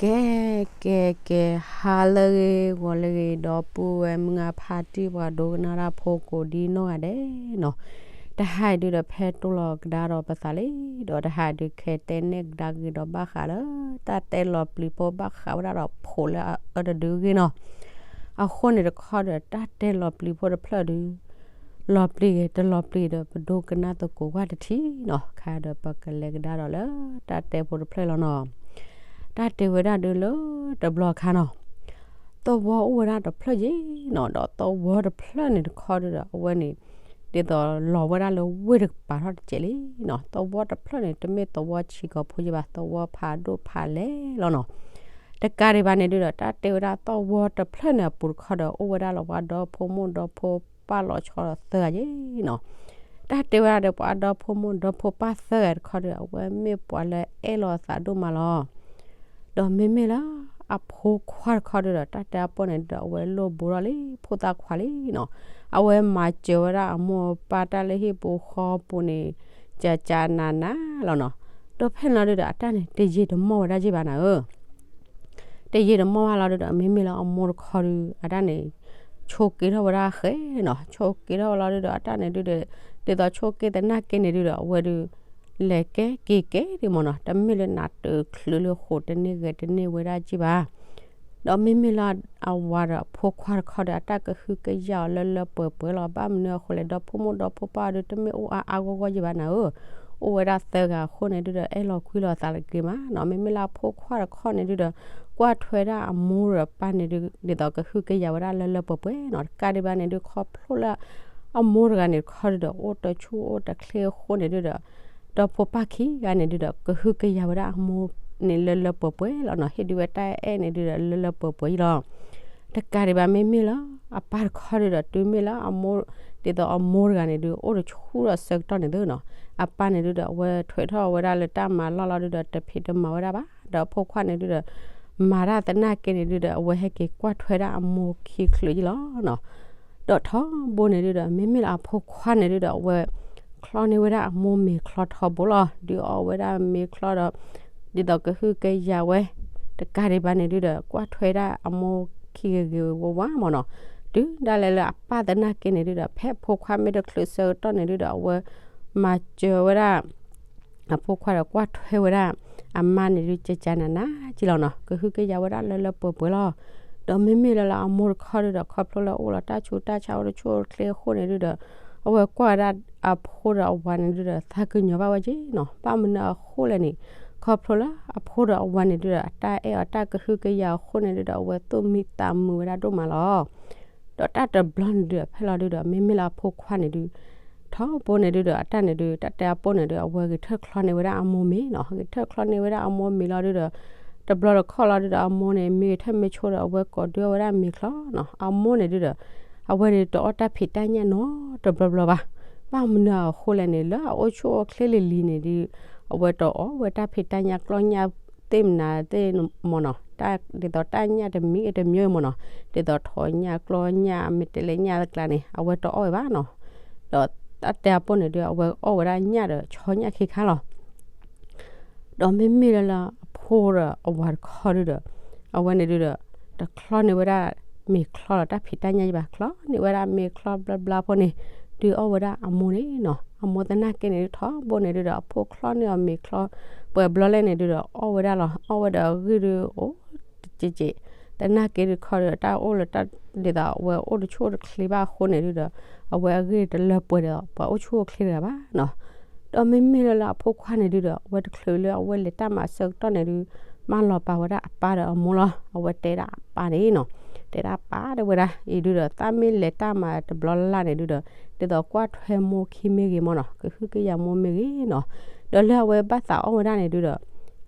ကဲ ကဲ ကဲ ဟါလၢအဂ့ၤ ဂီၤလၢအဂ့ၤ ဒီပုၢ်ဝဲၢ်မုၢ်ဂၤဖါတံၢ် ပှၤဒိကနၣ်တၢ်ဖိကိးဒံနီၢ်ဂၤဒဲးနီၤ, တဟါအံၤဒုဒီး ဖဲတိၢ်လီၤကဒါဒီးပသးလံ, ဒီးတဟါအံၤဒု ခဲတဲနဲၣ်ကဒါက့ၤဒီးဘၣ်ဃးလၢ တၢ်တဲလီၤပျံၤဖိဘၣ်ဃးဝဲဒၣ်ဒီးဖိလၢအအၢတဒုအဂ့ၢ်နီၤ, အဃိန့ၣ်တခီဒီး တၢ်တဲလီၤပျံၤဖိတဖျၢၣ်ဒု လီၤပျံၤဂ့ၤ တလီၤပျံၤဒီး ပဒိကနၣ်သကိးကွၢ်တထံၣ်နီၤ, ခဲဒီးပကလဲၤကဒါဒီးလၢ တၢ်တဲဖိတဖျၢၣ်လီၤနီၤ. တၢ်တဲဝဲဒၣ်ဒုလၢ တဘျီခါနီၤ, သဝီအိၣ်ဝဲဒၣ်တဖျၢၣ်ယ့ၤနီၤ, ဒီးသဝီတဖျၢၣ်န့ၣ်တခီဒုဒီး အဝဲန့ၣ် ဒ်သိးလီၤဝဲဒၣ်လၢဝ့ၢ်တကပၤထီၣ်တစဲးလံနီၤ, သဝီတဖျၢၣ်န့ၣ် တမ့ၢ်သဝီဆံးကီးဖိယ့ၤဘၣ်, သဝီဖးဒိၣ်ဖးလဲၢ်လီၤနီၤ. တကးဒံးဘၣ်န့ၣ်ဒုဒီး တၢ်တဲဝဲဒၣ်သဝီတဖျၢၣ်န့ၣ်အပူၤတခီဒီး အိၣ်ဝဲဒၣ်လၢပှၤဒီဖိမိၢ်ဒီဖိပၢ်လီၤဆီဒီးသၢဂၤယ့ၤနီၤ. တၢ်တဲဝဲဒၣ်ဒီးပှၤဒီဖိမိၢ်ဒီဖိပၢ်သၢဂၤတခီဒီး အဝဲမ့ၢ်ပှၤလၢအဲၣ်လီၤအသးဒိၣ်မးလီၤ. ဒီးမ့မ့ၢ်လၢအဖိခွါတခီဒုဒီး တၢ်တဲအပိၢ်န့ၣ်ဒုဒီး အဝဲလိၣ်ဘိထီၣ်လံ ဖိသၣ်ခွါလံနီၤ, အဝဲမၤစၢၤဝဲဒၣ်အမိၢ်အပၢ်တၢ်လၢဟံၣ်ပူၤဃီပူၤန့ၣ် ကကနးနးလီၤနီၤ. ဒီးဖဲန့ၣ်လီၤဒုဒီး အတၢ်န့ၣ် တယံာ်တမီၢ်ဝဲဒၣ်ယ့ၢ်ဘၣ်နၤဧၢ တယံာ်တမီၢ်ဘၣ်လီၤဒုဒီး မ့မ့ၢ်လၢအမိၢ်တခီဒု အတၢ်န့ၣ် ဆိးက့ထီၣ်ဝဲဒၣ်ဃဲနီၤ, ဆိးက့ထီၣ်ဝဲလီၤဒုဒီး အတၢ်န့ၣ်ဒုဒီး ဒ်သိးဆိးက့သနာ်က့န့ၣ်ဒုဒီး အဝဲဒု လဲၤကဲက့ၤကဲဒ်မ့ၢ်နီၤ, တမ့ၢ်လၢနးတချုးလၢဃိးတန့ၢ်ဂဲၤတန့ၢ်ဝဲဒၣ်ယ့ၢ်ဘၣ်. ဒီးမ့မ့ၢ်လၢအဝၤဒီးအဖိခွါတခီဒီး အတၢ်ကဟုကယာ်အီၤလၢလၢပှဲၤပှဲၤလီၤ. ဘၣ်မနုၤအဃိလဲၣ်, ဒီဖိမိၢ်ဒီဖိပၢ်ဒုတမ့ၢ်အိၣ်အါအါဂီၢ်ဂီၢ်ယ့ၢ်ဘၣ်နၤဧၢ, အိၣ်ဝဲဒၣ်သၢဂၤအဃိန့ၣ်ဒုဒီး အဲၣ်လီၤကွံလီၤသးတဂ့ၤမးနီၤ. မ့မ့ၢ်လၢအဖိခွါတခီန့ၣ်ဒုဒီး ကွၢ်ထွဲဒၣ်အမိၢ်ဒီးပၢ်န့ၣ်ဒု ဒ်သိးကဟုကယာ်ဝဲဒၣ်လၢလၢပှဲၤပှဲၤနီၤ. တကးဒံးဘၣ်န့ၣ်ဒု ခီဖျိလၢ အမိၢ်တဂၤန့ၣ်တခီဒုဒီး အိၣ်တဆူၣ်အိၣ်တချ့အဃိန့ၣ်ဒုဒီး ဒီဖိပၢ်ခံဂၤန့ၣ်ဒုဒီး ကဟုကယာ်ဝဲဒၣ်အမိၢ်န့ၣ်လၢလၢပှဲၤပှဲၤလီၤနီၤ, ဟ့ၣ်ဒုးဝဲတၢ်အဲၣ်န့ၣ်ဒုဒီး လၢလၢပှဲၤပှဲၤအံၤလီၤ. တကးဒံးဘၣ်မ့မ့ၢ်လၢ အပၢ်တခီဒုဒီး တုၤမ့ၢ်လၢအမိၢ် ဒ်သိးအမိၢ်တဂၤန့ၣ်ဒု အိၣ်တဆူၣ်ဒီးဆၢကတီၢ်န့ၣ်သုနီၤ, အပၢ်န့ၣ်ဒုဒီး အဝဲထွဲထီၣ်ဝဲဒၣ်လၢတၢ်မၤလီၢ်လီၤဒုဒီး တဖံးတမၤဝဲဒၣ်ဘၣ်, ဒီးအဖိခွါန့ၣ်ဒုဒီး မၤတၢ်သနာ်က့န့ၣ်ဒုဒီး အဝဲဟဲက့ၤကွၢ်ထွဲဒၣ်အမိၢ်ခံချုးယ့ၢ်လီၤနီၤ. ဒီးထီဘိန့ၣ်ဒုဒီး မ့မ့ၢ်လၢအဖိခွါန့ၣ်ဒုဒီး အဝဲချီန့ၢ်ဝဲဒၣ်အမိၢ်မ့ၤချီထီဘိလီၤ. ဒုးအီၣ်ဝဲဒၣ်မ့ၤချီဒီး ဒ်သိးကဟုကယာ်ဝဲ တကးဒံးဘၣ်န့ၣ်ဒုဒီး ကွၢ်ထွဲဒၣ်အမိၢ်ခံဂ့ၤဂ့ၤဝါဝါမ့ၢ်နီၤ. တုၤဒၣ်လဲာ်လၢအပၢ်သနာ်က့န့ၣ်ဒုဒီး ဖဲအဖိခွါမ့ၢ်တချုးဆၢကတီၢ်န့ၣ်ဒုဒီး အဝဲမၤစၢၤဝဲဒၣ် အဖိခွါဒီးကွၢ်ထွဲဝဲဒၣ် အမါန့ၣ်ဒု ကကနးနးက့လီၤနီၤ, ကဟုကယာ်ဝဲဒၣ်လၢလၢပှဲၤပှဲၤလီၤ. ဒီးမ့မ့ၢ်လၢလၢအမိၢ်တခီဒုဒီး ခီဖျိလၢအိၣ်လီၤတၢ်ဆူးတၢ်ဆါအိၣ်တဆူၣ်အိၣ်ချ့အဃိန့ၣ်ဒုဒီး အဝဲကွၢ်ဝဲဒၣ်အဖိဒီးအဝၤန့ၣ်ဒုဒီး သးကညီၤဘၣ်ဝဲက့နီၤ. ဘၣ်မနုၤအဃိလဲၣ်န့ၣ် ခီဖျိလၢအဖိဒီးအဝၤန့ၣ်ဒုဒီး အတၢ်အဲၣ်အီၤတၢ်ကဟုကယာ်အဃိန့ၣ်ဒုဒီး အဝဲသူၣ်မံသးမုာ်ဝဲဒၣ်ဒိၣ်မးလီၤ. ဒီးတၢ်တဘျီန့ၣ်ဒုဒီး ဖဲလီၤဒုဒီး မ့မ့ၢ်လၢအဖိခွါန့ၣ်ဒု ထီဘိန့ၣ်ဒုဒီး အတၢ်န့ၣ်ဒု တၢ်တဲအပိၢ်န့ၣ်ဒု အဝဲဂဲၤထၢၣ်ချီန့ၢ်ဝဲဒၣ်အမိၢ်မ့ၤနီၤ, ဂဲၤထၢၣ်ချီန့ၢ်ဝဲဒၣ်အမိၢ်မ့ၤလီၤဒုဒီး တဘျီတခီၣ်လီၤဒုဒီး အမိၢ်န့ၣ် မ့ၢ်ဂဲၤထၢၣ်မ့ၢ်ဆိဒီး အဝဲကိးဒုအီၣ်ဝဲဒၣ်မ့ၤချီနီၤ. အမိၢ်န့ၣ်ဒုဒီး အဝဲန့ၣ်တအီၣ်တၢ်ဖံးတၢ်ညၣ်နီတဘျီဘျီဘၣ်. ဘၣ်မနုၤအဃိလဲၣ်န့ၣ် လၢအအိၣ်ဆူၣ်အိၣ်ချ့လံၤလံၤန့ၣ်ဒု အဝဲတအီၣ်ဝဲတၢ်ဖံးတၢ်ညၣ်ကျီၢ်ညၣ်သ့ၣ်မနၤသ့ၣ်မ့ၢ်နီၤ, တၢ်ဒ်သိးတၢ်ညၣ်တမံၤတမံၤမ့ၢ်နီၤ, ဒ်သိးထိးညၣ်ကျီၢ်ညၣ် မ့ၢ်တဲလဲၣ်ညၣ်တကျါန့ၣ် အဝဲတအီၣ်ဝဲဘၣ်နီၤ. ဒီးတၢ်တဲအပိၢ်န့ၣ်ဒု အဝဲအီၣ်ဝဲဒၣ်ညၣ်ဒီးဆီညၣ်ခ့ခါလီၤ. ဒီးမ့မ့ၢ်လၢလၢအဖိဒီးအဝၤတခီဒုဒီး အဝဲန့ၣ်ဒုဒီး တချီန့ၢ်ဝဲဒၣ်မ့ၤချီလီၤ တၢ်ဖံးတၢ်ညၣ်ယဘၣ်, ချီန့ၢ်ဝဲဒၣ်မ့ၤချီဘျီဘျီဖိန့ၣ် ဒုးအီၣ်ဝဲဒၣ်အမိၢ်န့ၣ်နီၤ. အမိၢ်သနာ်က့န့ၣ်ဒု ထီဘိန့ၣ်ဒုဒီး အဖိချီန့ၢ်အီၤမ့ၤချီ ပှဲၤဘျီလဲၣ်န့ၣ်ဒုဒီး အီၣ်ဝဲဒၣ်လီၤ. အီၣ်ဝဲဒီးအဂံၢ်ဒုအိၣ်တက့ၢ်က့ၢ်, သနာ်က့ဒုခီဒီး တၢ်အိၣ်လၢတၢ်ဒ်သိးအဝဲအိၣ်တဆူၣ်အိၣ်တချ့ဘၣ်အဃိန့ၣ်ဒုဒီး အဝဲအဂံၢ်တလၢပှဲၤဒီး ပှၤအိၣ်ဆူၣ်အိၣ်ချ့တဂၤဘၣ်နီၤ. ဒီးမ့မ့ၢ်လၢလၢအဖိခွါန့ၣ်ဒုဒီး အဝဲတချုးလၢအဝဲလဲၤတၢ်မၤဆၢကတီၢ်န့ၣ်ဒု မၢလီၤပာ်ဝဲဒၣ်အပၢ်ဒီးအမိၢ်လီၤ. အဝဲတဲဒၣ်အပၢ်န့ၣ်နီၤ, တဲဒၣ်အပၢ်တဲဝဲဒၣ် အံၤဒုဒီး သးမ့ၢ်လဲၤတၢ်မၤတဘျီလၢ်န့ၣ်ဒုဒီး ဒ်သိးကွၢ်ထွဲမိၢ်ခံမ့ၢ်ဂ့ၤမ့ၢ်နီၤ, ကဟုကယာ်မိၢ်မ့ၢ်ဂ့ၤနီၤ, ဒီးလၢအဝဲဘၣ်သးအီၣ်ဝဲဒၣ်န့ၣ်ဒုဒီး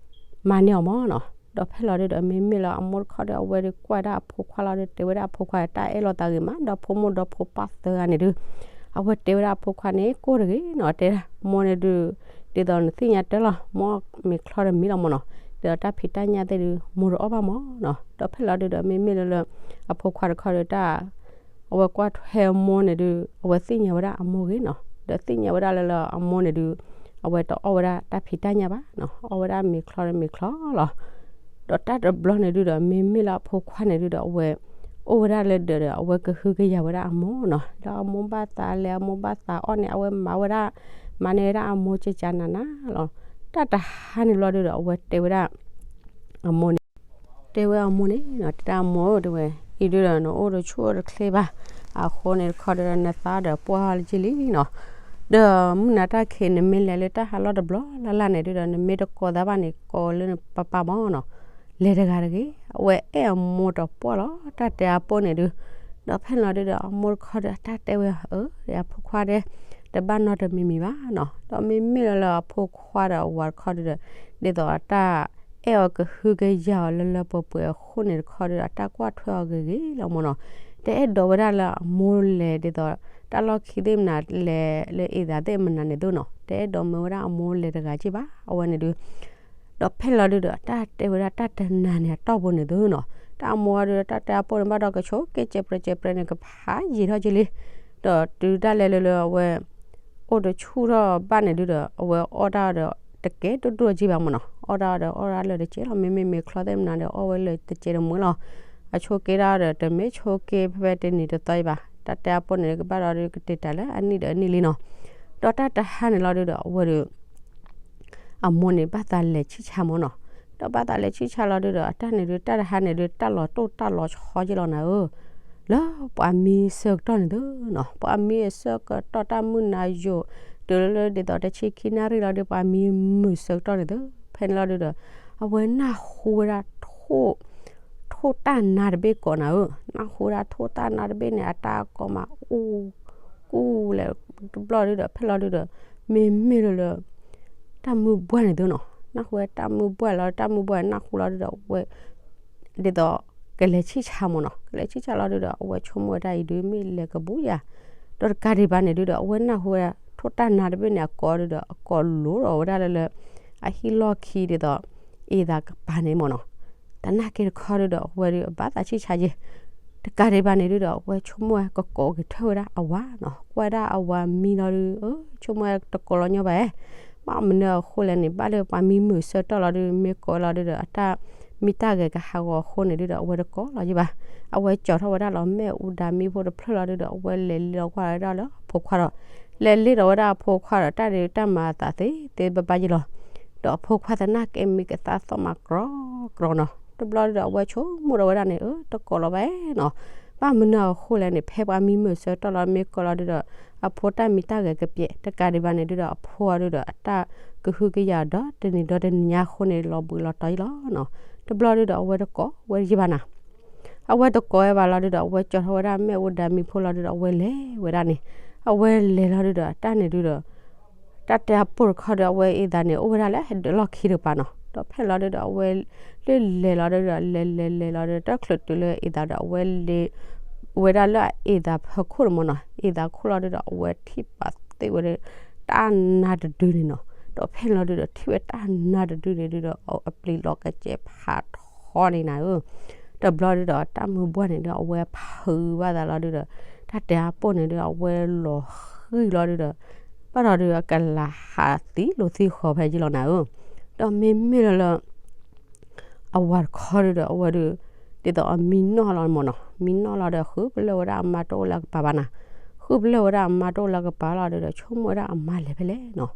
မၤန့ၢ်အီၤမ့ၢ်နီၤ. ဒီးဖဲလီၤဒုဒီး မ့မ့ၢ်လၢအမိၢ်တခီဒီး အဝဲဒုးကွၢ်ဒၣ်အဖိခွါလီၤဒု တဲဝဲဒၣ်အဖိခွါ တၢ်အဲၣ်လိာ်သးဂ့ၤမး ဒီးဖိမိၢ်ဒီးဖိပၢ်သၢဂၤန့ၣ်ဒု အဝဲတဲဝဲဒၣ်အဖိခွါန့ၣ် ကိၢ်တဂ့ၤနီၤ, တဲဒၣ်မိၢ်န့ၣ်ဒု ဒ်သိးနသ့ၣ်ညါတၢ်လီၤ, မိၢ်မ့ၤချီတမံၤလီၤမ့ၢ်နီၤ, ဒ်သိးတၢ်ဖံးတၢ်ညၣ်သ့ၣ်ဒု မိၢ်တအီၣ်ဘၣ်မ့ၢ်နီၤ. ဒီးဖဲလီၤဒုဒီး မ့မ့ၢ်လၢလၢ အဖိခွါတခီဒီးတၢ် အဝဲကွၢ်ထွဲအမိၢ်န့ၣ်ဒု အဝဲသ့ၣ်ညါဝဲဒၣ်အမိၢ်ဂ့ၤနီၤ, ဒီးသ့ၣ်ညါဝဲဒၣ်လၢလၢအမိၢ်န့ၣ်ဒု အဝဲတအီၣ်ဝဲဒၣ်တၢ်ဖံးတၢ်ညၣ်ဘၣ်နီၤ, အီၣ်ဝဲဒၣ်မ့ၤချီဒီးမ့ၤချီလီၤ. ဒီးတၢ်တဘျီန့ၣ်ဒုဒီး မ့မ့ၢ်လၢအဖိခွါန့ၣ်ဒုဒီး အဝဲ အိၣ်ဝဲဒၣ်လၢဒၢးဒီး အဝဲကဟုကယာ်ဝဲဒၣ်အမိၢ်နီၤ. လၢအမိၢ်ဘၣ်သးလဲၤ အမိၢ်ဘၣ်သးအီၣ်န့ၣ် အဝဲမၤဝဲဒၣ် မၤန့ၢ်ဝဲဒၣ်အမိၢ်ကကနးနးလီၤ. တၢ်တဟါန့ၣ်ဘျီဒုဒီး အဝဲတဲဝဲဒၣ် အမိၢ်န့ၣ် တဲဝဲအမိၢ်န့ၣ်နီၤ, တဲဒၣ်အမိၢ်ဧၢ တဲဝဲ, အံၤဒုဒီး နအိၣ်တဆူၣ်အိၣ်တချ့ဘၣ်, အဃိန့ၣ်တခီဒုဒီး နသးဒီးပှၢ်လၢက့လံနီၤ. ဒီးမုၢ်နၤတၢ်ခံး နမ့ၢ်လဲၤလၢတၢ်ဟးလီၢ်တဘျီလၢ်လၢ်န့ၣ်ဒုဒီး နမ့ၢ်တကိးသးဘၣ်န့ၣ် ကိးလၢနပၢ်ပၢ်မၢ်နီၤ. လဲၤတဂၤတဂ့ၤ, အဝဲအဲၣ်အမိၢ်တပှၢ်လီၤ တၢ်တဲအပိၢ်န့ၣ်ဒု. ဒီးဖဲန့ၣ်လီၤဒုဒီး အမိၢ်တခီဒီး အတၢ်တဲဝဲ အၢ အဖိခွါတဲ တဘၣ်နီတမံၤမံၤဘၣ်နီၤ. ဒီးမ့မ့ၢ်လၢလၢအဖိခွါဒီးအဝၤတခီဒုဒီး ဒ်သိးအတၢ်အဲၣ်အီၤကဟုကယာ်အီၤလၢလၢပှဲၤပှဲၤအဃိန့ၣ်တခီဒုဒီး အတၢ်ကွၢ်ထွဲအီၤဂ့ၤဂ့ၤလီၤမၢ်နီၤ. တအဲၣ်ဒိးဝဲဒၣ်လၢအမိၢ်လဲၤဒ်သိး တၢ်လီၢ်ခံသ့ၣ်မနုၤလဲၤလၢအ့ၣ်သးသ့ၣ်မနုၤန့ၣ်သိးနီၤ, တအဲၣ်ဒိးမၢဝဲဒၣ်အမိၢ်လဲၤတဂၤက့ဘၣ် အဝဲန့ၣ်ဒု. ဒီးဖဲလီၤဒုဒီး တၢ်တဲဝဲဒၣ်တၢ်တနၤန့ၣ်အတီၢ်ပူၤန့ၣ်သိးနီၤ, တၢ်အမိၢ်ဝဲဒုဒီး တၢ်တဲအပိၢ်န့ၣ်ဘၣ်ဒီး ကဆိးက့ကဲးပြဲးကဲးပြဲးန့ၣ် ကဖးယံာ်ထီၣ်က့လံ. ဒီးတုၤတၢ်လဲၤလၢလၢအဝဲ အိၣ်တဆူၣ်ထီၣ်ဘၣ်န့ၣ်ဒုဒီး အဝဲအီၣ်တၢ်ဒီး တကဲဒိၣ်ဒိၣ်က့ဘၣ်မၢ်နီၤ. အီၣ်တၢ်ဒီးအီၣ်တၢ်လၢာ်တကဲလီၤ, မ့မ့ၢ်မ့ၤချီသ့ၣ်မနုၤဒီး အီၣ်ဝဲလၢာ်တကဲတမှဲလီၤ. အဆိးက့တၢ်ဒီး တမ့ၢ်ဆိးက့ဖဲဖဲတနံၤတသီအံၤဘၣ်, တၢ်တဲအပိၢ်န့ၣ် ကဘၣ်ဒီးဒု ကတ့ၢ်တၢ်လၢအနံၣ်ဒီးအနံၣ်လံနီၤ. ဒီးတၢ်တဟါန့ၣ်လီၤဒုဒီး အဝဲဒု အမိၢ်န့ၣ် ဘၣ်သးလဲၤဆံၣ်ဆါမၢ်နီၤ. ဒီးဘၣ်သးလဲၤဆံၣ်ဆါလီၤဒုဒီး အတၢ်န့ၣ်ဒု တၢ်တဟါန့ၣ်ဒု တၢ်လီၤတိၢ်တၢ်လီၤဆီက့လီၤနၤဧၢ, လၢပှၤမံအဆၢကတီၢ်န့ၣ်သိးနီၤ, ပှၤမံအဆၢကတီၢ်တၢ်မုၢ်နၤယိာ် တုၤလၢဒ်သိးတဆံခံနၣ်ရံၣ်လီၤဒု ပှၤမံမုာ်ဆၢကတီၢ်န့ၣ်သိး ဖဲန့ၣ်လီၤဒုဒီး အဝဲနၢ်ဟူဝဲဒၣ် ထိၣ်တၢ်နါတဘ့ၣ်ကိးနၤဧၢ, နၢ်ဟူဝဲဒၣ်ထိၣ်တၢ်နါတဘ့ၣ်န့ၣ် အတၢ်ကိးမးအူ ကူၣ်လဲၤတဘျီဒုဒီး ဖဲလီၤဒုဒီး မ့မ့ၢ်လၢလၢ တၢ်မုၢ်ဘှၢ်န့ၣ်သိးနီၤ, နၢ်ဟူဝဲတၢ်မုၢ်ဘှၢ်လီၤ, တၢ်မုၢ်ဘှၢ်နၢ်ဟူလီၤဒုဒီး အဝဲ ဒ်သိး ကလဲၤဆံၣ်ဆါမၢ်နီၤ, ကလဲၤဆံၣ်ဆါလီၤဒုဒီး အဝဲဆိကမိၣ်ဝဲဒၣ်အံၤဒု မ့ၢ်လဲၤကဘူးယၤ, ဒီးတကးဒံးဘၣ်န့ၣ်ဒုဒီး အဝဲနၢ်ဟူဝဲဒၣ် ထိၣ်တၢ်နါတဘ့ၣ်န့ၣ် အကိးဒုဒီး အကိးလိၤဒီးဝဲဒၣ်လၢလၢ အဟံၣ်လီၢ်ခံဒ်သိး အ့ၣ်သးကပၤန့ၣ်မၢ်နီၤ, သနာ်က့တခီဒုဒီး အဝဲဒု အဘၣ်သးဆံၣ်ဆါယဲၢ်, တကးဒံးဘၣ်န့ၣ်ဒုဒီး အဝဲဆိကမိၣ်ဝဲကကိးက့ၤထၢၣ်ဝဲဒၣ်အဝၤနီၤ, ကွၢ်ဝဲဒၣ်အဝၤမံလီၤဒု အၢ ဆိကမိၣ်ဝဲတကိးလီၤညီဘၣ်ဧဲ, ဘၣ်မနုၤအဃိလဲၣ်န့ၣ် ဘၣ်လၢပှၤမံမုာ်ဆၢကတီၢ်လီၤဒု မ့ၢ်ကိးလီၤဒုဒီး အတၢ်မံတၢ်ဂဲၤကဟးဂီၤအဃိန့ၣ်ဒုဒီး အဝဲတကိးလီၤယဲၢ်ဘၣ်, အဝဲကၠီၤထီၣ်ဝဲဒၣ်လီၤ မ့ၣ်အူဒါမံဖိတဖျၢၣ်လီၤဒုဒီး အဝဲလဲၤလ့လီၤကွၢ်ဝဲဒၣ်လၢအဖိခွါဒီး လဲၤလ့ဒီးဝဲဒၣ်အဖိခွါဒီး တၢ်န့ၣ်တၢ်မၤအသးသ့သ့ဘၣ်ဘၣ်ယဲၢ်လီၤ, ဒီးအဖိခွါသနာ်က့မံကသါသီၣ်မးကြီကြီနီၤ, တဘျီဒုဒီး အဝဲဆိကမိၣ်ဒီးဝဲဒၣ်န့ၣ် အၢ တကိးလီၤဘၣ်နီၤ, ဘၣ်မနုၤအဃိလဲၣ်န့ၣ် ဖဲပှၤမံမုာ်ဆၢကတီၢ်လီၤ မ့ၢ်ကိးလီၤဒုဒီး အဖိတၢ်မံတၢ်ဂဲၤကပျဲး, တကးဒံးဘၣ်န့ၣ်ဒုဒီး အဖိအီၤဒုဒီး အတၢ်ကဟုကယာ်ဒီးတနံၤဒီးတနံၤညါအဃိန့ၣ် လီၤဘှံးလီၤတီၤယဲၢ်လီၤနီၤ, တဘျီဒုဒီး အဝဲတကိးဝဲယဲၢ်ဘၣ်နၤ အဝဲတကိးဝဲဘၣ်လီၤဒုဒီး အဝဲကၠီၤထီၣ်ဝဲဒၣ်မ့ၣ်အူဒါမံဖိလီၤဒုဒီး အဝဲလဲၤဝဲဒၣ်န့ၣ်, အဝဲလဲၤလီၤဒုဒီး တၢ်န့ၣ်ဒုဒီး တၢ်တဲအပိၢ်တခီဒီး အဝဲအ့ၣ်သးန့ၣ် အိၣ်ဝဲဒၣ်လၢဒၢးလီၢ်ခံတကပၤနီၤ, ဒီးဖဲလီၤဒုဒီး အဝဲလၢလဲၤလီၤဒုဒီး လဲၤလဲၤလဲၤလီၤဒုဒီး တၢ်ချုးတုၤလၢအ့ၣ်သးဒီး အဝဲလဲၤ ဝဲဒၣ်လၢအအ့ၣ်သးဖၢခိၣ်န့ၣ်မၢ်နီၤ, အ့ၣ်သးခိၣ်လီၤဒုဒီး အဝဲထံၣ်ပာ်သ့ၣ်ဝဲဒၣ် တၢ်နါတဒုန့ၣ်နီၤ, ဒီးဖဲလီၤဒုဒီး ထံၣ်ဝဲတၢ်နါတဒုန့ၣ်ဒုဒီး အပျံၤလီၤကစဲးဖးထီန့ၣ်နၤဧၢ, တဘျီဒုဒီး တၢ်မုၢ်ဘှၢ်န့ၣ်ဒု အဝဲဖုးဘၣ်သးလီၤဒုဒီး တၢ်တဲအပိၢ်န့ၣ်ဒု အဝဲလီၤဃံၤလီၤဒုဒီး ဘၣ်ဒီးဒု အကလၤဟးသံလိာ်သံဃီၤဖဲယံလီၤနၤဧၢ, ဒီးမ့မ့ၢ်လၢလၢ အဝၤတခီဒုဒီး အဝဲဒု ဒ်သိးအမံနီၢ်လီၤမၢ်နီၤ, မံနီၢ်လီၤဒီး ဃုပလၢၢ်ဝဲဒၣ်အမါတအိၣ်လၢအကပၤဘၣ်နၤ, ဃုပလၢၢ်ဝဲဒၣ်အမါတအိၣ်လၢအကပၤလီၤဒုဒီး ဆိကမိၣ်ဝဲဒၣ်အမါလဲၤဖဲလဲၣ်နီၤ,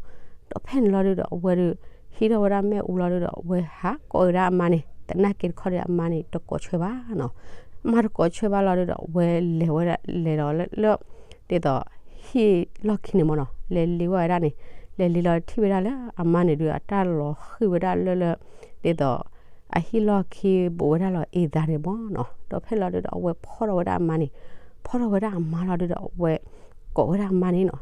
ဒီးဖဲန့ၣ်လီၤဒုဒီး အဝဲဒု ဟံးထီၣ်ဝဲဒၣ်မ့ၣ်အူလီၤဒုဒီး အဝဲဟးကိးဝဲဒၣ်အမါန့ၣ်, သနာ်က့တခီဒီး အမါန့ၣ် တကိးဆၢဘၣ်နီၤ, အမါတကိးဆၢဘၣ်လီၤဒုဒီး အဝဲလဲၤဝဲဒၣ်လဲၤဒီးလၢ ဒ်သိး ဟံၣ်လီၢ်ခံန့ၣ်မၢ်နီၤ, လဲၤလ့ဝဲဒၣ်န့ၣ်, လဲၤလ့လီၤထံၣ်ဝဲဒၣ်လၢအမါန့ၣ်ဒု အတၢ်လီၤဃံၤဝဲဒၣ်လၢလၢ ဒ်သိး အဟံၣ်လီၢ်ခံဘူးဝဲဒၣ်လီၤအ့ၣ်သးန့ၣ်မၢ်နီၤ, ဒီးဖဲလီၤဒုဒီး အဝဲဖီၣ်ထီၣ်ဝဲဒၣ်အမါန့ၣ်, ဖီၣ်ထီၣ်ဝဲဒၣ်အမါလီၤဒုဒီး အဝဲ ကိးဝဲဒၣ်အမါန့ၣ်နီၤ,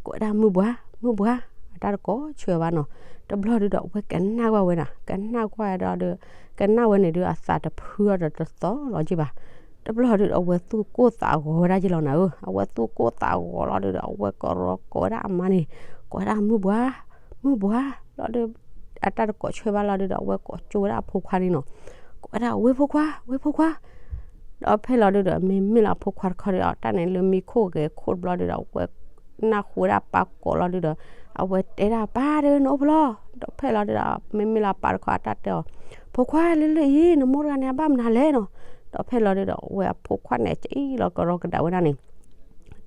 ကိးဝဲဒၣ်မုၢ်ဘှါ, မုၢ်ဘှါ, အတၢ်တကိးဆၢဘၣ်နီၤ, တဘျီဒုဒီး အဝဲကနၣ်ကွၢ်ဝဲဒၣ်, ကနၣ်ကွၢ်ဒီးဒု ကနၣ်ဝဲန့ၣ်ဒု အသးတဖုအီၤဒီးတသီလီၤက့ဘၣ်, တဘျီဒုဒီး အဝဲသူၣ်ကိၢ်သးဂီၤဝဲဒၣ်က့လီၤနၤဧၢ, အဝဲသူၣ်ကိၢ်သးဂီၤလီၤဒုဒီး အဝဲကရီကိးဝဲဒၣ်အမါန့ၣ်, ကိးဝဲဒၣ် မုၢ်ဘှါ, မုၢ်ဘှါ, လီၤဒု အတၢ်တကိးဆၢဘၣ်လီၤဒုဒီး အဝဲကိးကၠိဝဲဒၣ်အဖိခွါန့ၣ်နီၤ, ကိးဝဲဒၣ် ဝ့ၢ်ဖိခွါ, ဝ့ၢ်ဖိခွါ, ဒီးဖဲလီၤဒုဒီး မ့မ့ၢ်လၢအဖိခွါတခီဒီး တၢ်န့ၣ်လၢမံခိၣ်ဂဲၤခိၣ်တဘျီဒုဒီး အဝဲနၢ်ဟူဝဲဒၣ်ပၢ်ကိးလီၤဒုဒီး အဝဲတဲဒၣ်ပၢ်ဒု နအိၣ်ဖဲလဲၣ်, ဒီးဖဲလီၤဒုဒီး မ့မ့ၢ်လၢအပၢ်တခီအတၢ်တဲအီၤ, ဖိခွါလၢလၢအံၤ နမိၢ်တဂၤန့ၣ် အဘၣ်မနုၤလဲၣ်နီၤ. ဒီးဖဲလီၤဒုဒီး အဝဲအဖိခွါန့ၣ် စံၣ်လီၤကရီကဒးဝဲဒၣ်န့ၣ်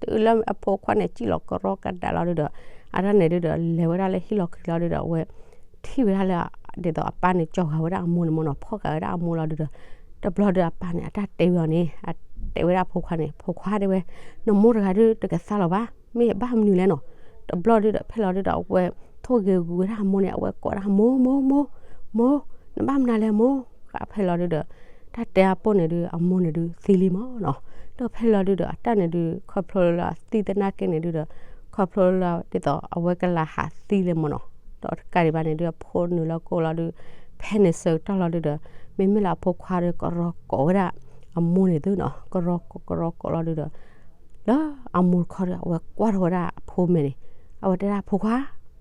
တုၤလၢအဖိခွါန့ၣ် စံၣ်လီၤကရီကဒးလီၤဒုဒီး အတၢ်န့ၣ်ဒုဒီး လဲၤဝဲဒၣ်လၢဟံၣ်လီၤခံလီၤဒုဒီး အဝဲထံၣ်ဝဲဒၣ်လၢ ဒ်သိးအပၢ်န့ၣ် ကၠီၤဃာ်ဝဲဒၣ်အမိၢ်န့ၣ်မ့ၢ်နီၤ, ဖီၣ်ဃာ်ဝဲဒၣ်အမိၢ်လီၤဒုဒီး တဘျီဒီးအပၢ်န့ၣ် အတၢ်တဲဝဲအီၤန့ၣ် အတဲဝဲဒၣ်အဖိခွါန့ၣ် ဖိခွါတဲဝဲ နမိၢ်တဂၤဒုတကသါလီၤဘၣ်, မ့ၢ်ဘၣ်မနုၤလဲၣ်နီၤ. တဘျီဒုဒီး ဖဲလီၤဒုဒီး အဝဲထိၣ်ဂ့ၤဂုာ်ဝဲဒၣ်အမိၢ်န့ၣ် အဝဲကိးဒၣ် မိၢ် မိၢ် မိၢ် မိၢ်, နဘၣ်မနုၤလဲၣ်မိၢ်. ဃးဖဲလီၤဒုဒီး တၢ်တဲအပိၢ်န့ၣ်ဒု အမိၢ်န့ၣ်ဒုသံလံမ့ၢ်နီၤ. ဒီးဖဲလီၤဒုဒီး အတၢ်န့ၣ်ဒု ခီဖျိလၢအသံသနာ်က့န့ၣ်ဒုဒီး ခီဖျိလၢဒ်သိးအဝဲကလၤဟးသံလံမ့ၢ်နီၤ. ဒီးတကးဒံးဘၣ်န့ၣ်ဒု အဖိနုာ်လၢကိၢ်လီၤဒု ဖဲန့ၣ်ဆၢကတီၢ်လီၤဒုဒီး မ့မ့ၢ်လၢအဖိခွါဒီး ကရီကိးဝဲဒၣ်အမိၢ်န့ၣ်သုနီၤ, ကရီကိး ကရီကိးလီၤဒုဒီး လၢအမိၢ်တခီဒီး အဝဲကွၢ်ထီၣ်ဝဲဒၣ်အဖိမဲာ်န့ၣ် အဝဲတဲဒၣ် ဖိခွါ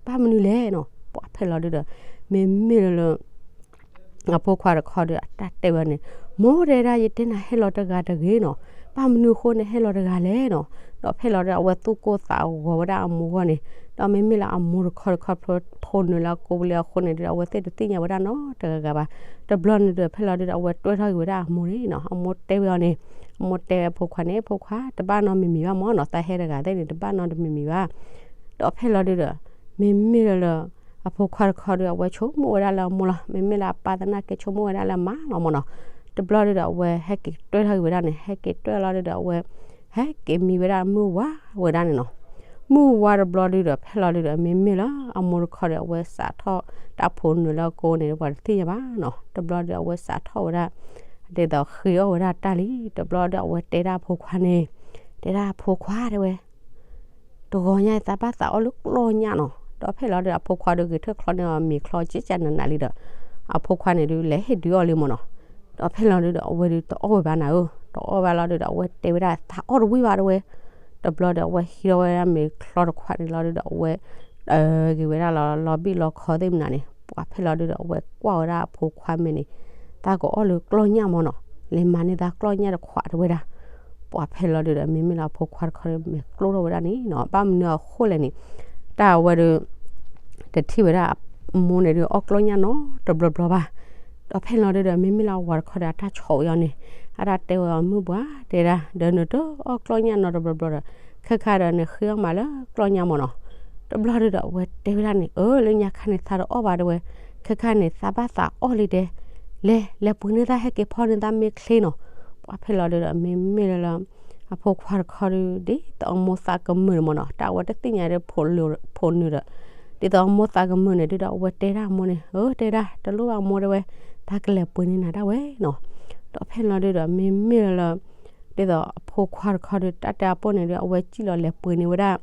ဘၣ်မနုၤလဲၣ်နီၤ. ပှၤဖဲလီၤဒုဒီး မ့မ့ၢ်လၢလၢ အဖိခွါတခီဒီး အတၢ်တဲဝဲန့ၣ် မိၢ်တဲဒၣ် ယတဲနၤဟဲလီၤတဂၤတဂ့ၤနီၤ, ဘၣ်မနုၤအဃိနဟဲလီၤတဂၤလဲၣ်နီၤ. ဒီးဖဲလီၤဒီး အဝဲသူၣ်ကိၢ်သးဂီၤဝဲဒၣ်အမိၢ်ဂီၢ်န့ၣ် ဒီးမ့မ့ၢ်လၢအမိၢ်တခီတခီဖျိဖိနုာ်လၢကိၢ်လံအဃိန့ၣ်ဒုဒီး အဝဲသ့ၣ်တသ့ၣ်ညါဝဲဒၣ်နီတဂၤဂၤဘၣ်. တဘျီန့ၣ်ဒီး ဖဲလီၤဒုဒီး အဝဲတွဲထီၣ်က့ၤဝဲဒၣ်အမိၢ်န့ၣ်နီၤ, အမိၢ်တဲဝဲအီၤန့ၣ် အမိၢ်တဲဝဲအဖိခွါန့ၣ် ဖိခွါ တဘၣ်နီတမံၤမံၤဘၣ်မ့ၢ်နီၤ, သးဟဲတဂၤသ့ၣ်န့ၣ် တဘၣ်နီတမံၤမံၤဘၣ်. ဒီးဖဲလီၤဒုဒီး မ့မ့ၢ်လၢလၢ အဖိခွါတခီဒီး အဝဲဆိကမိၣ်ဝဲဒၣ်လၢအမိၢ်လီၤ, မ့မ့ၢ်လၢအပၢ်သနာ်က့ ဆိကမိၣ်ဝဲဒၣ်လၢအမါလီၤမ့ၢ်နီၤ. တဘျီဒုဒီး အဝဲဟဲက့ၤတွဲထီၣ်က့ၤဝဲဒၣ်န့ၣ် ဟဲက့ၤတွဲလီၤဒုဒီး အဝဲ ဟဲက့ၤမံဝဲဒၣ်မုၢ်ဝါဝဲဒၣ်န့ၣ်နီၤ. မုၢ်ဝါတဘျီဒုဒီး ဖဲလီၤဒုဒီး မ့မ့ၢ်လၢအမိၢ်တခီဒီး အဝဲစးထီၣ်တၢ်ဖိနုာ်လၢကိၢ်န့ၣ် ပှၤတသ့ၣ်ညါဘၣ်နီၤ. တဘျီဒီး အဝဲစးထီၣ်ဝဲဒၣ် ဒ်သိးဃ့အီၣ်ဝဲဒၣ်တၢ်လံ. တဘျီဒီး အဝဲတဲဒၣ်အဖိခွါန့ၣ် တဲဒၣ်အဖိခွါတဲဝဲ တဂီၤညါအံၤ သးဘၣ်သးအီၣ်လၢကျီၢ်ညၣ်နီၤ. ဒီးဖဲလီၤဒုဒီး အဖိခွါဒုးဂဲၤထၢၣ်ချီန့ၢ်အီၤမ့ၤချီကဲကဲနးနးလံဒီး အဖိခွါန့ၣ်ဒုး လဲၤဟ့ၣ်ဒုးအီၣ်လံမ့ၢ်နီၤ. ဒီးဖဲလီၤဒုဒီး အဝဲဒုးတအီၣ်ဝဲဘၣ်နၤဧၢ, တအီၣ်ဘၣ်လီၤဒုဒီး အဝဲတဲဝဲဒၣ် သးအီၣ်တဝံၣ်ဘၣ်တဲဝဲ. တဘျီဒီး အဝဲဟံးထီၣ်ဝဲဒၣ်မ့ၤချီတခွးန့ၣ်လီၤဒုဒီး အဝဲ ဂ့ၤဝဲဒၣ်လီၤ လီၤဘံၣ်လီၤခီသ့ၣ်မနုၤန့ၣ် ပှၤဖဲလီၤဒုဒီး အဝဲကွၢ်ဝဲဒၣ်အဖိခွါမဲာ်န့ၣ် သးကအီၣ်လၢကျီၢ်ညၣ်မ့ၢ်နီၤ, လဲၤမၤန့ၢ်သးကျီၢ်ညၣ်တခွးတဲဝဲဒၣ်. ပှၤဖဲလီၤဒုဒီး မ့မ့ၢ်လၢအဖိခွါတခီဒီး မဲာ်ကျိထီၣ်ဝဲဒၣ်န့ၣ်နီၤ, ဘၣ်မနုၤအဃိလဲၣ်န့ၣ် တၢ်အဝဲဒုး တထံၣ်ဝဲဒၣ်အမိၢ်န့ၣ်ဒုး အီၣ်ကျီၢ်ညၣ်နီတဘျီဘျီဘၣ်. ဒီးဖဲလီၤဒုဒီး မ့မ့ၢ်လၢအဝၤတခီဒီး အတၢ်ဆိးဝဲအီၤန့ၣ် အတၢ်တဲဝဲအီၤ မုၢ်ပှၢ်တဲဒၣ် ဒီးနတအီၣ်ကျီၢ်ညၣ်နီတဘျီဘျီဒီး ခဲခါဒီးနဃ့အီၣ်မးလၢကျီၢ်ညၣ်မ့ၢ်နီၤ. တဘျီဒုဒီး အဝဲတဲဝဲဒၣ်န့ၣ် အၢ လၢညါခါန့ၣ် သးတအီၣ်ဘၣ်တဲဝဲ, ခဲခါန့ၣ် သးဘၣ်သးအီၣ်လံတဲ, လဲၤ လဲၤပှ့ၤန့ၢ်သး ဟဲက့ၤဖီန့ၢ်သးမ့ၢ်ချ့နီၤ. ပှၤဖဲလီၤဒုဒီး မ့မ့ၢ်လၢလၢ အဖိခွါတခီဒု ဒ်သိးအမိၢ်သးကမုာ်န့ၣ်မ့ၢ်နီၤ, တၢ်အဝဲတသ့ၣ်ညါဒီး ဖိနုာ်ဒီး ဒ်သိးအမိၢ်သးကမုာ်န့ၣ်ဒုဒီး အဝဲတဲဒၣ်အမိၢ်န့ၣ် အၢ တဲဒၣ် တလိၣ်ဘၣ်မိၢ်တဲဝဲ, သးကလဲၤပှ့ၤန့ၢ်နၤဒၣ်ဝဲနီၤ. ဒီးဖဲလီၤဒုဒီး မ့မ့ၢ်လၢလၢ ဒ်သိးအဖိခွါတခီဒီး တၢ်တဲအပိၢ်န့ၣ်ဒီး အဝဲစံၣ်လီၤလဲၤပှ့ၤန့ၢ်ဝဲဒၣ်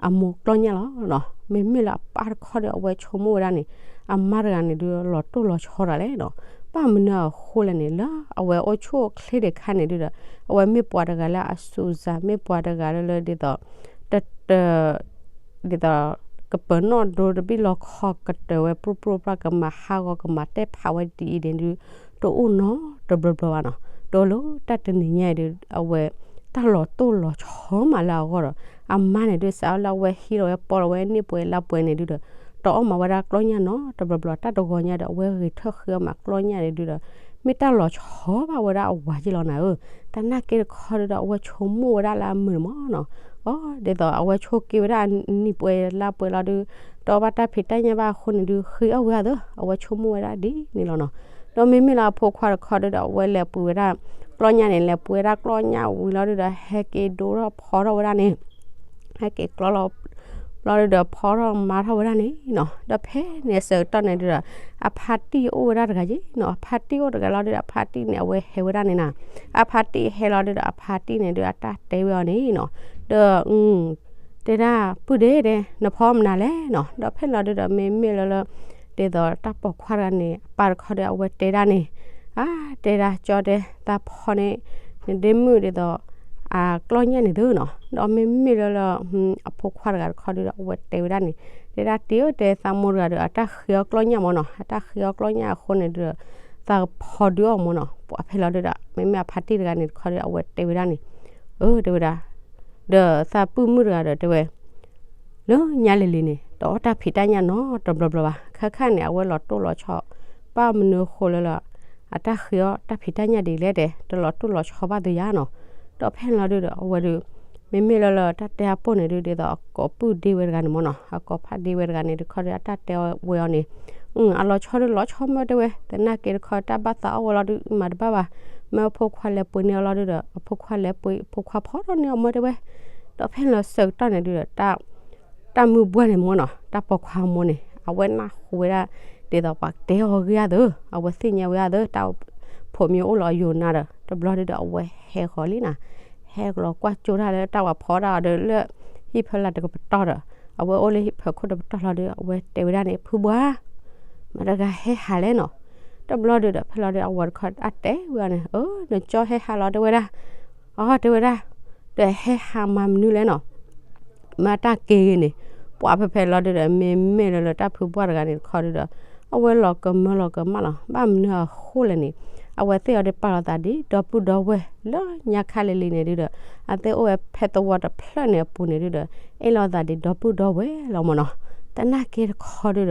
အမိၢ်ကျီၢ်ညၣ်လီၤနီၤ. မ့မ့ၢ်လၢအပၢ်တခီဒီး အဝဲဆိကမိၣ်ဝဲဒၣ်န့ၣ် အမါတဂၤန့ၣ်ဒုး လီၤတိၢ်လီၤဆီတၢ်လဲၣ်နီၤ. ဘၣ်မနုၤအဃိလဲၣ်န့ၣ် လၢအဝဲအိၣ်ဆူၣ်အိၣ်ချ့ဒံးခါန့ၣ်ဒုဒီး အဝဲမ့ၢ်ပှၤတဂၤလၢအစူၤစၤ မ့ၢ်ပှၤတဂၤလၢလၢဒ်သိး တတ ဒ်သိး ကပၢၤနီၣ်ဒိတဘ့ၣ်လီခီကတၢၢ်ဝဲ ပြိပြိပြါ ကမၤဟးဂီၤ ကမၤတဲဖးဝဲဒ်အံၤဒ်ဒုး တအိၣ်နီတဘျီဘျီဘၣ်နီၤ. ဒီးလၢတၢ်တနံၤညါအံၤဒုး အဝဲ တၢ်လီၤတိၢ်လီၤဆီမးလၢအဂီၢ်ဒီး အမါန့ၣ်ဒုး စးလၢအဝဲဟံးလီၤဝဲ ပီလီၤဝဲန့ၢ်ပှဲၤလါပှဲၤန့ၣ်ဒုးဒီး တအီၣ်မၤဝဲဒၣ်ကျီၢ်ညၣ်နီတဘျီဘျီ တၢ်တဂီၤညါဒီး အဝဲဂဲၤထၢၣ်ဃ့အီၣ်မးကျီၢ်ညၣ်န့ၣ်ဒုးဒီး မ့ၢ်တၢ်လီၤဆီဘၣ်ဝဲဒၣ်အဝၤက့လီၤနၤဧၢ. တၢ်နာ်က့တခီဒုးဒီး အဝဲဆိကမိၣ်ဝဲဒၣ်လၢအမုာ်န့ၣ်မ့ၢ်နီၤ. အီ ဒ်သိးအဝဲဆိးက့ဝဲဒၣ်နံၣ်ပှဲၤလါပှဲၤလီၤဒုး တအီၣ်ဘၣ်တၢ်ဖံးတၢ်ညၣ်ဘၣ်အဃိန့ၣ်ဒုး ဃ့အီၣ်ဝဲအသး အဝဲဆိကမိၣ်ဝဲဒၣ်ဒ်န့ၣ်လီၤနီၤ. ဒီးမ့မ့ၢ်လၢအဖိခွါတခီဒုးဒီး အဝဲလဲၤပှ့ၤဝဲဒၣ် ကျီၢ်ညၣ်န့ၣ် လဲၤပှ့ၤဝဲဒၣ်ကျီၢ်ညၣ်ဝံၤလီၤဒုးဒီး ဟဲက့ၤဒိထီၣ်ဖီထီၣ်ဝဲဒၣ်န့ၣ် ဟဲက့ၤကျီလီၤ ဘျီဒုးဒီးဖီထီၣ်မၤထီၣ်ဝဲဒၣ်န့ၣ်နီၤ. ဒီးဖဲန့ၣ်အဆၢကတီၢ်န့ၣ်ဒုးဒီး အဖါတံၢ်အိၣ်ဝဲဒၣ်တဂၤက့နီၤ. အဖါတံၢ်အိၣ်တဂၤလီၤဒုးဒီး အဖါတံၢ်န့ၣ် အဝဲဟဲဝဲဒၣ်န့ၣ်နီၤ. အဖါတံၢ်ဟဲလီၤဒုးဒီး အဖါတံၢ်န့ၣ်ဒုး အတၢ်တဲဝဲအီၤန့ၣ်နီၤ. ဒီး တဲဒၣ် ပုၢ်ဒ့ဒဲး နဖီမနုၤလဲၣ်နီၤ. ဒီးဖဲလီၤဒုးဒီး မ့မ့ၢ်လၢလၢ ဒ်သိးတၢ်ပိာ်ခွါတဂၤန့ၣ် အပၢ်တခီဒီး အဝဲတဲဒၣ်န့ၣ် အါ တဲဒၣ် ကၠီတဲ သးဖီန့ၣ် နဒ့မုၣ်ဒ်သိး အကျီၢ်ညၣ်န့ၣ်သုနီၤ. ဒီးမ့မ့ၢ်လၢလၢ အဖိခွါတဂၤတခီဒုးဒီး အဝဲတဲဝဲဒၣ်န့ၣ် တဲဒၣ်တံၢ်ဧၢ တဲသးမိၢ်တဂၤဒီး အတၢ်ဃ့အီၣ်ကျီၢ်ညၣ်မ့ၢ်နီၤ. အတၢ်ဃ့အီၣ်ကျီၢ်ညၣ်အဃိန့ၣ်ဒုးဒီး သးဖီဒုးအီၣ်မ့ၢ်နီၤ. ပှၤဖဲလီၤဒုးဒီး မ့မ့ၢ်အဖါတံၢ်တဂၤန့ၣ်တခီဒီး အဝဲတဲဝဲဒၣ်န့ၣ် အၢ တဲဝဲဒၣ် ဒီးသးပုၢ်မုၣ်တဂၤဒီးတဲဝဲ လၢညါလံၤလံၤန့ၣ် တအီၣ်တၢ်ဖံးတၢ်ညၣ်နီတဘျီဘျီဘၣ်. ခဲခါန့ၣ် အဝဲလီၤတိၢ်လီၤဆီ ဘၣ်မနုၤအဃိလၢလၢ အတၢ်ဃ့အီၣ်တၢ်ဖံးတၢ်ညၣ်ဒ်လဲၣ်တဲ, တလီၤတိၢ်လီၤဆီဘၣ်သုယါနီၤ. ဒီးဖဲန့ၣ်လီၤဒုဒီး အဝဲဒုး မ့မ့ၢ်လၢလၢတၢ်တဲအပိၢ်န့ၣ်ဒုး ဒ်သိးအကိးပုၢ်ဒ့ဝဲတဂၤန့ၣ်မ့ၢ်နီၤ, အကိးဖးဒ့ဝဲတဂၤန့ၣ်တခီဒီး အတၢ်တဲဝဲအီၤန့ၣ်, အလီၤဆီဒုးလီၤဆီမ့ၢ်တဲဝဲ, သနာ်က့တခီတၢ်ဘၣ်သးအီၣ်ဝဲလီၤဒုး မၤတဘၣ်ဘၣ်, မ့ၢ်အဖိခွါလဲၤပှ့ၤန့ၢ်အီၤလီၤဒုဒီး အဖိခွါလဲၤပှ့ၤ အဖိခွါဖီထီၣ်န့ၢ်အီၤမ့ၢ်တဲဝဲ. ဒီးဖဲန့ၣ်လီၤဆၢကတီၢ်န့ၣ်ဒုဒီး တၢ် တၢ်မုၢ်ဘှၢ်န့ၣ်မ့ၢ်နီၤ, တၢ်ပိာ်ခွါအမိၢ်န့ၣ် အဝဲနၢ်ဟူဝဲဒၣ် ဒ်သိးပှၤတဲအီၤဂ့ၢ်အသၢ, အဝဲသ့ၣ်ညါဝဲအသၢ တၢ်ဖိမ့ၢ်အိၣ်လီၤယိာ်နၤဒီး တဘျီဒုဒီး အဝဲဟဲဃီၤလံနီၤ, ဟဲလီၤကွၢ်ကၠိတၢ်လၢတၢ်ဝၤဖီဒၣ်အီၤဒီး လၢဟံၣ်ဖၢလာ်တကပတီၢ်ဒီး အဝဲအိၣ်လၢဟံၣ်ဖၢခိၣ်တပတီၢ်လီၤဒု အဝဲတဲဝဲဒၣ်န့ၣ် ဖုဘှၢ် မတၤတဂၤဟဲဟးလဲၣ်နီၤ. တဘျီဒုဒီး ဖဲလီၤဒု အဝၤတခီအတဲဝဲအီၤန့ၣ်, အၢ နကၠီဟဲဟးလီၤတဲဝဲဒၣ်, အတဲဝဲဒၣ်, ဒီးဟဲဟးမၤမနုၤလဲၣ်နီၤ. မ့ၢ်တၢ်က့ၤဂ့ၤန့ၣ်, ပှၤဖဲဖဲလီၤဒုဒီး မ့မ့ၢ်လၢလၢတၢ်ဖုဘှၢ်တဂၤန့ၣ်တခီဒုဒီး အဝဲလီၤကမၢလီၤကမၣ်လီၤ. ဘၣ်မနုၤအဃိလဲၣ်န့ၣ်, အဝဲသ့ၣ်အီၤဒုးပာ်လီၤသးဒ်ဒီပုၢ်ဒီဝဲၢ်လၢညါခါလံၤလံၤန့ၣ်ဒုဒီး အသ့ၣ်အိၣ်ဝဲဖဲသဝီတဖျၢၣ်န့ၣ်အပူၤန့ၣ်ဒုဒီး အ့ၣ်လိာ်သးဒ်ဒီပုၢ်ဒီဝဲၢ်လီၤမ့ၢ်နီၤ. သနာ်က့တခီဒုဒီး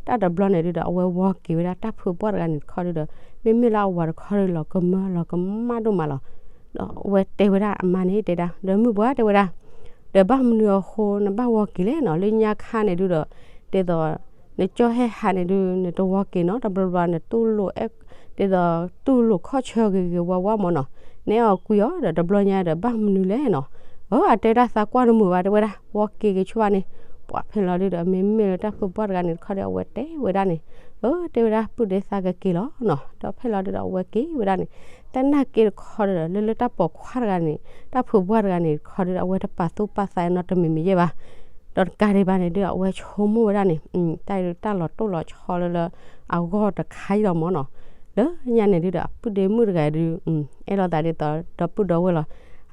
တၢ်တဘျီန့ၣ်ဒုဒီး အဝဲဝီၤက့ၤဝဲဒၣ်တၢ်ဖုဘှၢ်တဂၤန့ၣ်တခီဒုဒီး မ့မ့ၢ်လၢအဝၤတခီဒုလီၤကမၢလီၤကမၣ်ဒိၣ်မးလီၤ. ဒီးအဝဲတဲဝဲဒၣ်အမါန့ၣ်တဲဒၣ် ဒီးမုၢ်ဘှၢ်တဲဝဲဒၣ်, ဒီးဘၣ်မနုၤအဃိနဘၣ်ဝီၤက့ၤလဲၣ်နီၤ, လၢညါခါန့ၣ်ဒုဒီး ဒ်သိး နကၠီဟဲဟးန့ၣ်ဒု နတဝီၤက့ၤနီၤ, တဘျီဘျီနတူၢ်လိာ် ဒ်သိးတူၢ်လိာ်ခီၣ်ဆၢဂ့ၤဂ့ၤဝါဝါမ့ၢ်နီၤ, နအဲၣ်အီၤကွံအီၤဒီး တဘျီညါဒီးဘၣ်မနုၤလဲၣ်နီၤ. အၢ အတဲတၢ်သးကွၢ်တမုာ်ဘၣ်တဲဝဲဒၣ်, ဝီၤက့ၤက့ၤဆိဘၣ်န့ၣ်. ပှၤဖဲလီၤဒုဒီး မ့မ့ၢ်လၢတၢ်ဖုဘှၢ်တဂၤန့ၣ်တခီဒီး အဝဲတဲဝဲဒၣ်န့ၣ်, အၢ တဲဝဲဒၣ် ပုၢ်ဒ့သးကက့ၤလီၤနီၤ. ဒီးဖဲလီၤဒုဒီး အဝဲက့ၤဝဲဒၣ်န့ၣ်, သနာ်က့တခီဒုဒီး လၢလၢတၢ်ပိာ်ခွါတဂၤန့ၣ် တၢ်ဖုဘှၢ်တဂၤန့ၣ်တခီဒုဒီး အဝဲတပာ်သူၣ်ပာ်သးနီတမံၤမံၤယဲၢ်ဘၣ်. ဒီးတကးဒံးဘၣ်န့ၣ်ဒုဒီး အဝဲဆိကမိၣ်ဝဲဒၣ်န့ၣ်, တၢ်ဒုးတၢ်လီၤတိၢ်လီၤဆီလၢလၢ အဂီၢ်တခါအံၤလီၤမ့ၢ်နီၤ. လၢညါန့ၣ်ဒုဒီး အပုၢ်ဒ့မုၣ်တဂၤဒု အဲၣ်လိာ်သးဒ်သိးဒီပုၢ်ဒီဝဲၢ်လီၤ.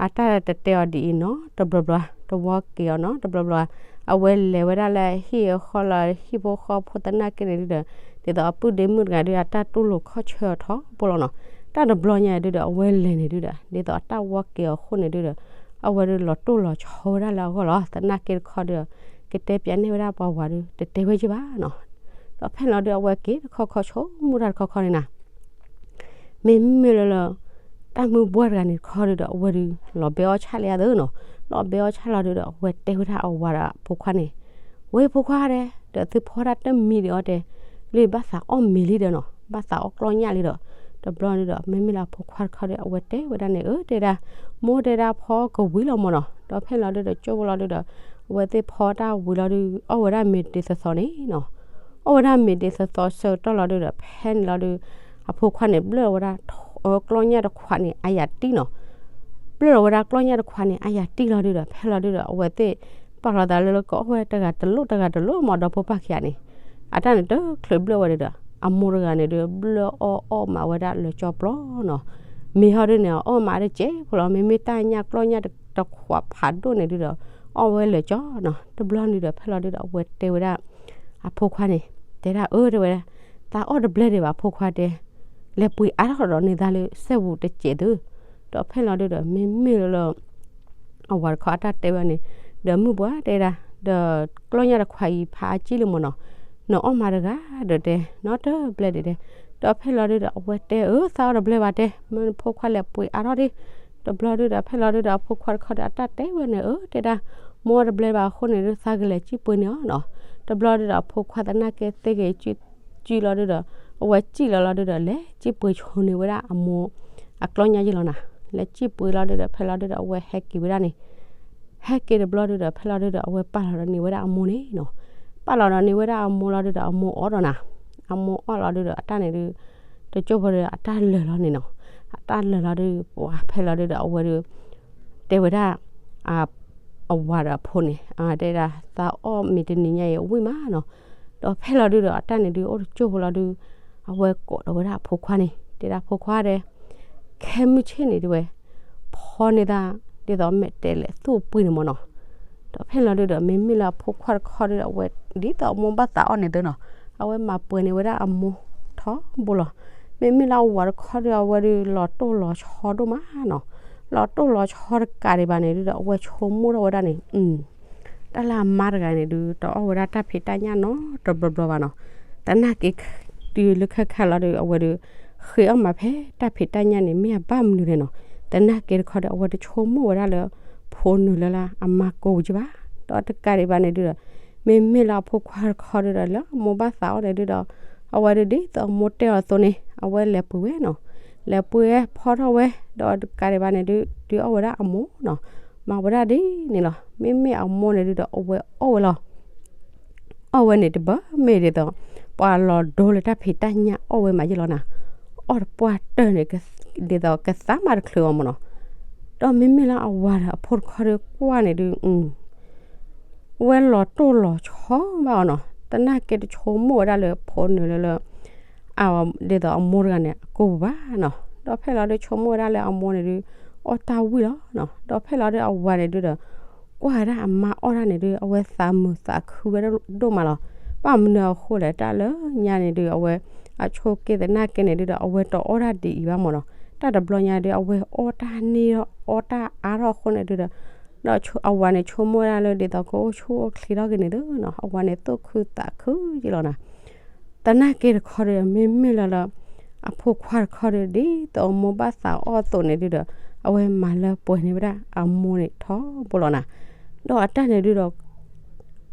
အတၢ်တတဲအီၤဒ်အံၤနီတဘျီဘျီ, တဝီၤက့ၤအီၤနီတဘျီဘျီ, အဝဲလဲၤဝဲဒၣ်လၢဟံၣ်အဃီလီၤ ဟံၣ်ဖိဃီဖိသနာ်က့န့ၣ်ဒုဒီး ဒ်သိးအပုၢ်ဒ့မုၣ်တဂၤဒု အတၢ်တူၢ်လိာ်ခီၣ်ဆၢအီၤထီဘိလီၤနီၤ. တၢ်တဘျီညါဒုဒီး အဝဲလဲၤန့ၣ်ဒုဒီး ဒ်သိးအတၢ်ဝီၤက့ၤအီၤအဃိန့ၣ်ဒုဒီး အဝဲဒုလီၤတိၢ်လီၤဆီဝဲဒၣ်လၢအဂီၢ်လီၤ. သနာ်က့တခီဒုဒီး ကတဲပျးန့ၢ်ဝဲဒၣ်ပှၤဝၤဒု တတဲဝဲက့ၤဘၣ်နီၤ. ဒီးဖဲလီၤဒု အဝဲက့ၤတခီခီဆိကမိၣ်တၢ်တခီခီန့ၣ်နီၤ. မ့မ့ၢ်လၢလၢ တၢ်မုၢ်ဘှၢ်တဂၤန့ၣ်တခီဒုဒီး အဝဲဒု လီၤဘဲအီၣ်ဆၣ်လၢအသၢနီၤ. လီၤဘဲအီၣ်ဆၣ်လီၤဒုဒီး အဝဲတဲဝဲဒၣ်အဝၤဒီးအဖိခွါန့ၣ်, ဝဲဖိခွါဒဲး, ဒီးသုဖီတၢ်တမံၤဒံးအီၤတဲ, လၢဘၣ်သးအီၣ်မ့ၤလံဒီးနီၤ, ဘၣ်သးအီၣ်ကျီၢ်ညၣ်လံဒီး. တဘျီဒုဒီး မ့မ့ၢ်လၢအဖိခွါတခီဒီး အဝဲတဲဝဲဒၣ်န့ၣ်, အၢ တဲဒၣ်, မိၢ်တဲဒၣ်ဖီကဝံၤလီၤမ့ၢ်နီၤ. ဒီးဖဲလီၤဒုဒီး ကၠိဖိလီၤဒုဒီး အဝဲသ့ၣ်ဖီတၢ်ဝံၤလီၤဒု အီၣ်ဝဲဒၣ်မ့ၤဒ်သိးသိးန့ၣ်နီၤ. အီၣ်ဝဲဒၣ်မ့ၤဒ်သိးသိးဆၢကတီၢ်လီၤဒုဒီး ဖဲန့ၣ်လီၤဒု အဖိခွါန့ၣ် ဘျၢၣ်ဝဲဒၣ် ကျီၢ်ညၣ်တခွးန့ၣ် အယၤတံၢ်နီၤ. ဘျၢၣ်လီၤဝဲဒၣ်ကျီၢ်ညၣ်တခွးန့ၣ် အယၤတံၢ်လီၤဒုဒီး ဖဲလီၤဒုဒီး အဝဲသ့ၣ် ပာ်လီၤသးလၢလၢကအီၣ်ဝဲတဂၤတလိၣ်တဂၤတလိၣ်မ့ၢ်ဒီဖိပၢ်ခံဂၤန့ၣ်, အတၢ်န့ၣ်တချုးဘျၢၣ်ဝဲဒုဒီး အမိၢ်တဂၤန့ၣ်ဒု ဘျၢၣ်အီၣ်အီၣ်မးဝဲဒၣ်လၢကၠီပျီနီၤ. မ့ၢ်ဟီဒုန့ၣ် အီၣ်မးတစဲးဖိလီၤ, မ့မ့ၢ်တၢ်ညၣ်ကျီၢ်ညၣ်တခွးဖးဒိၣ်န့ၣ်ဒုဒီး အီၣ်ဝဲလၢကၠီနီၤ. တဘျီဒုဒီး ဖဲလီၤဒုဒီး အဝဲတဲဝဲဒၣ် အဖိခွါန့ၣ်, တဲဒၣ်အၢ တဲဝဲဒၣ်, သးအီၣ်တဘျဲဒံးဘၣ် ဖိခွါတဲ, လဲၤပှ့ၤအါထီၣ်ဒီးန့ၢ်သးလၢစဲဘူးတစဲးသု. ဒီးဖဲလီၤဒုဒီး မ့မ့ၢ်လၢလၢ အဝၤတခီအတၢ်တဲဝဲန့ၣ်, ဒီးမုၢ်ဘှၢ်တဲဒၣ်, ဒီးကျီၢ်ညၣ်တခွးအံၤဖးအါကံၢ်လံမ့ၢ်နီၤ, နအီၣ်မးတဂၤဒီးတဲ နီတဘျဲဒံးတဲ. ဒီးဖဲလီၤဒုဒီး အဝဲတဲအၢ သးအီၣ်တဘျဲဘၣ်တဲ, မ့ၢ်ဖိခွါလဲၤပှ့ၤအါထီၣ်ဒံး. တဘျီဒုဒီး ဖဲလီၤဒုဒီး အဖိခွါတခီဒီး အတၢ်တဲဝဲန့ၣ် အၢ တဲဒၣ်, မိၢ်အီၣ်တဘျဲဘၣ်အဃိန့ၣ်ဒု သးကလဲၤစံၣ်ပှ့ၤန့ၢ်အီၤနီၤ. တဘျီဒုဒီး အဖိခွါသနာ်က့သ့ဂ့ၤ ကံၢ်လီၤဒုဒီး အဝဲစံၣ်လီၤလီၤဒုဒီး လဲၤစံၣ်ပှ့ၤဆိန့ၢ်ဝဲဒၣ်အမိၢ် အကျီၢ်ညၣ်ယ့ၢ်လီၤနီၤ. လဲၤစံၣ်ပှ့ၤလီၤဒုဒီး ဖဲလီၤဒုဒီး အဝဲဟဲက့ၤဝဲဒၣ်န့ၣ် ဟဲက့ၤတဘျီဒုဒီး ဖဲလီၤဒုဒီး အဝဲပာ်လီၤဒီးန့ၢ်ဝဲဒၣ်အမိၢ်န့ၣ်နီၤ. ပာ်လီၤဒီးန့ၢ်ဝဲဒၣ်အမိၢ်လီၤဒုဒီး အမိၢ်အီၣ်ဒီးနီၤ. အမိၢ်အီၣ်လီၤဒုဒီး အတၢ်န့ၣ်ဒု တကၠိဖိဒီး အတၢ်လၢာ်လီၤန့ၣ်နီၤ. အတၢ်လၢာ်လီၤဒု ပှၤဖဲလီၤဒုဒီး အဝဲဒု တဲဝဲဒၣ် အဝၤဒီးအဖိန့ၣ် တဲဒၣ် သးအီၣ်မ့ၤတနံၤညါအံၤ ဝံၣ်မးနီၤ. ဒီးဖဲလီၤဒုဒီး အတၢ်န့ၣ်ဒု အိၣ်တကၠိဖိလီၤဒု အဝဲကိးဒီးဝဲဒၣ်အဖိခွါန့ၣ် တဲဒၣ် ဖိခွါဒဲး, ခဲမုၢ်ဆ့ၣ်န့ၣ်တဲဝဲ ဖီန့ၢ်သး ဒ်သိးမဲာ်တဲးလဲးသူၣ်ပှ့ၤန့ၣ်မ့ၢ်နီၤ. ဒီးဖဲလီၤဒုဒီး မ့မ့ၢ်လၢအဖိခွါတခီဒုဒီး အဝဲဒ်သိးအမိၢ်ဘၣ်သးအီၣ်န့ၣ်သ့နီၤ, အဝဲမၤပှဲၤန့ၢ်ဝဲဒၣ်အမိၢ်ထီဘိလီၤ. မ့မ့ၢ်လၢအဝၤတခီဒု အဝဲဒု လီၤတိၢ်လီၤဆီဒိၣ်မးနီၤ. လီၤတိၢ်လီၤဆီတကးဒံးဘၣ်န့ၣ်ဒုဒီး အဝဲဆိကမိၣ်ထီၣ်ဝဲဒၣ်န့ၣ် တၢ်လၢအမါတဂၤန့ၣ်ဒု တအီၣ်ဝဲဒၣ်တၢ်ဖံးတၢ်ညၣ်နီတဘျီဘျီဘၣ်နီၤ. သနာ်က့ တုၤလၢခဲခါလီၤဒီး အဝဲဒီး ဃ့အီၣ်မးဖဲတၢ်ဖံးတၢ်ညၣ်န့ၣ် မ့ၢ်အဘၣ်မနုၤလဲၣ်နီၤ. သနာ်က့တခီဒီး အဝဲတဆိကမိၣ်ဝဲဒၣ်လၢ ဖိနုာ်လၢ်လၢ် အမါကိးပူၤကဘၣ်. ဒီးတကးဒံးဘၣ်န့ၣ်ဒုဒီး မ့မ့ၢ်လၢအဖိခွါတခီဒုဒီး လၢအမိၢ်ဘၣ်သးအီၣ်န့ၣ်ဒုဒီး အဝဲဒုဒ်သိးအမိၢ်တဲအီၤအသိးန့ၣ် အဝဲလဲၤပှ့ၤဝဲနီၤ. လဲၤပှ့ၤဝဲဖီထီၣ်ဝဲ ဒီးတကးဒံးဘၣ်န့ၣ်ဒု ဒုးအီၣ်ဝဲဒၣ်အမိၢ်နီၤ. မၤဝဲဒၣ်ဒ်န့ၣ်လီၤ. မ့မ့ၢ်အမိၢ်န့ၣ်ဒုဒီး အဝဲအီၣ်ဝဲလီၤ. အီၣ်ဝဲန့ၣ်တဘၣ်မ့ၢ်ဒ်သိး ပှၤလီၤဒိလၢတၢ်ဖံးတၢ်ညၣ်အီၣ်ဝဲမးယ့ၢ်လီၤနၤ. အီၣ်တပှၢ်တၢၢ်န့ၣ် ဒ်သိးကသါမးတချုးအီၤမ့ၢ်နီၤ. ဒီးမ့မ့ၢ်လၢအဝၤဒီးအဖိတခီဒီးကွၢ်န့ၣ်ဒု ဝဲလီၤတိၢ်လီၤဆီဘၣ်အီၤနီၤ. သနာ်က့တဆိကမိၣ်ဝဲဒၣ်လၢဖိနုာ်လၢ်လၢ် ဒ်သိးအမိၢ်တဂၤန့ၣ် အကိးပူၤဘၣ်နီၤ. ဒီးဖဲလီၤဒုဆိကမိၣ်ဝဲဒၣ်လၢအမိၢ်န့ၣ်ဒု အီၣ်တၢ်ဝံၣ်လီၤနီၤ. ဒီးဖဲလီၤဒုအဝၤန့ၣ်ဒုဒီး ကွၢ်ဝဲဒၣ်အမါအီၣ်တၢ်န့ၣ်ဒု အဝဲသးမုာ်သးခုဝဲဒၣ်ဒိၣ်မးလီၤ. ဘၣ်မနုၤအဃိလဲၣ် တၢ်လၢညါန့ၣ်ဒု အဝဲ အဆိက့သနာ်က့န့ၣ်ဒုဒီး အဝဲတအီၣ်တၢ်ဒ်အံၤဘၣ်မ့ၢ်နီၤ. တၢ်တဘျီညါဒု အဝဲအီၣ်တၢ်န့ၢ်ထီၣ်အီၣ်တၢ်အါထီၣ်အဃိန့ၣ်ဒုဒီး ဒီးအဝၤန့ၣ်ဆိကမိၣ်ဝဲဒၣ်လၢဒ်သိးကအိၣ်ဆူၣ်အိၣ်ချ့ထီၣ်က့ၤန့ၣ်သုနီၤ. အဝၤန့ၣ်သူၣ်ခုသးခုယ့ၢ်လီၤနၤ. သနာ်က့တခီဒီး မ့မ့ၢ်လၢလၢ အဖိခွါတခီဒီး ဒ်သိးအမိၢ်ဘၣ်သးအီၣ်အသိးန့ၣ်ဒုဒီး အဝဲမၤလၢပှဲၤန့ၢ်ဝဲဒၣ်အမိၢ်န့ၣ်ထီဘိလီၤနၤ. ဒီးအတၢ်န့ၣ်ဒုဒီး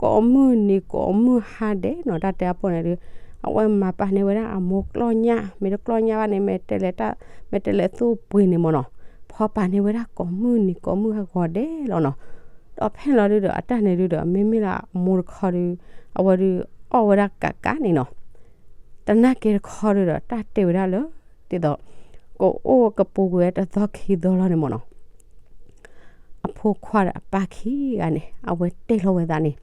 ကိးမုၢ်နံၤကိးမုၢ်ဟါဒဲးနီၤ တၢ်တဲအပိၢ်န့ၣ်ဒု အဝဲမၤပာ်န့ၢ်ဝဲဒၣ်အမိၢ်ကျီၢ်ညၣ် မ့ၢ်တကျီၢ်ညၣ်ဘၣ်န့ၣ် မ့ၢ်တဲလဲၤတၢ် မ့ၢ်တဲလဲၤသူၣ်ပှ့ၤန့ၣ်မ့ၢ်နီၤ. ဖီပာ်န့ၢ်ဝဲဒၣ်ကိးမုၢ်နံၤကိးမုၢ်ဟါဂီၤဒဲးလီၤနီၤ. ဒီးဖဲလီၤဒုဒီး အတၢ်န့ၣ်ဒုဒီး မ့မ့ၢ်လၢအမိၢ်တခီဒု အဝဲဒု အီၣ်ဝဲဒၣ်ကးကးန့ၣ်နီၤ. သနာ်က့တခီဒုဒီး တၢ်တဲဝဲဒၣ်လၢ ဒ်သိး ကအိၣ်ကပူၤကွံာ်ဝဲတသီခံသီလီၤန့ၣ်မ့ၢ်နီၤ. အဖိခွါဒီးအပၢ်ခံဂၤန့ၣ် အဝဲတဲလီၤဝဲသးန့ၣ်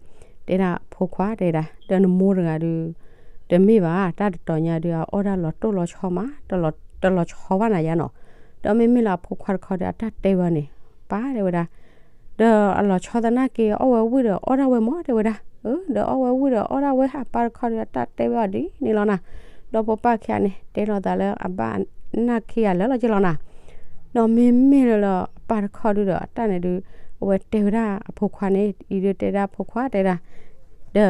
တဲဒၣ်ဖိခွါတဲဒၣ် ဒီးနမိၢ်တဂၤဒု တမ့ၢ်ဘၣ် တၢ်တတီၤညါဒု အအီၣ်တၢ်လီၤတိၢ်လီၤဆီမး တလီၤဆီဘၣ်နၤယါနီၤ. ဒီးမ့မ့ၢ်လၢအဖိခွါတခီဒီး အတၢ်တဲဝဲန့ၣ် ပၢ်တဲဝဲဒၣ် ဒီးအလီၤဆီသနာ်က့ အီၣ်ဝဲဝံၣ်ဒီးအီၣ်ဒၣ်ဝဲမ့ၢ်တဲဝဲဒၣ်. ဒီးအီၣ်ဝဲဝံၣ်ဒီးအီၣ်ဒၣ်ဝဲ အပၢ်တခီဒီး အတၢ်တဲဝဲအီၤဒ်န့ၣ်လီၤနၤ. ဒီးဖိပၢ်ခံဂၤန့ၣ် တဲလီၤသးလၢအဘၣ်နၢ်ခံဂၤလၢာ်လီၤက့လီၤနၤ. ဒီးမ့မ့ၢ်လၢလၢအပၢ်တခီဒုဒီး အတၢ်န့ၣ်ဒု အဝဲတဲဝဲဒၣ်အဖိခွါန့ၣ် အံၤဒုတဲဒၣ်ဖိခွါတဲဒၣ် ဒီး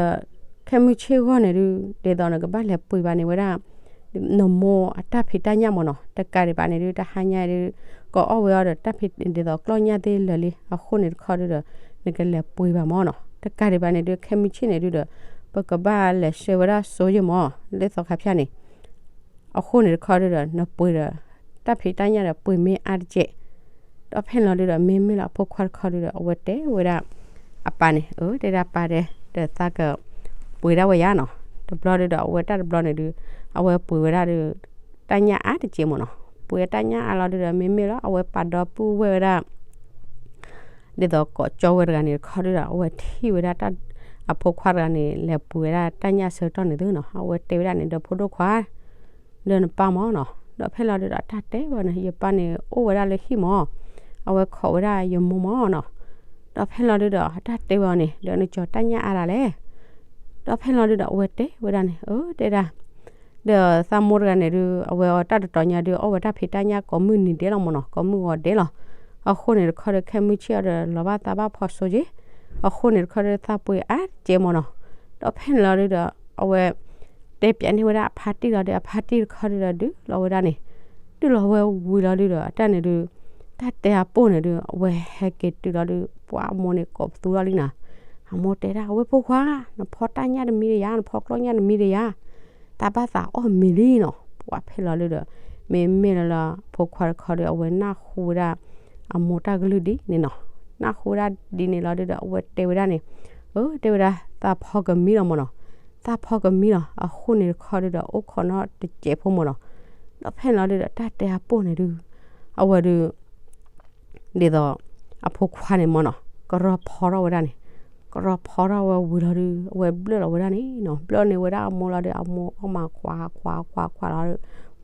ခဲမုၢ်ဆ့ၣ်ဂီၢ်န့ၣ်ဒု ဒ်သိးနကဘၣ်လဲၤပှ့ၤဘၣ်န့ၢ်ဝဲဒၣ် နမိၢ်အတၢ်ဖံးတၢ်ညၣ်မ့ၢ်နီၤ. တကးဒံးဘၣ်န့ၣ်ဒု တဟါညါဒု ကအီၣ်ဝဲအီၤဒီးတၢ်ဖံးဒ်သိးကျီၢ်ညၣ်သ့ၣ်လၢာ်လံ အဃိန့ၣ်တခီဒုဒီး နကလဲၤပှ့ၤဘၣ်မ့ၢ်နီၤ. တကးဒံးဘၣ်န့ၣ်ဒု ခဲမုၢ်ဆ့ၣ်န့ၣ်ဒုဒီး ပကဘၣ်လဲၤဆှၢဝဲဒၣ်စိယ့ၢ်မ့ၢ် လၢသီခါဖၠၣ်န့ၣ် အဃိန့ၣ်တခီဒုဒီး နပှ့ၤဒီး တၢ်ဖံးတၢ်ညၣ်ဒီးပှ့ၤမ့ၢ်အါတက့ၢ်. ဒီးဖဲလီၤဒုဒီး မ့မ့ၢ်လၢအဖိခွါတခီဒုဒီး အဝဲတဲဝဲဒၣ် အပၢ်န့ၣ် အၢ တဲဒၣ်ပၢ်တဲ ဒီးသးကပှ့ၤဒၣ်ဝဲယါနီၤ. တဘျီဒုဒီး အဝဲတၢ်တဘျီန့ၣ်ဒု အဝဲပှ့ၤဝဲဒၣ်ဒု တၢ်ညၣ်အါတက့ၢ်မ့ၢ်နီၤ. ပှ့ၤတၢ်ညၣ်အါလီၤဒုဒီး မ့မ့ၢ်လၢအဝဲပာ်ဒီပုၢ်ဝဲၢ်ဝဲဒၣ် ဒ်သိးကိးကၠီဝဲတဂၤန့ၣ်တခီဒုဒီး အဝဲထံၣ်ဝဲဒၣ်တၢ် အဖိခွါတဂၤန့ၣ် လဲၤပှ့ၤဝဲဒၣ်တၢ်ညၣ်ဆၢကတီၢ်န့ၣ်သုနီၤ. အဝဲတဲဝဲဒၣ်န့ၣ် ဒီးဖိဒိၣ်ခွါ ဒီးနပၢ်မ့ၢ်နီၤ. ဒီးဖဲလီၤဒုဒီး အတၢ်တဲဝဲန့ၣ် ယပၢ်န့ၣ် အိၣ်ဝဲဒၣ်လၢဟံၣ်မ့ၢ် အဝဲခိးဝဲဒၣ်ယမိၢ်မ့ၢ်နီၤ. ဒီးဖဲလီၤဒုဒီး အတၢ်တဲဝဲအီၤန့ၣ် ဒီးနကၠီၤတၢ်ညၣ်အါဒၣ်လဲၣ်. ဒီးဖဲလီၤဒုဒီး အဝဲတဲဝဲဒၣ်န့ၣ် အၢ တဲဒၣ် ဒီးသးမိၢ်တဂၤန့ၣ်ဒု အဝဲအီၤတၢ်တတီၤညါဒု အီၣ်ဝဲတၢ်ဖံးတၢ်ညၣ်ကိးမုၢ်နံၤဒဲးလီၤမ့ၢ်နီၤ ကိးမုၢ်ဂီၤဒဲးလီၤ. အဃိန့ၣ်တခီဒီး ခဲမုၢ်ဆ့ၣ်အီၤဒီးလီၤဘၣ်သးဘၣ်ဖီစိက့ၢ်. အဃိန့ၣ်တခီဒီး သးပှ့ၤအါတက့ၢ်မ့ၢ်နီၤ. ဒီးဖဲန့ၣ်လီၤဒုဒီး အဝဲ တဲပၠးန့ၢ်ဝဲဒၣ်အဖါတံၢ်လီၤဒီး အဖါတံၢ်တခီဒုဒီး ဒုးလီၤဝဲဒၣ်န့ၣ် ဒုးလီၤဝဲဝံၤလီၤဒုဒီး အတၢ်န့ၣ်ဒု တၢ်တဲအပိၢ်န့ၣ်ဒု အဝဲဟဲက့ၤတုၤလီၤဒု ပှၤအမိၢ်န့ၣ်ကိးပသူထီၣ်လံနၤ. အမိၢ်တဲဒၣ် ဝဲၢ်ဖိခွါ နဖီတၢ်ညၣ်တမံၤဒီးယၤ နဖီကျီၢ်ညၣ်တမံၤဒီးယၤ တၢ်ဘၣ်သးအီၣ်မံၤလံနီၤ. ပှၤဖဲလီၤဒုဒီး မ့မ့ၢ်လၢလၢ ဖိခွါတခီဒီး အဝဲနၢ်ဟူဝဲဒၣ် အမိၢ်တၢ်ကလုၢ်ဒ်န့ၣ်နီၤ. နၢ်ဟူဝဲဒၣ်ဒ်န့ၣ်လီၤဒုဒီး အဝဲတဲဝဲဒၣ်န့ၣ် အၢ တဲဝဲဒၣ် သးဖီကမံလီၤမ့ၢ်နီၤ. သးဖီကမံလီၤ အဃိန့ၣ်တခီဒုဒီး အိၣ်ခိးနီၣ်တစဲးဖိမ့ၢ်နီၤ. ဒီးဖဲလီၤဒုဒီး တၢ်တဲအပိၢ်န့ၣ်ဒု အဝဲဒု ဒ်သိး အဖိခွါန့ၣ်မ့ၢ်နီၤ ကရီဖီထီၣ်ဝဲဒၣ်န့ၣ် ကရီဖီထီၣ်ဝဲဝံၤလီၤဒု အဝဲဘျၢၣ်လီၤဝဲဒၣ်န့ၣ်နီၤ. ဘျၢၣ်န့ၢ်ဝဲဒၣ်အမိၢ်လီၤဒီး အမိၢ်အီၣ်မးခွးခွးခွးခွးလီၤဒု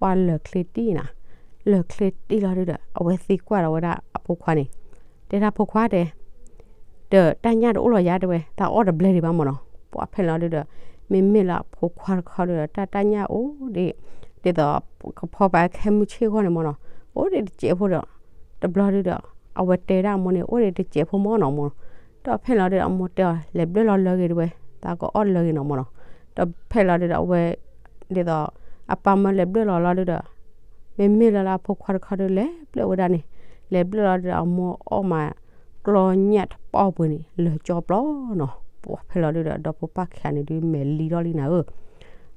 ပှၤလၢာ်ချ့တံၢ်နၤ. လၢာ်ချ့တံၢ်လီၤဒုဒီး အဝဲသံကွၢ်လီၤဝဲဒၣ်အဖိခွါန့ၣ် တဲဒၣ်ဖိခွါတဲ ဒီးတၢ်ညၣ်တအိၣ်လီၤယါတဲဝဲ သးအီၣ်တဘျဲဒံးဘၣ်မ့ၢ်နီၤ. ပှၤဖဲလီၤဒုဒီး မ့မ့ၢ်လၢအဖိခွါတခီဒုဒီး တၢ်တၢ်ညၣ်အိၣ်ဒံး ဒ်သိး ကဖီပာ်ခဲမုၢ်ဆ့ၣ်ဂီၢ်န့ၣ်မ့ၢ်နီၤ အိၣ်ဒံးတစဲးဖိဒီး တဘျီဒုဒီး အဝဲတဲဒၣ်အမိၢ်န့ၣ် အိၣ်ဒံးတစဲးဖိမ့ၢ်နီၤမ့ၢ်နီၤ. ဒီးဖဲလီၤဒုဒီး အမိၢ်တဲအီၤ လဲၤဘျၢၣ်လီၤလၢဂ့ၤတဲဝဲ သးကအီၣ်လၢဂ့ၤနီၤမ့ၢ်နီၤ. ဒီးဖဲလီၤဒုဒီး အဝဲ ဒ်သိး အပၢ်မၢလဲၤဘျၢၣ်လီၤလီၤဒုဒီး မ့မ့ၢ်လၢလၢအဖိခွါတခီဒီး လဲၤဘျၢၣ်ဝဲဒၣ်န့ၣ်, လဲၤဘျၢၣ်လီၤဒုဒီး အမိၢ်အီၣ်မးကျီၢ်ညၣ်တပီၢ်ပှ့ၤန့ၣ် လၢာ်ကၠီပျီနီၤ. ပှၤဖဲလီၤဒုဒီး ဒီဖိပၢ်ခံဂၤန့ၣ်ဒု မဲာ်လံထီၣ်လံနၤဧၢ,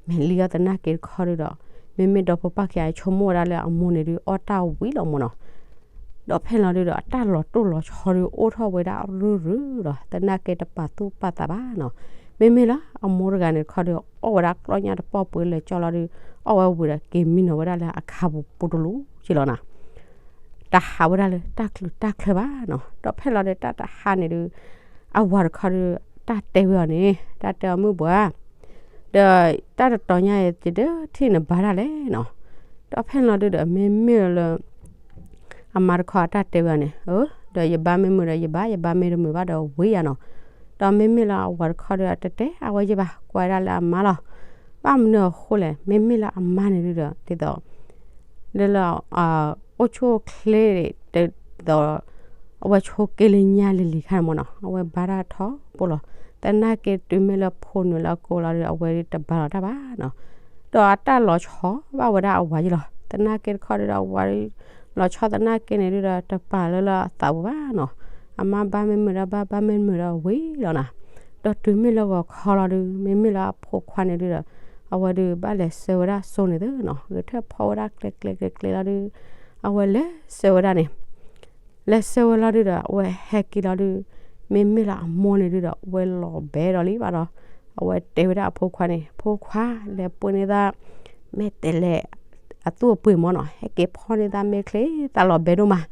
မဲာ်လံထီၣ်သနာ်က့တခီဒုဒီး မ့မ့ၢ်ဒီဖိပၢ်ခံဂၤဆိကမိၣ်ဝဲဒၣ်လၢအမိၢ်န့ၣ်ဒု အီၣ်တၢ်ဝံၤလီၤမၢ်နီၤ. ဒီးဖဲလီၤဒုဒီး အတၢ်လီၤတိၢ်လီၤဆီဒု အိၣ်ထီၣ်ဝဲဒၣ်ရုၢ်ရုၢ်ဒီး သနာ်က့တပာ်သူၣ်ပာ်သးဘၣ်နီၤ. မ့မ့ၢ်လၢအမိၢ်တဂၤန့ၣ်တခီဒု အီၣ်ဝဲဒၣ်ကျီၢ်ညၣ်တပီၢ်ပှ့ၤလၢာ်ကၠီလီၤဒု အီၣ်ဝဲဝံၤဒီး က့ၤမံနီၤဝဲဒၣ်လၢအခါပူၤပူတလူၤက့လီၤနီၤ. တဟးဝဲဒၣ်လၢတၢ်ချုးတၢ်ချၢဘၣ်နီၤ. ဒီးဖဲလီၤဒု တၢ်တဟါန့ၣ်ဒု အဝၤတခီဒု တၢ်တဲဝဲအီၤန့ၣ် တၢ်တဲအီၤ မုၢ်ဘှါ ဒီးတၢ်တတီၤညါအံၤ ယတထံၣ်နဘါတၢ်လဲၣ်နီၤ. ဒီးဖဲလီၤဒုဒီး မ့မ့ၢ်လၢ အမါတခီအတၢ်တဲဝဲအီၤန့ၣ် အၢ ဒီးယဘါမ့ၢ်မုာ်ဒီးယဘါ, ယဘါမ့ၢ်တမုာ်ဘၣ်ဒီးဝံၤယၤနီၤ. ဒီးမ့မ့ၢ်လၢအဝၤတခီဒီး တတဲအဝဲယဲၢ်ဘၣ်, ကွၢ်ဝဲဒၣ်လၢအမါလီၤ. ဘၣ်မနုၤအဃိလဲၣ်, မ့မ့ၢ်လၢအမါန့ၣ်ဒုဒီး ဒ်သိး လၢလၢ အိၣ်ဆူၣ်အိၣ်ချ့ ဒ်သိး အဝဲဆိးက့လၢညါလံၤလံၤခါန့ၣ်မၢ်နီၤ, အဝဲဘါတၢ်ထီဘိလီၤ. သနာ်က့တုၤမ့ၢ်လၢဖိနုာ်လၢအကိးလီၤဒီး အဝဲတဘါလီၤတၢ်ဘၣ်နီၤ. ဒီးအတၢ်လီၤဆီဘၣ်ဝဲဒၣ်အဝၤယဲၢ်လီၤ. သနာ်က့တခီဒုဒီး အဝၤ လီၤဆီသနာ်က့န့ၣ်ဒုဒီး တပာ်လၢလၢအသးပူၤဘၣ်နီၤ. အမါဘါမ့ၢ်မုာ်ဒီးဘါ, ဘါမ့ၢ်မုာ်ဒီးဝံၤလီၤနီၤ. ဒီးတုၤမ့ၢ်လၢဂီၤခီလီၤဒု မ့မ့ၢ်လၢအဖိခွါန့ၣ်ဒုဒီး အဝဲဒုးဘၣ်လဲၤဆှၢဝဲဒၣ်စိန့ၣ်သုနီၤ, ဂဲၤထၢၣ်ဖီဝဲဒၣ်ကျဲကျဲကျဲကျဲလီၤဒု အဝဲလဲၤဆှၢဝဲဒၣ်န့ၣ် လဲၤဆှၢဝဲလီၤဒုဒီး အဝဲဟဲက့ၤလီၤဒု မ့မ့ၢ်လၢအမိၢ်န့ၣ်ဒုဒီး အဝဲလီၤဘဲဒီးလံဘၣ်ဒီး အဝဲတဲဝဲဒၣ်အဖိခွါန့ၣ်, ဖိခွါ လဲၤပှ့ၤန့ၢ်သး မ့ၢ်တဲလဲၣ် အသူၣ်အပှ့ၤမၢ်နီၤ, ဟဲက့ၤဖီန့ၢ်သးမ့ၢ်ချ့ သးလီၤဘဲဒိၣ်မး.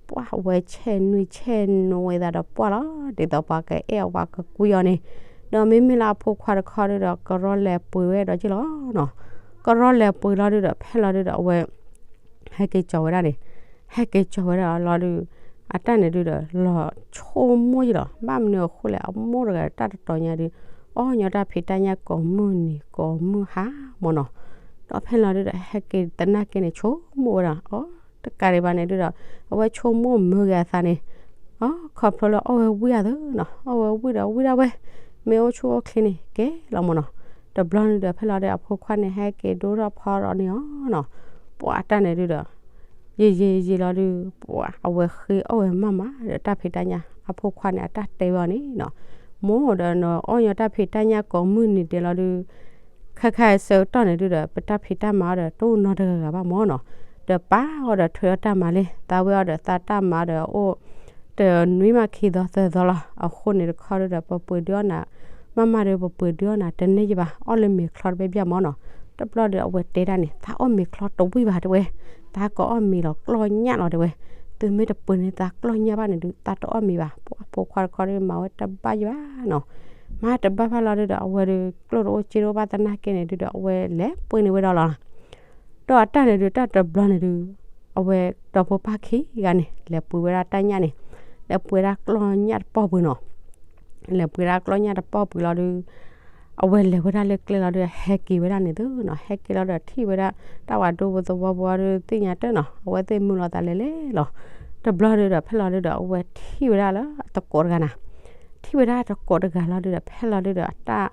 ပှၤအဝဲဆဲးနွံဆဲးနွံသးဒီးပှၢ်လီၤ, ဒ်သိးပှၤကအဲၣ်အီၤပှၤကကွံအီၤန့ၣ်. ဒီးမ့မ့ၢ်လၢအဖိခွါတခီဒုဒီး ကရီလဲၤပှ့ၤဝဲဒီးက့လီၤနီၤ. ကရီလဲၤပှ့ၤလီၤဒုဒီး ဖဲလီၤဒုဒီး အဝဲ ဟဲက့ၤကၠီၤဝဲဒၣ်န့ၣ်, ဟဲက့ၤကၠီၤဝဲဒၣ်လီၤဒု အတၢ်န့ၣ်ဒုဒီး လီၤဆိကမိၣ်ယဲၢ်လီၤ. ဘၣ်မနုၤအဃိလဲၣ်, အမိၢ်တဂၤတၢ်တတီၤညါဒု အီၣ်ညီတၢ်ဖံးတၢ်ညၣ်ကိးမုၢ်နံၤကိးမုၢ်ဟါမၢ်နီၤ. ဒီးဖဲလီၤဒုဒီး ဟဲက့ၤသနာ်က့န့ၣ် ဆိကမိၣ်ဝဲဒၣ် အီၤ တကးဒံးဘၣ်န့ၣ်ဒုဒီး အဝဲဆိကမိၣ်မုာ်ဂ့ၤအသးန့ၣ် အီၤ ခီဖျိလၢအီၣ်ဝဲဝံၣ်အသးနီၤ, အီၣ်ဝဲဝံၣ်ဒီးဝံၣ်ဒၣ်ဝဲ မ့ၢ်အိၣ်ဆူၣ်အိၣ်ချ့န့ၣ် ကဲလီၤမၢ်နီၤ. တဘျီန့ၣ်ဒီး ဖဲလီၤဒု အဖိခွါန့ၣ် ဟဲက့ၤဒိထီၣ်ဖီဒီးန့ၢ်အီၤနီၤ. ပှၤအတၢ်န့ၣ်ဒုဒီး ယံာ်ယံာ်ယံာ်လီၤဒု ပှၤအဝဲဃ့အီၣ်ဝဲမးမးဒီးတၢ်ဖံးတၢ်ညၣ်, အဖိခွါန့ၣ် အတၢ်တဲဝဲအီၤန့ၣ်နီၤ, မိၢ်ဒီးနအီၣ်ညီတၢ်ဖံးတၢ်ညၣ်ကိးမုၢ်နံၤဒဲးလီၤဒု ခဲခါဆၢကတီၢ်န့ၣ်ဒုဒီး ပတၢ်ဖံးတၢ်မၤအီၤဒီး တအိၣ်နီတဂၤဂၤဘၣ်မၢ်နီၤ. ဒီးပၢ်အီၤဒီးထွဲအီၣ်တၢ်မၤလံ, သးဝဲအီၤဒီးသးတၢ်မၤဒီးအိၣ် တနွံမးခံသီသၢသီလီၤ. အဃိန့ၣ်တခီဒုဒီး ပပှ့ၤဒုးအီၣ်နၤ မးမးဒီး ပပှ့ၤဒုးအီၣ်နၤ တန့ၢ်ယဘၣ်, အီၣ်လၢမ့ၤချီတဘ့ၣ်ဘၣ်မၢ်နီၤ. တဘျီဒီးအဝဲတဲဒၣ်န့ၣ် သးအီၣ်မ့ၤချီတဝံၣ်ဘၣ်တဲဝဲ, သးကအီၣ်မ့ၤလီၤကျီၢ်ညၣ်လီၤတဲဝဲ, သုမ့ၢ်တပှ့ၤန့ၢ်သးကျီၢ်ညၣ်ဘၣ်န့ၣ်ဒု သးတအီၣ်မ့ၤဘၣ်. ပှၤဖိခွါတခီဒု မၤဝဲတဘၣ်ယဘၣ်နီၤ, မၤတဘၣ်ဘၣ်လီၤဒုဒီး အဝဲဒု ကျိၣ်တအိၣ်စ့တအိၣ်ဘၣ်သနာ်က့န့ၣ်ဒုဒီး အဝဲလဲၤပှ့ၤန့ၢ်ဝဲဒီးလီၤ. ဒီးအတၢ်န့ၣ်ဒု တၢ်တဘျီန့ၣ်ဒု အဝဲဒီဖိပၢ်ခံဂၤန့ၣ် လဲၤပှ့ၤဝဲဒၣ်တၢ်ညၣ်န့ၣ်, လဲၤပှ့ၤဒၣ်ကျီၢ်ညၣ်တပီၢ်ပှ့ၤနီၤ. လဲၤပှ့ၤဒၣ်ကျီၢ်ညၣ်တပီၢ်ပှ့ၤလီၤဒု အဝဲလဲၤဝဲဒၣ်လၢကျဲလီၤဒု ဟဲက့ၤဝဲဒၣ်န့ၣ်သုနီၤ, ဟဲက့ၤလီၤဒီးထံၣ်ဝဲဒၣ် တၢ်ဝၤဒိပူၤသဝီပူၤအီၤဒု သ့ၣ်ညါတၢ်နီၤ, အဝဲသ့ၣ်မုၢ်လီၤသးလဲၤလဲၤလီၤ. တဘျီဒုဒီး ဖဲလီၤဒုဒီး အဝဲထံၣ်ဝဲဒၣ်လၢအသကိးတဂၤနၤ, ထံၣ်ဝဲဒၣ်အသကိးတဂၤလီၤဒုဒီး ဖဲလီၤဒုဒီး အတၢ်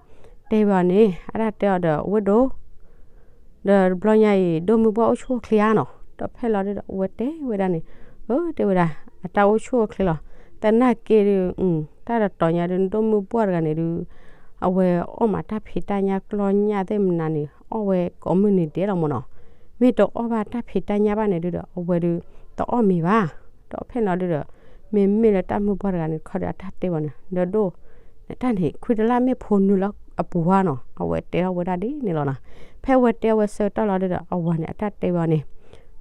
တဲဝဲအီၤန့ၣ် အတၢ်တဲအီၤဒီး ဝ့ၢ်ဒိၣ် ဒီးတဘျီညါအံၤ ဒိၣ်မုၢ်ပှၢ်အိၣ်ဆူၣ်အိၣ်ချ့ဧါနီၤ. ဒီးဖဲလီၤဒုဒီး အဝဲတဲဝဲဒၣ်န့ၣ်, အၢ တဲဝဲဒၣ် အတၢ်အိၣ်ဆူၣ်အိၣ်ချ့လီၤ. သနာ်က့ဒု တၢ်တတီၤညါဒု ဒိၣ်မုၢ်ပှၢ်တဂၤန့ၣ်ဒု အဝဲအီၣ်မးတၢ်ဖံးတၢ်ညၣ်ကျီၢ်ညၣ်သ့ၣ်မနုၤန့ၣ် အီၣ်ဝဲကိးမုၢ်နံၤဒဲးလီၤမၢ်နီၤ. မ့ၢ်တအီၣ်ဘၣ်တၢ်ဖံးတၢ်ညၣ်ဘၣ်န့ၣ်ဒုဒီး အဝဲဒု တအီၣ်မ့ၤဘၣ်. ဒီးဖဲလီၤဒုဒီး မ့မ့ၢ်လၢတၢ်မုၢ်ပှၢ်တဂၤန့ၣ်တခီဒီး အတၢ်တဲဝဲန့ၣ် ဒီးဒိၣ် နတၢ်န့ၣ် ခွံတလၢ်မ့ၢ်ဖိနုာ်လၢအပူၤဧါနီၤ. အဝဲတဲထီၣ်ဝဲဒၣ်ဒ်န့ၣ်လီၤနီၤ. ဖဲအဝဲတဲအဝဲဆၢကတီၢ်လီၤဒုဒီး အဝၤန့ၣ် အတၢ်တဲဝဲအီၤန့ၣ်,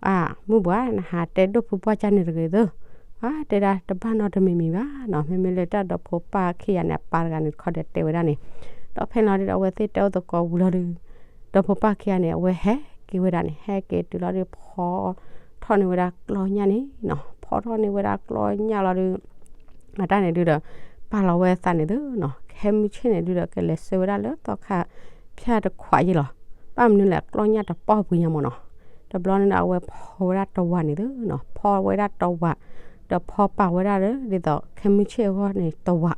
အၢ မုၢ်ဘှါ နဟးတဲဒိၣ်ဖုပှၢ်ကၢ်န့ၣ်တဂ့ၤသု, အၢ တဲဒၣ်တဘၣ်နီတမံၤမံၤဘၣ်နီၤ. မ့မ့ၢ်လၢတၢ်ဒီဖိပၢ်ခံဂၤန့ၣ် အပၢ်တဂၤန့ၣ်တခီဒီးတဲဝဲဒၣ်န့ၣ်. ဒီးဖဲလီၤဒုဒီး အဝဲသ့ၣ်တဲအိၣ်သကိးဝံၤလီၤဒု ဒီဖိပၢ်ခံဂၤန့ၣ် အဝဲဟဲက့ၤဝဲဒၣ်န့ၣ် ဟဲက့ၤတုၤလီၤဒု ဖီထီၣ်န့ၢ်ဝဲဒၣ်ကျီၢ်ညၣ်န့ၣ်နီၤ. ဖီထီၣ်န့ၢ်ဝဲဒၣ်ကျီၢ်ညၣ်လီၤဒု အတၢ်န့ၣ်ဒုဒီး ပာ်လီၤဝဲအသးန့ၣ်သုနီၤ. ခဲမုၢ်ဆ့ၣ်န့ၣ်ဒုဒီး ကလဲၤဆှၢဝဲဒၣ်လၢသီခါဖၠၣ်တခွးယဲၢ်လီၤ. ဘၣ်မနုၤလဲၣ် ကျီၢ်ညၣ်တပီၢ်ပှ့ၤညါမၢ်နီၤ. တဘျီန့ၣ်ဒီး အဝဲဖီဝဲဒၣ်တဝၤန့ၣ်သုနီၤ. ဖီဝဲဒၣ်တဝၤ ဒီးဖီပာ်ဝဲဒၣ်လၢ ဒ်သိးခဲမုၢ်ဆ့ၣ်အဂီၢ်န့ၣ်တဝၤ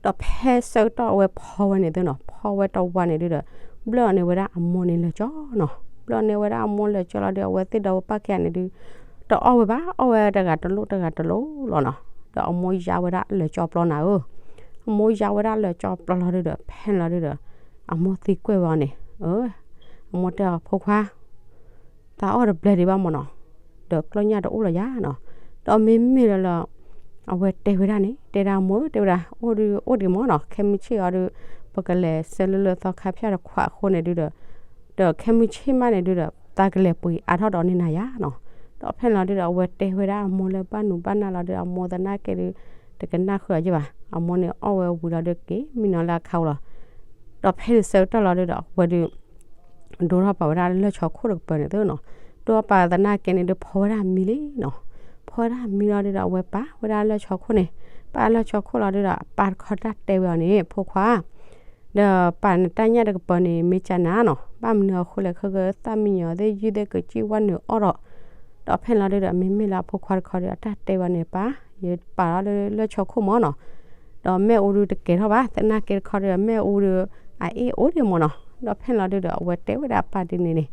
ဒီးဖဲဆၢကတီၢ်အဝဲဖီဝဲန့ၣ်သုနီၤ, ဖီဝဲတဝၤန့ၣ်ဒုဒီး ဘျၢၣ်အီၤန့ၢ်ဝဲဒၣ်အမိၢ်န့ၣ်လၢာ်ကၠီနီၤ. အဝဲပျီန့ၢ်ဝဲဒၣ်အမိၢ်လၢာ်ကၠီလီၤဒုး အဝဲသ့ၣ်ဒီဖိပၢ်ခံဂၤန့ၣ်ဒုး တအီၣ်ဝဲဘၣ် အီၣ်ဝဲတဂၤတလိၣ်တဂၤတလိၣ်လီၤနီၤ. ဒီးအမိၢ်ယါဝဲဒၣ်လၢာ်ကၠီပျီနၤဧၢ, အမိၢ်ယါဝဲဒၣ်လၢာ်ကၠီပျီလီၤဒုးဒီး ဖဲန့ၣ်လီၤဒုးဒီး အမိၢ်သံကွံာ်ဝဲအီၤန့ၣ်, အမိၢ်တဲအီၤ ဖိခွါ သးအီၣ်တဘျဲဒံးဘၣ်မၢ်နီၤ, ဒီးကျီၢ်ညၣ်တအိၣ်လၢၤယၤနီၤ. ဒီးမ့မ့ၢ်လၢလၢ အဝဲတဲဝဲဒၣ်န့ၣ် တဲဒၣ်မိၢ်ဧၢ တဲဝဲဒၣ် အိၣ်ဒုးအိၣ်ဒံးမၢ်နီၤ, ခဲမုၢ်ဆ့ၣ်အီၤဒုး ပကလဲၤဆှၢလၢလၢသီခါဖၠၣ်တခွးအဃိန့ၣ်ဒုးဒီး ဒီးခဲမုၢ်ဆ့ၣ်မးန့ၣ်ဒုးဒီး သးကလဲၤပှ့ၤအါထီၣ်ဒီးန့ၢ်နၤယၤနီၤ. ဒီးဖဲန့ၣ်လီၤဒုးဒီး အဝဲတဲဝဲဒၣ်အမိၢ်လၢဘၣ်နုာ်ဘၣ်နၢ်လီၤဒုး အမိၢ်သနာ်က့ဒုး တကနၣ်ဃုာ်အီၤယဲၢ်ဘၣ်. အမိၢ်န့ၣ်အီၣ်ဝဲဝံၤလီၤဒုး က့ၤမံနီၤလၢအခါဝဲလီၤ. ဒီးဖဲဒုးဆၢကတီၢ်လီၤဒုးဒီး အဝဲဒုး ဒိထီၣ်ပာ်ဝဲဒၣ်လၢာ်ဆီခိၣ်တကပၤန့ၣ်သ့နီၤ. ဒိထီၣ်ပာ်သနာ်က့န့ၣ်ဒုး ဖီဝဲဒၣ်မံလံနီၤ. ဖီဝဲဒၣ်မံလီၤဒုးဒီး အဝဲပာ်ဝဲဒၣ်လၢာ်ဆီခိၣ်န့ၣ်, ပာ်လၢာ်ဆီခိၣ်လီၤဒုးဒီး အပၢ်တခီတၢ်တဲဝဲအီၤန့ၣ် ဖိခွါ ဒီးပာ်နတၢ်ညၣ်တကပၤန့ၣ် မ့ၢ်ကနၤနီၤ, ဘၣ်မနုၤအဃိလဲၣ်ခဲကသၣ်မံညီၤသ့ၣ်ယုၢ်သ့ၣ်ကစံၣ်ဝဲနုာ်အီၣ်ဒီး, ဒီးဖဲန့ၣ်လီၤဒုးဒီး မ့မ့ၢ်လၢအဖိခွါတခီဒီး အတၢ်တဲဝဲန့ၣ် ပၢ် ယပာ်လီၤလၢာ်ဆီခိၣ်မၢ်နီၤ, ဒီးမ့ၣ်အူဒုးတကဲထီၣ်ဘၣ် သနာ်က့တခီဒီး မ့ၣ်အူဒုး အအ့ၣ်အိၣ်ဒံးမၢ်နီၤ. ဒီးဖဲန့ၣ်လီၤဒုးဒီး အဝဲတဲဝဲဒၣ်အပၢ်ဒ်န့ၣ်န့ၣ်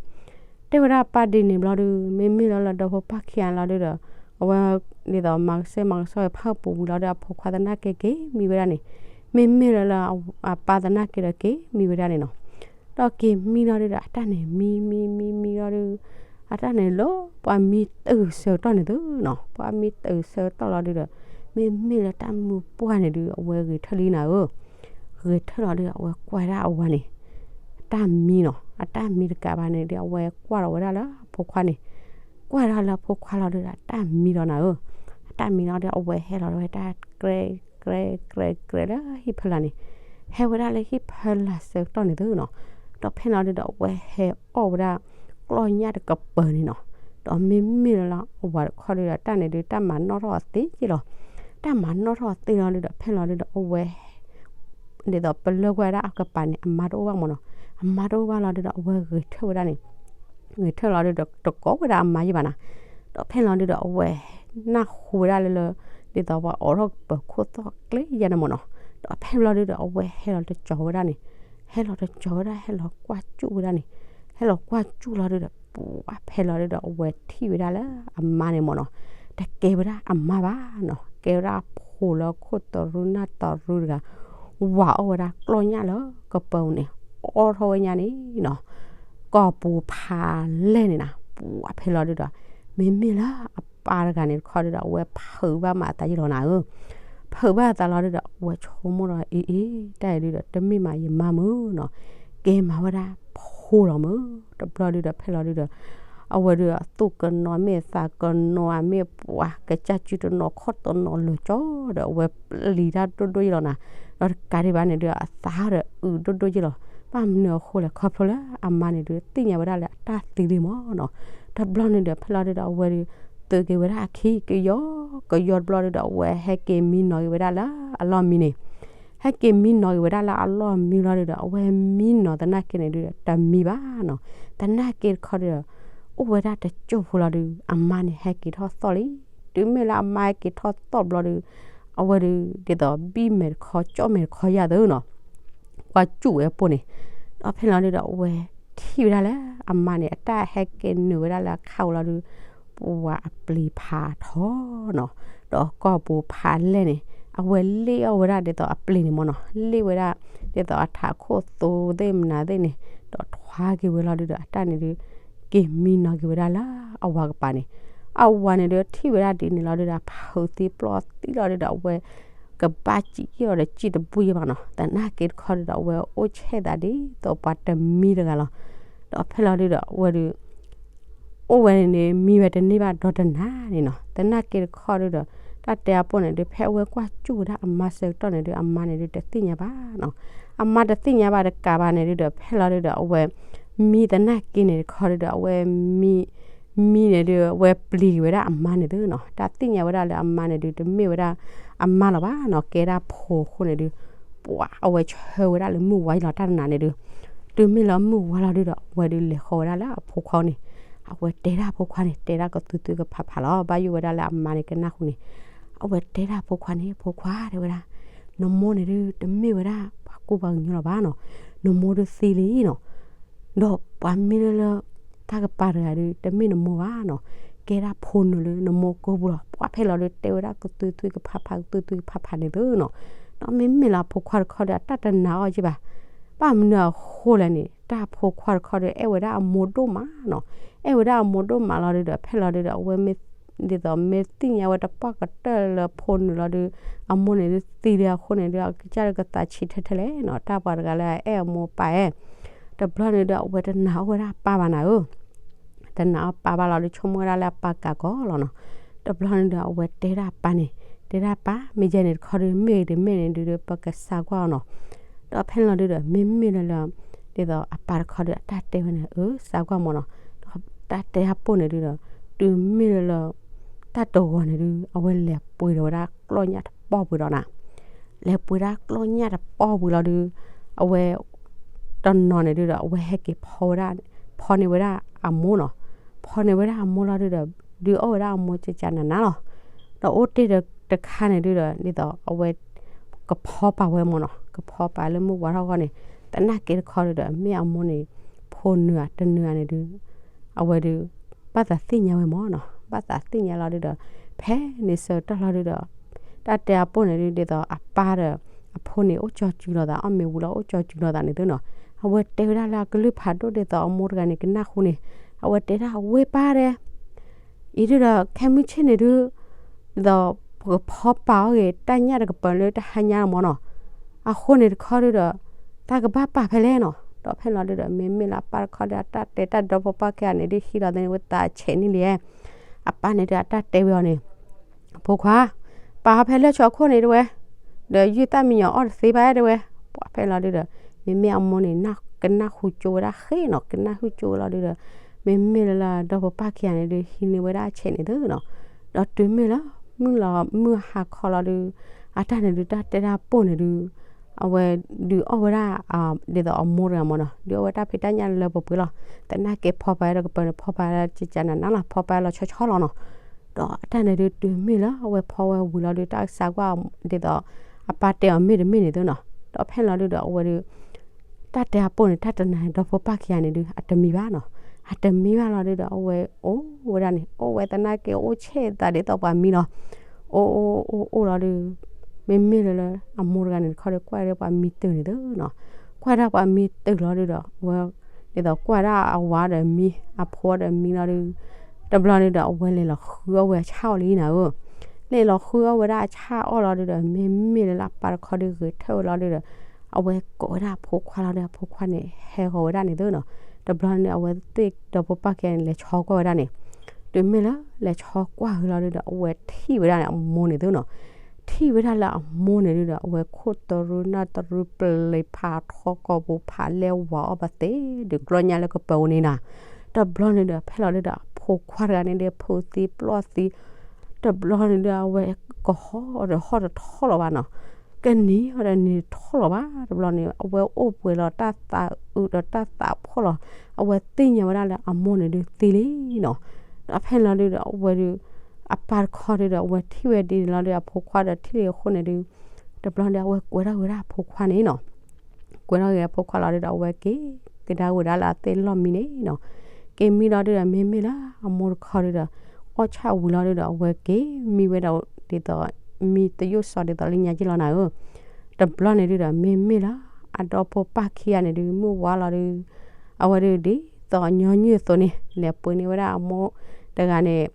တဲဝဲဒၣ်အပၢ်ဒ်န့ၣ်ဘျီဒုး မ့မ့ၢ်လၢလၢဒီဖိပၢ်ခံဂၤလီၤဒုးဒီး အဝဲ ဒ်သိးမၤကစဲမၤကစီဝဲဖၣ်ပူၤဝံၤလီၤဒီး အဖိခွါသနာ်က့က့ၤမံဝဲဒၣ်န့ၣ်, မ့မ့ၢ်လၢလၢ အပၢ်သနာ်က့ဒီးက့ၤမံဝဲဒၣ်န့ၣ်နီၤ. ဒီးက့ၤမံလီၤဒုးဒီး အတၢ်န့ၣ်မံမံမံမံလီၤဒုး အတၢ်န့ၣ်လၢပှၤမံတုၤဆၢကတီၢ်န့ၣ်သ့နီၤ, ပှၤမံတုၤဆၢကတီၢ်လီၤဒုးဒီး မ့မ့ၢ်လၢတၢ်မုၢ်ပှၢ်န့ၣ်ဒုး အဝဲဂဲၤထၢၣ်လံနၤဧၢ, ဂဲၤထၢၣ်လီၤဒုးဒီး အဝဲကွၢ်ဒၣ်အဝၤန့ၣ် အတၢ်မံနီၤ, အတၢ်မံတကးဘၣ်န့ၣ်ဒုး အဝဲကွၢ်လီၤဝဲဒၣ်လၢအဖိခွါန့ၣ်, ကွၢ်ဒၣ်လၢအဖိခွါလီၤဒုးဒီး အတၢ်မံလီၤနၤဧၢ, အတၢ်မံလီၤဒုး အဝဲဟဲလီၤဝဲတၢ်ကြဲ ကြဲ ကြဲ ကြဲလၢဟံၣ်ဖီလာ်န့ၣ်, ဟဲဝဲဒၣ်လၢဟံၣ်ဖီလာ်ဆၢကတီၢ်န့ၣ်သ့နီၤ. ဒီးဖဲန့ၣ်လီၤဒုးဒီး အဝဲဟဲအီၣ်ဝဲဒၣ်ကျီၢ်ညၣ်တကပၤန့ၣ်နီၤ. ဒီးမ့မ့ၢ်လၢလၢအဝၤတခီဒုးဒီး တၢ်န့ၣ်ဒုး တၢ်မၤနီၣ်ထီၣ်အီၤသ့က့လီၤ, တၢ်မၤနီၣ်ထီၣ်အီၤသ့လီၤဒုးဒီး ဖဲန့ၣ်လီၤဒုးဒီး အဝဲ ဒ်သိးပလၢကွၢ်ဝဲဒၣ်အကပၤန့ၣ် အမါတအိၣ်ဘၣ်မၢ်နီၤ, အမါတအိၣ်ဘၣ်လီၤဒုးဒီး အဝဲဂဲၤထၢၣ်ဝဲဒၣ်န့ၣ်, ဂဲၤထၢၣ်လီၤဒုးဒီး တကိးဝဲဒၣ်အမါယဲၢ်ဘၣ်နၤ. ဒီးဖဲန့ၣ်လီၤဒုးဒီး အဝဲနၢ်ဟူဝဲဒၣ်လၢလၢ ဒ်သိးပှၤအိးထီၣ်ကပၤခိၣ်သီၣ်ကျ့ယဲၢ်န့ၣ်မၢ်နီၤ. ဒီးဖဲန့ၣ်လီၤဒုးဒီး အဝဲဟဲလီၤတကၠီၤဝဲဒၣ်န့ၣ်, ဟဲလီၤတကၠီၤဝဲဒၣ် ဟဲလီၤကွၢ်စူၣ်ဝဲဒၣ်န့ၣ်, ဟဲလီၤကွၢ်စူၣ်လီၤဒုးဒီး ပှၤဖဲလီၤဒုးဒီး အဝဲထံၣ်ဝဲဒၣ်လၢအမါန့ၣ်မၢ်နီၤ, တကဲဝဲဒၣ်အမါဘၣ်နီၤ, ကဲဝဲဒၣ်အဖိလၢခိၣ်တရူနၢ်တရူတဂၤ, ဝၤအီၣ်ဝဲဒၣ်ကျီၢ်ညၣ်လၢကပၤန့ၣ် အီၣ်ထီၣ်ဝဲညါန့ၣ်နီၤ, ကီၢ်ပူၤဖးလဲၢ်န့ၣ်နၤ, ပှၤဖဲလီၤဒုးဒီး မ့မ့ၢ်လၢအပၢ်တဂၤန့ၣ်တခီဒုးဒီး အဝဲဖုးဘၣ်မးအသးယဲၢ်လီၤနၤဧၢ, ဖုးဘၣ်အသးလီၤဒုးဒီး အဝဲဆိကမိၣ်ဒီး အ့အ့ တၢ်အံၤဒုးဒီး တမ့ၢ်မးယမါမုၢ်နီၤ, ကဲမၤဝဲဒၣ်ဖိလီၤမုၢ်, တဘျီဒုးဒီး ဖဲလီၤဒုးဒီး အဝဲဒုးအသူၣ်ကနိး မ့ၢ်သးကနိး မ့ၢ်ပှၤကစၢ်စုတနိးခီၣ်တနိးလၢာ်ကၠီဒီး အဝဲပျံၤတၢ်ဒိၣ်ဒိၣ်ယဲၢ်လီၤနၤ, ဒီးတကးဒံးဘၣ်န့ၣ်ဒုး အသးဒီးအုးဒိၣ်ဒိၣ်ယဲၢ်လီၤ, ဘၣ်မနုၤအဃိလဲၣ် ခီဖျိလၢအမါန့ၣ်ဒုး သ့ၣ်ညါဝဲဒၣ်လၢအတၢ်သံလံမၢ်နီၤ, တဘျီန့ၣ်ဒီး ဖဲလီၤဒုးဒီး အဝဲဒုး သုးက့ၤဝဲဒၣ်အခံ ကယီ ကယီတဘျီဒုးဒီး အဝဲဟဲက့ၤမံနီၤက့ၤဝဲဒၣ်လၢအလီၢ်မံန့ၣ် ဟဲက့ၤမံနီၤက့ၤဝဲဒၣ်လၢအလီၢ်မံလီၤဒုးဒီး အဝဲမံနီၤသနာ်က့န့ၣ်ဒုးဒီး တမံဘၣ်နီၤ, သနာ်က့တခီဒုးဒီး အိၣ်ဝဲဒၣ်တစိၢ်ဖိလီၤဒုး အမါန့ၣ်ဟဲက့ၤထီၣ်သီၣ်လံ, တုၤမ့ၢ်လၢအမါဟဲက့ၤထီၣ်သီၣ်ဘျီဒုး အဝဲဒုး ဒ်သိးဘံၣ်မဲာ်တခီ ကၠီၣ်မဲာ်တခီယၢ်သ့နီၤ, ကွၢ်စူၣ်ဝဲအပိၢ်န့ၣ်, ဒီးဖဲလီၤဒုးဒီး အဝဲထံၣ်ဝဲဒၣ်လၢအမါန့ၣ် အတၢ်ဟဲက့ၤနုာ်ဝဲဒၣ်လၢအခါဝဲလီၤဒုး ပှၤအပျံၤဖးထီနီၤ, ဒီးကီၢ်ပူၤဖးလဲၢ်န့ၣ် အဝဲလ့ၣ်အီၣ်ဝဲဒၣ်ဒ်သိးအပျံၤန့ၣ်မၢ်နီၤ, လ့ၣ်ဝဲဒၣ် ဒ်သိးအထးခိၣ်သိသ့ၣ်မနုၤသ့ၣ်န့ၣ် ဒီးထွါက့ၤဝဲလီၤဒုးဒီး အတၢ်န့ၣ်ဒုး က့ၤမံနီၤက့ၤဝဲဒၣ်လၢအဝၤကပၤန့ၣ်, အဝၤန့ၣ်ဒုးထံၣ်ဝဲဒၣ်ဒ်န့ၣ်လီၤဒုးဒီး ဖုးသံပျီၢ်သံလီၤဒုးဒီး အဝဲ ကဘၣ်စံးအီၤဒီး စံးတဘူၣ်ယဲၢ်ဘၣ်နီၤ, သနာ်က့တခီဒုးဒီး အဝဲအိၣ်ဆဲးသးဒ်သိးပှၤတမံတဂၤလီၤ, ဒီးဖဲလီၤဒုးဒီး အဝဲဒုး အိၣ်ဝဲန့ၣ်န့ၣ် မံဝဲတန့ၢ်ဘၣ်ဒီတနၤန့ၣ်နီၤ, သနာ်က့တခီဒုးဒီး တၢ်တဲအပိၢ်န့ၣ်ဒုး ဖဲအဝဲကွၢ်စူၣ်ဝဲဒၣ်အမါဆၢကတီၢ်န့ၣ်ဒုး အမါန့ၣ်ဒုးတသ့ၣ်ညါဘၣ်နီၤ, အမါတသ့ၣ်ညါဘၣ်တကးဘၣ်န့ၣ်ဒုးဒီး ဖဲလီၤဒုးဒီး အဝဲ မံသနာ်က့န့ၣ်တခီဒုးဒီး အဝဲမံ မံန့ၣ်ဒုး အဝဲပျံၤက့ၤဝဲဒၣ်အမါန့ၣ်သ့နီၤ, တၢ်သ့ၣ်ညါဝဲဒၣ်လၢအမါန့ၣ်ဒုး တမ့ၢ်ဝဲဒၣ်အမါလီၤဘၣ်နီၤ, ကဲဒၣ်ဖိအဃိန့ၣ်ဒုး ပှၤအဝဲဆၢဝဲဒၣ်လၢမုၢ်ဝါလီၤတၢ်တနၤန့ၣ်ဒုး, တုၤမ့ၢ်လၢမုၢ်ဝါလီၤဒုးဒီး အဝဲဒုးလဲၤဃီဝဲဒၣ်လၢအဖိခွါန့ၣ်, အဝဲတဲဒၣ်အဖိခွါန့ၣ် တဲဒၣ်ကသူသုကဖးဖးလီၤ, ဘၣ်ယိၣ်ဝဲဒၣ်လၢအမါန့ၣ်ကနၢ်ဟူန့ၣ်, အဝဲတဲဒၣ်အဖိခွါန့ၣ် ဖိခွါတဲဝဲဒၣ်, နမိၢ်န့ၣ်ဒုး တမ့ၢ်ဝဲဒၣ်ပှၤကူပှၤကညီလီၤဘၣ်နီၤ, နမိၢ်ဒုးသံလံနီၤ, ဒီးပှၤမ့ၢ်လၢလၢ တၢ်ကပၤတဂၤဒုး တမ့ၢ်နမိၢ်ဘၣ်နီၤ, ကဲဒၣ်ဖိနုာ်လၢနမိၢ်ကိာ်ပူၤလီၤ. ပှၤဖဲလီၤဒုး တဲဝဲဒၣ်ကသူသွံကဖးဖး ကသူသွံကဖးဖးန့ၣ်သုနီၤ. ဒီးမ့မ့ၢ်လၢအဖိခွါတခီဒီး အတၢ်တနာ်အီၤက့ဘၣ်. ဘၣ်မနုၤအဃိလဲၣ်န့ၣ် တၢ်ဖိခွါတခီဒီး အဲၣ်ဝဲဒၣ်အမိၢ်ဒိၣ်မးနီၤ. အဲၣ်ဝဲဒၣ်အမိၢ်ဒိၣ်မးလီၤဒုးဒီး ဖဲလီၤဒုးဒီး အဝဲမ့ၢ် ဒ်သိးမ့ၢ်သ့ၣ်ညါဝဲတပှၢ်ကတၢၢ်လၢဖိနုာ်လီၤဒုး အမိၢ်န့ၣ်ဒုးသံလံအဃိန့ၣ်ဒုး အကစၢ်ဒုးကသးဆံးထဲထဲလဲၣ်နီၤ. တၢ်ပှၤတဂၤလၢအအဲၣ်အမိၢ်ပၢ်အဲၣ်, တဘျီန့ၣ်ဒုး အဝဲတနာ်အီၣ်ဝဲဒၣ်အပၢ်ဘၣ်နၤဧၢ. တနာ်အီၣ်ပၢ်ဘၣ်လီၤဒုး ဆိကမိၣ်ဝဲဒၣ်လၢအပၢ်ကးကီးလီၤနီၤ. တဘျီန့ၣ်ဒုး အဝဲတဲဒၣ်အပၢ်န့ၣ်, တဲဒၣ်ပၢ် မ့ၢ်ယဲန့ၣ်တခီဒုး မ့ၢ်ဂ့ၤတမ့ၢ်န့ၣ်ဒုး ပကစးကွၢ်အီၤနီၤ. ဒီးဖဲန့ၣ်လီၤဒုးဒီး မ့မ့ၢ်လၢလၢ ဒ်သိးအပၢ်တခီဒုး အတၢ်တဲဝဲန့ၣ် အၢ စးကွၢ်မၢ်နီၤ. ဒီးတၢ်တဲအပိၢ်န့ၣ်ဒုးဒီး တုၤမ့ၢ်လၢလၢ တၢ်တဂီၤန့ၣ်ဒုး အဝဲလဲၤပှ့ၤဒီးဝဲဒၣ်ကျီၢ်ညၣ်တပီၢ်ပှ့ၤဒီးနၤ, လဲၤပှ့ၤဒၣ်ကျီၢ်ညၣ်တပီၢ်ပှ့ၤလီၤဒုး အဝဲ တနီၤန့ၣ်ဒုးဒီး အဝဲဟဲက့ၤဖီဝဲဒၣ် ဖီန့ၢ်ဝဲဒၣ်အမိၢ်နီၤ. ဖီန့ၢ်ဝဲဒၣ်အမိၢ်လီၤဒုးဒီး ဒုးအီၣ်ဝဲဒၣ်အမိၢ်ကကနၤနၤလီၤ. ဒီးအိၣ်တ့ၢ်ဒီးတခါန့ၣ်ဒုးဒီး ဒ်သိးအဝဲ ကဖီပာ်ဝဲမၢ်နီၤ, ကဖီပာ်လၢမုၢ်ဝါထီၣ်ဂီၢ်န့ၣ် သနာ်က့တခီဒုးဒီး မ့ၢ်အမိၢ်န့ၣ် ဖိနုာ်ဧါတနုာ်ဧါန့ၣ်ဒုး အဝဲဒုး ဘၣ်သးသ့ၣ်ညါဝဲမၢ်နီၤ. ဘၣ်သးသ့ၣ်ညါလီၤဒုးဒီး ဖဲန့ၣ်ဆၢကတီၢ်လီၤဒုးဒီး တၢ်တဲအပိၢ်န့ၣ်ဒုး ဒ်သိးအပၢ်ဒီး အဖိန့ၣ်အိၣ်ကၠီစုလီၤသး အီၣ်မ့ၤဝံၤလီၤအိၣ်ကၠီစုလီၤသးန့ၣ်သုနီၤ. အဝဲတဲဝဲဒၣ်လၢအကလုၢ်ဖးဒိၣ်ဒ်သိးအမိၢ်တဂၤန့ၣ် ကနၢ်ဟူန့ၣ် အဝဲတဲဒၣ်ဝဲပၢ်ဒဲ အံၤဒုးဒီး ခဲမုၢ်ဆ့ၣ်န့ၣ်ဒုး ဒ်သိးပကဖီပာ်အီၣ်ဂ့ၤ တၢ်ညၣ်တကပၤလၢတဟါညါမၢ်နီၤ. အဃိန့ၣ်တခီဒုးဒီး တၢ်ကဘၣ်ပာ်ဖဲလဲၣ်နီၤ. ဒီးဖဲလီၤဒုးဒီး မ့မ့ၢ်လၢအပၢ်တခီဒီး အတၢ်တဲတၢ်ဒီဖိပၢ်ခံဂၤန့ၣ်ဒုး ဟံးလီၤသန့ၢ်ဝဲသးဆဲးန့ၣ်လံ. အပၢ်န့ၣ်ဒုး အတၢ်တဲဝဲအီၤန့ၣ် ဖိခွါ ပာ်အီၤဖဲလၢဆီခိၣ်န့ၣ်တဲဝဲ, ဒီးယုၢ်တၢ်မံညီၤအီၣ်တသ့ဘၣ်တဲဝဲ. ပှၤဖဲလီၤဒုးဒီး မ့မ့ၢ်အမိၢ်န့ၣ် ကနၢ်ဟူကၠိဝဲဒၣ်ဃ့နီၤ, ကနၢ်ဟူကၠိဝဲလီၤဒုးဒီး မ့မ့ၢ်လၢလၢဒီဖိပၢ်ခံဂၤန့ၣ်ဒုး ဟံးန့ၢ်ဝဲဒၣ်ဆဲးန့ၣ်သုနီၤ. ဒီးတုၤမ့ၢ်လၢ မုၢ်လီၤမုၢ်ဟါခီလီၤဒုး အတၢ်န့ၣ်ဒုး တၢ်တဲတၢ်ပိၢ်န့ၣ်ဒုး အဝဲဒုးအီၣ်ဝဲဒၣ် ဒ်သိးအမိၢ်တဂၤမၢ်နီၤ, ဒုးအီၣ်ဝဲတၢ်ဖံးတၢ်ညၣ်လၢပှဲၤပှဲၤလီၤ. သနာ်က့ဖီပာ်ဝဲဒီးကပၤန့ၣ် ဖီပာ်ဝဲဒၣ်ကကနၤနၤလီၤ, ဖီပာ်ဝဲလီၤဆီဆီလီၤနီၤ. ဒီးအတၢ်န့ၣ်ဒုး တုၤမ့ၢ်လၢအဝဲဖီဝဲဝံၤလီၤဒုး တၢ်ကစးကွၢ်ဒ်သိး အပၢ်တဲအီၤမ့ၢ်တမ့ၢ်န့ၣ်သုနီၤ. ဒီးဖဲလီၤဒုးဒီး အဝဲဒုး တၢ်တဲအပိၢ်န့ၣ် တၢ်တနၤဒီဖိပၢ်ခံဂၤန့ၣ်ဒုး အတမံဘၣ်နီၤ. အတမံဘၣ်လီၤဒုးဒီး အဝဲအိၣ်ဝဲဒၣ်န့ၣ် အိၣ်ဝဲသနာ်က့အိၣ်ဆဲးသးဒ်သိးပှၤမံလီၤ. အိၣ်အိၣ်အိၣ်အိၣ်လီၤဒုး မ့မ့ၢ်လၢလၢ အမိၢ်တဂၤန့ၣ်တခီဒီး ကွၢ်ဒၣ်ပှၤမံတုၤန့ၣ်သုနီၤ. ကွၢ်ဒၣ်ပှၤမံတုၤလီၤဒုးဒီး အဝဲ ဒ်သိးကွၢ်ဒၣ်အဝၤဒီးမံ အဖိဒီးမံလီၤဒုး တဘျီန့ၣ်ဒီး အဝဲလဲၤလီၤဃုအီၣ်ဝဲဆၣ်အီၣ်လံနၤဧၢ. လဲၤလီၤဃုအီၣ်ဝဲဒၣ်အဆၣ်အီၣ်လီၤဒုးဒီး မ့မ့ၢ်လၢလၢအပၢ်တခီဒုးဂဲၤထၢၣ်ဝဲလီၤဒုးဒီး အဝဲကိးဝဲဒၣ်အဖိခွါလီၤဒီး အဖိခွါန့ၣ် ဟဲဂီၤဝဲဒၣ်န့ၣ်သုနီၤ. တဘျီန့ၣ် အဝဲသ့ၣ်ဒီဖိပၢ်ခံဂၤန့ၣ် လဲၤဆီကွၢ်ဝဲဒၣ်န့ၣ် တုၤမ့ၢ်လၢလဲၤဆီကွၢ်ဃုာ်လီၤဒုးဒီး အဝဲထံၣ်ဝဲဒၣ်န့ၣ် အမိၢ်န့ၣ်သုနီၤ. ထံၣ်ဝဲဒၣ်လၢအမိၢ်န့ၣ်ဒုးဒီး အဝဲခိၣ်တရူနၢ်တရူပျံၤဖးထီကိာ်ပူၤဖးလဲဝၤအီၣ်ဘၣ်သ့ဒုးကျီၢ်ညၣ်လၢကပၤအိၣ်န့ၣ်နၤ. တဘျီန့ၣ်ဒီး ဖဲလီၤဒုးဒီး အဖိခွါတဂၤန့ၣ်ဒီး ဖုးသံပျီၢ်သံ တဘျီန့ၣ်ဒီး အဝဲကဟီၣ်ဒီးဟီၣ်တထီၣ်လီၤဘၣ်နီၤ. ကနံၤအီၤဒီးနံၤတထီၣ်လီၤဘၣ်. တဘျီန့ၣ် အဝဲအိၣ်ပှဲၤလီၤတၢ်သးအုးဒီးတၢ်သးဖှီၣ်လီၤ. အဝဲသ့ၣ်ညါဝဲဒၣ်လၢအမိၢ်န့ၣ်ဒုးသံလံနီၤ. ဒီးဖဲန့ၣ်လီၤဒုးဒီး အဝဲဒုး အပၢ်တခီဒုးဒီး အဝဲထံၣ်ဝဲဒ်န့ၣ်လီၤဒုး အဖိခွါဒီးထံၣ်လံအဃိန့ၣ်ဒုး တဘျီန့ၣ်ဒီး အဝဲကွဲထီၣ်ဝဲဒၣ်အဖိခွါန့ၣ်နီၤ. ကွဲထီၣ်က့ၤအဖိခွါလီၤဒုးဒီး အဝဲက့ၤကဒါဝဲဒၣ်လၢအသ့ၣ်လီၢ်မံန့ၣ်နီၤ. က့ၤမံလီၤဒုးဒီး မ့မ့ၢ်လၢအမိၢ်တခီဒုးဒီး အီၣ်ဆၣ်ဝံၤလီၤဒုးဒီး အဝဲက့ၤမံဝဲဒၣ်ဒ်သိး မံသယိၣ်စီၤဒ်သိးလၢညါက့ၤလီၤနၤဧၢ. တဘျီန့ၣ်ဒုးဒီး မ့မ့ၢ်လၢအဒီဖိပၢ်ခံဂၤန့ၣ်ဒုး မုၢ်ဝါလီၤဒုး အဝဲဒုးဒ်သိးညီနုၢ်အသိးန့ၣ် လဲၤပှ့ၤန့ၢ်ဝဲဒၣ်အမိၢ်တဂၤန့ၣ်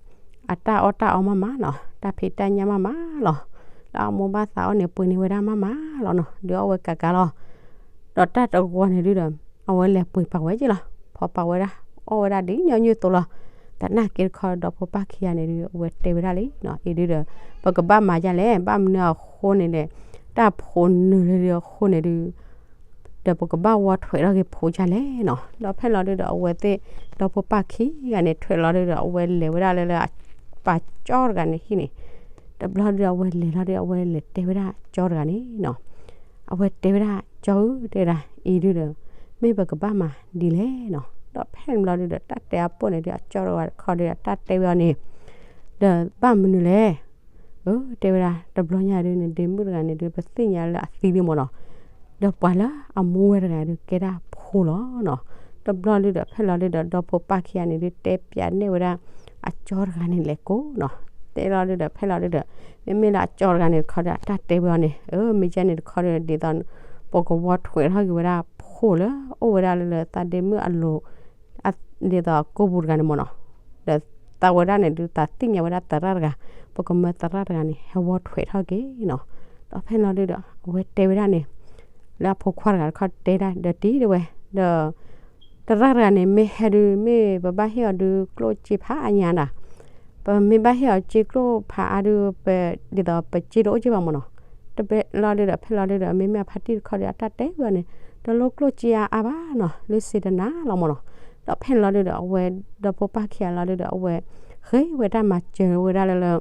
အတၢ်အီၣ်တၢ်အီမးမးနီၤ, တၢ်ဖံးတၢ်ညၣ်မးမးလီၤ. လၢအမိၢ်ဘၣ်သးအီၣ်န့ၣ် ပှ့ၤန့ၢ်ဝဲဒၣ်မးမးလီၤနီၤ, ဒုးအီၣ်ဝဲကးကးလီၤ. ဒီးတၢ်တဂီၤန့ၣ်ဒုးဒီး အဝဲလဲၤပှ့ၤပာ်ဝဲက့ၤလီၤ, ဖီပာ်ဝဲဒၣ် အီၣ်ဝဲဒၣ်ဒ်ညီနုၢ်အသိးလီၤ. သနာ်က့တခီဒီဖိပၢ်ခံဂၤန့ၣ်ဒုး အဝဲတဲဝဲဒၣ်လံနီၤ, အံၤဒုးဒီး ပကဘၣ်မၤဒ်လဲၣ်, ဘၣ်မနုၤအဃိန့ၣ်ဒီး တၢ်ဖိနုာ်လၢဒုးအဃိန့ၣ်ဒုး ဒီးပကဘၣ်ဝီထွဲးထီၣ်က့ၤဖိဒ်လဲၣ်နီၤ. ဒီးဖဲလီၤဒုးဒီး အဝဲသ့ၣ် ဒီဖိပၢ်ခံဂၤန့ၣ် ထွဲးလီၤဒုးဒီး အဝဲလဲၤဝဲဒၣ်လၢလၢ ပၢ်ကၠီတဂၤန့ၣ်ဟံၣ်န့ၣ်, တဘျီဒုးဒီး အဝဲလဲၤလီၤဒုး အဝဲလဲၤတဲဝဲဒၣ်ကၠီတဂၤန့ၣ်နီၤ. အဝဲတဲဝဲဒၣ် ကၠီဧၢ တဲဒၣ် အံၤဒုးဒီး မ့ၢ်ပကဘၣ်မၤဒ်လဲၣ်နီၤ. ဒီးဖဲန့ၣ်ဘျီဒုးဒီး တၢ်တဲအပိၢ်န့ၣ်ဒုး အကၠီတဂၤတခီဒုး တၢ်တဲဝဲအီၤန့ၣ် ဒီးဘၣ်မနုၤလဲၣ် အၢ တဲဝဲဒၣ် တဘျီညါဒုးန့ၣ် ဒ့မုၣ်တဂၤန့ၣ်ဒုး ပသ့ၣ်ညါလၢအသံလံမ့ၢ်နီၤ. ဒီးပှၤလၢအမူဝဲတဂၤဒုး ကဲဒၣ်ဖိလီၤနီၤ. တဘျီဒုဒီး ဖဲလီၤဒုဒီး ဒီဖိပၢ်ခံဂၤန့ၣ်ဒု တဲပၠးနဲၣ်ဝဲဒၣ် အကၠီတဂၤန့ၣ်လဲၤကိးနီၤ. တဲလီၤဒုဒီး ဖဲလီၤဒုဒီး မ့မ့ၢ်လၢအကၠီတဂၤန့ၣ်တခီဒီး အတၢ်တဲဝဲအီၤန့ၣ် အၢ မ့ၢ်ကဲန့ၣ်တခီဒီး ဒ်သိး ပကဝီထွဲးထီၣ်က့ၤဝဲဒၣ်ဖိလၢ အိၣ်ဝဲဒၣ်လၢလၢသးဒ့မုၣ်အလိၤ ဒ်သိးကိးပူၤတဂၤန့ၣ်မ့ၢ်နီၤ. ဒီးသးဝဲဒၣ်န့ၣ်ဒု သးသ့ၣ်ညါဝဲဒၣ်သရၣ်တဂၤ, ပကမၢသရၣ်တဂၤန့ၣ် ဟဲဝီထွဲးထီၣ်က့ၤနီၤ. ဒီးဖဲလီၤဒုဒီး အဝဲတဲဝဲဒၣ်န့ၣ် လၢအဖိခွါတဂၤတခီတဲဒၣ် ဒီးတံၤဒၣ်ဝဲ ဒီး သရၣ်တဂၤန့ၣ် မ့ၢ်ဟဲဒု မ့ၢ်ပဘၣ်ဟ့ၣ်အီၤဒုကျိၣ်စ့ဖးအါညါဒၣ်, ပမ့ၢ်ဘၣ်ဟ့ၣ်အီၤစ့ကျိၣ်ဖးအါဒု ပ ဒ်သိးပစ့တအိၣ်က့ဘၣ်မ့ၢ်နီၤ. တဘျီလီၤဒုဒီး ဖဲလီၤဒုဒီး မ့မ့ၢ်အဖါတံၢ်တခီဒီး အတၢ်တဲဝဲန့ၣ် တလိၣ်ကျိၣ်စ့အါအါဘၣ်နီၤ လၢစ့တနၤလီၤမ့ၢ်နီၤ. ဒီးဖဲန့ၣ်လီၤဒုဒီး အဝဲဒီဖိပၢ်ခံဂၤလီၤဒုဒီး အဝဲ ဃ့ဝဲတၢ်မၤစၢၤဝဲဒၣ်လၢလၢ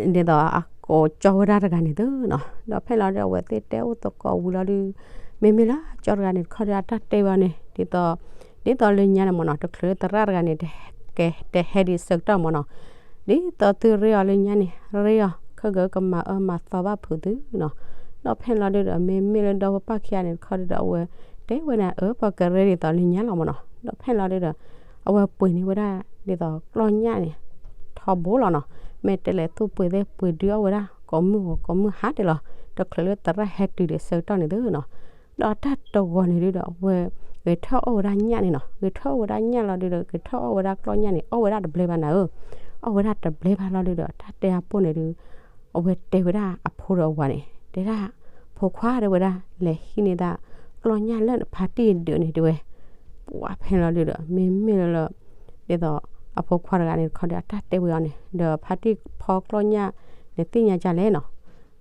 ဒ်သိးအကိးကၠီဝဲဒၣ်တဂၤန့ၣ်သုနီၤ. ဒီးဖဲလီၤဒု အဝဲသ့ၣ်တဲအိၣ်သကိးဝံၤလီၤဒု မ့မ့ၢ်လၢကၠီတဂၤန့ၣ်တခီဒီး အတၢ်တဲဝဲန့ၣ် ဒ်သိး ဒ်သိးလၢညါန့ၣ်မ့ၢ်နီၤ တချုးလၢသရၣ်တဂၤန့ၣ် ကတဟဲဒံးဆၢကတီၢ်မ့ၢ်နီၤ, ဒ်သိးသုရ့အီၤလၢညါန့ၣ် ရ့အီၤ ခဲကကမၤအၢမၤသီဘၣ်ဖုးသုနီၤ. ဒီးဖဲလီၤဒုဒီး မ့မ့ၢ်လၢဒီဖိပၢ်ခံဂၤန့ၣ်တခီဒုဒီး အဝဲတဲဝဲန့ၣ် အၢ ပကရ့ဒ်သိးလၢညါလီၤမ့ၢ်နီၤ. ဒီးဖဲလီၤဒုဒီး အဝဲပှ့ၤန့ၢ်ဝဲဒၣ် ဒ်သိးကျီၢ်ညၣ်န့ၣ် ထီဘိလီၤနီၤ. မ့ၢ်တဲလဲၤသူၣ်ပှ့ၤသ့ၣ်ပှ့ၤဒုအီၣ်ဝဲဒၣ် ကိးမုၢ်ဂီၤကိးမုၢ်ဟါတ့ၢ်လီၤ တချုးလၢသရၣ်ဟဲတုၤဒံးဆၢကတီၢ်န့ၣ်သုနီၤ. ဒီးတၢ်တဂီၤန့ၣ်ဒုဒီး အဝဲ ဂဲၤထၢၣ်အီၣ်ဝဲဒၣ်ညၣ်န့ၣ်နီၤ. ဂဲၤထၢၣ်အီၣ်ဝဲဒၣ်ညၣ်လီၤဒုဒီး ဂဲၤထၢၣ်အီၣ်ဝဲဒၣ်ကျီၢ်ညၣ်န့ၣ် အီၣ်ဝဲဒၣ်တဘျဲဘၣ်နၤဧၢ, အီၣ်ဝဲဒၣ်တဘျဲဘၣ်လီၤဒုဒီး တၢ်တဲအပိၢ်န့ၣ်ဒု အဝဲတဲဝဲဒၣ်အဖိဒီးအဝၤန့ၣ် တဲဒၣ် ဖိခွါတဲဝဲဒၣ် လဲၤဟံးန့ၢ်သး ကျီၢ်ညၣ်လၢနဖါတံၢ်ဒုးန့ၣ်တဲဝဲ. ပှၤဖဲန့ၣ်လီၤဒုဒီး မ့မ့ၢ်လၢလၢ ဒ်သိး အဖိခွါတဂၤန့ၣ်တခီဒီး အတၢ်တဲဝဲအီၤန့ၣ် ဒီးဖါတံၢ်ဖီကျီၢ်ညၣ်န့ၣ်သ့ၣ်ညါကလဲၣ်နီၤ.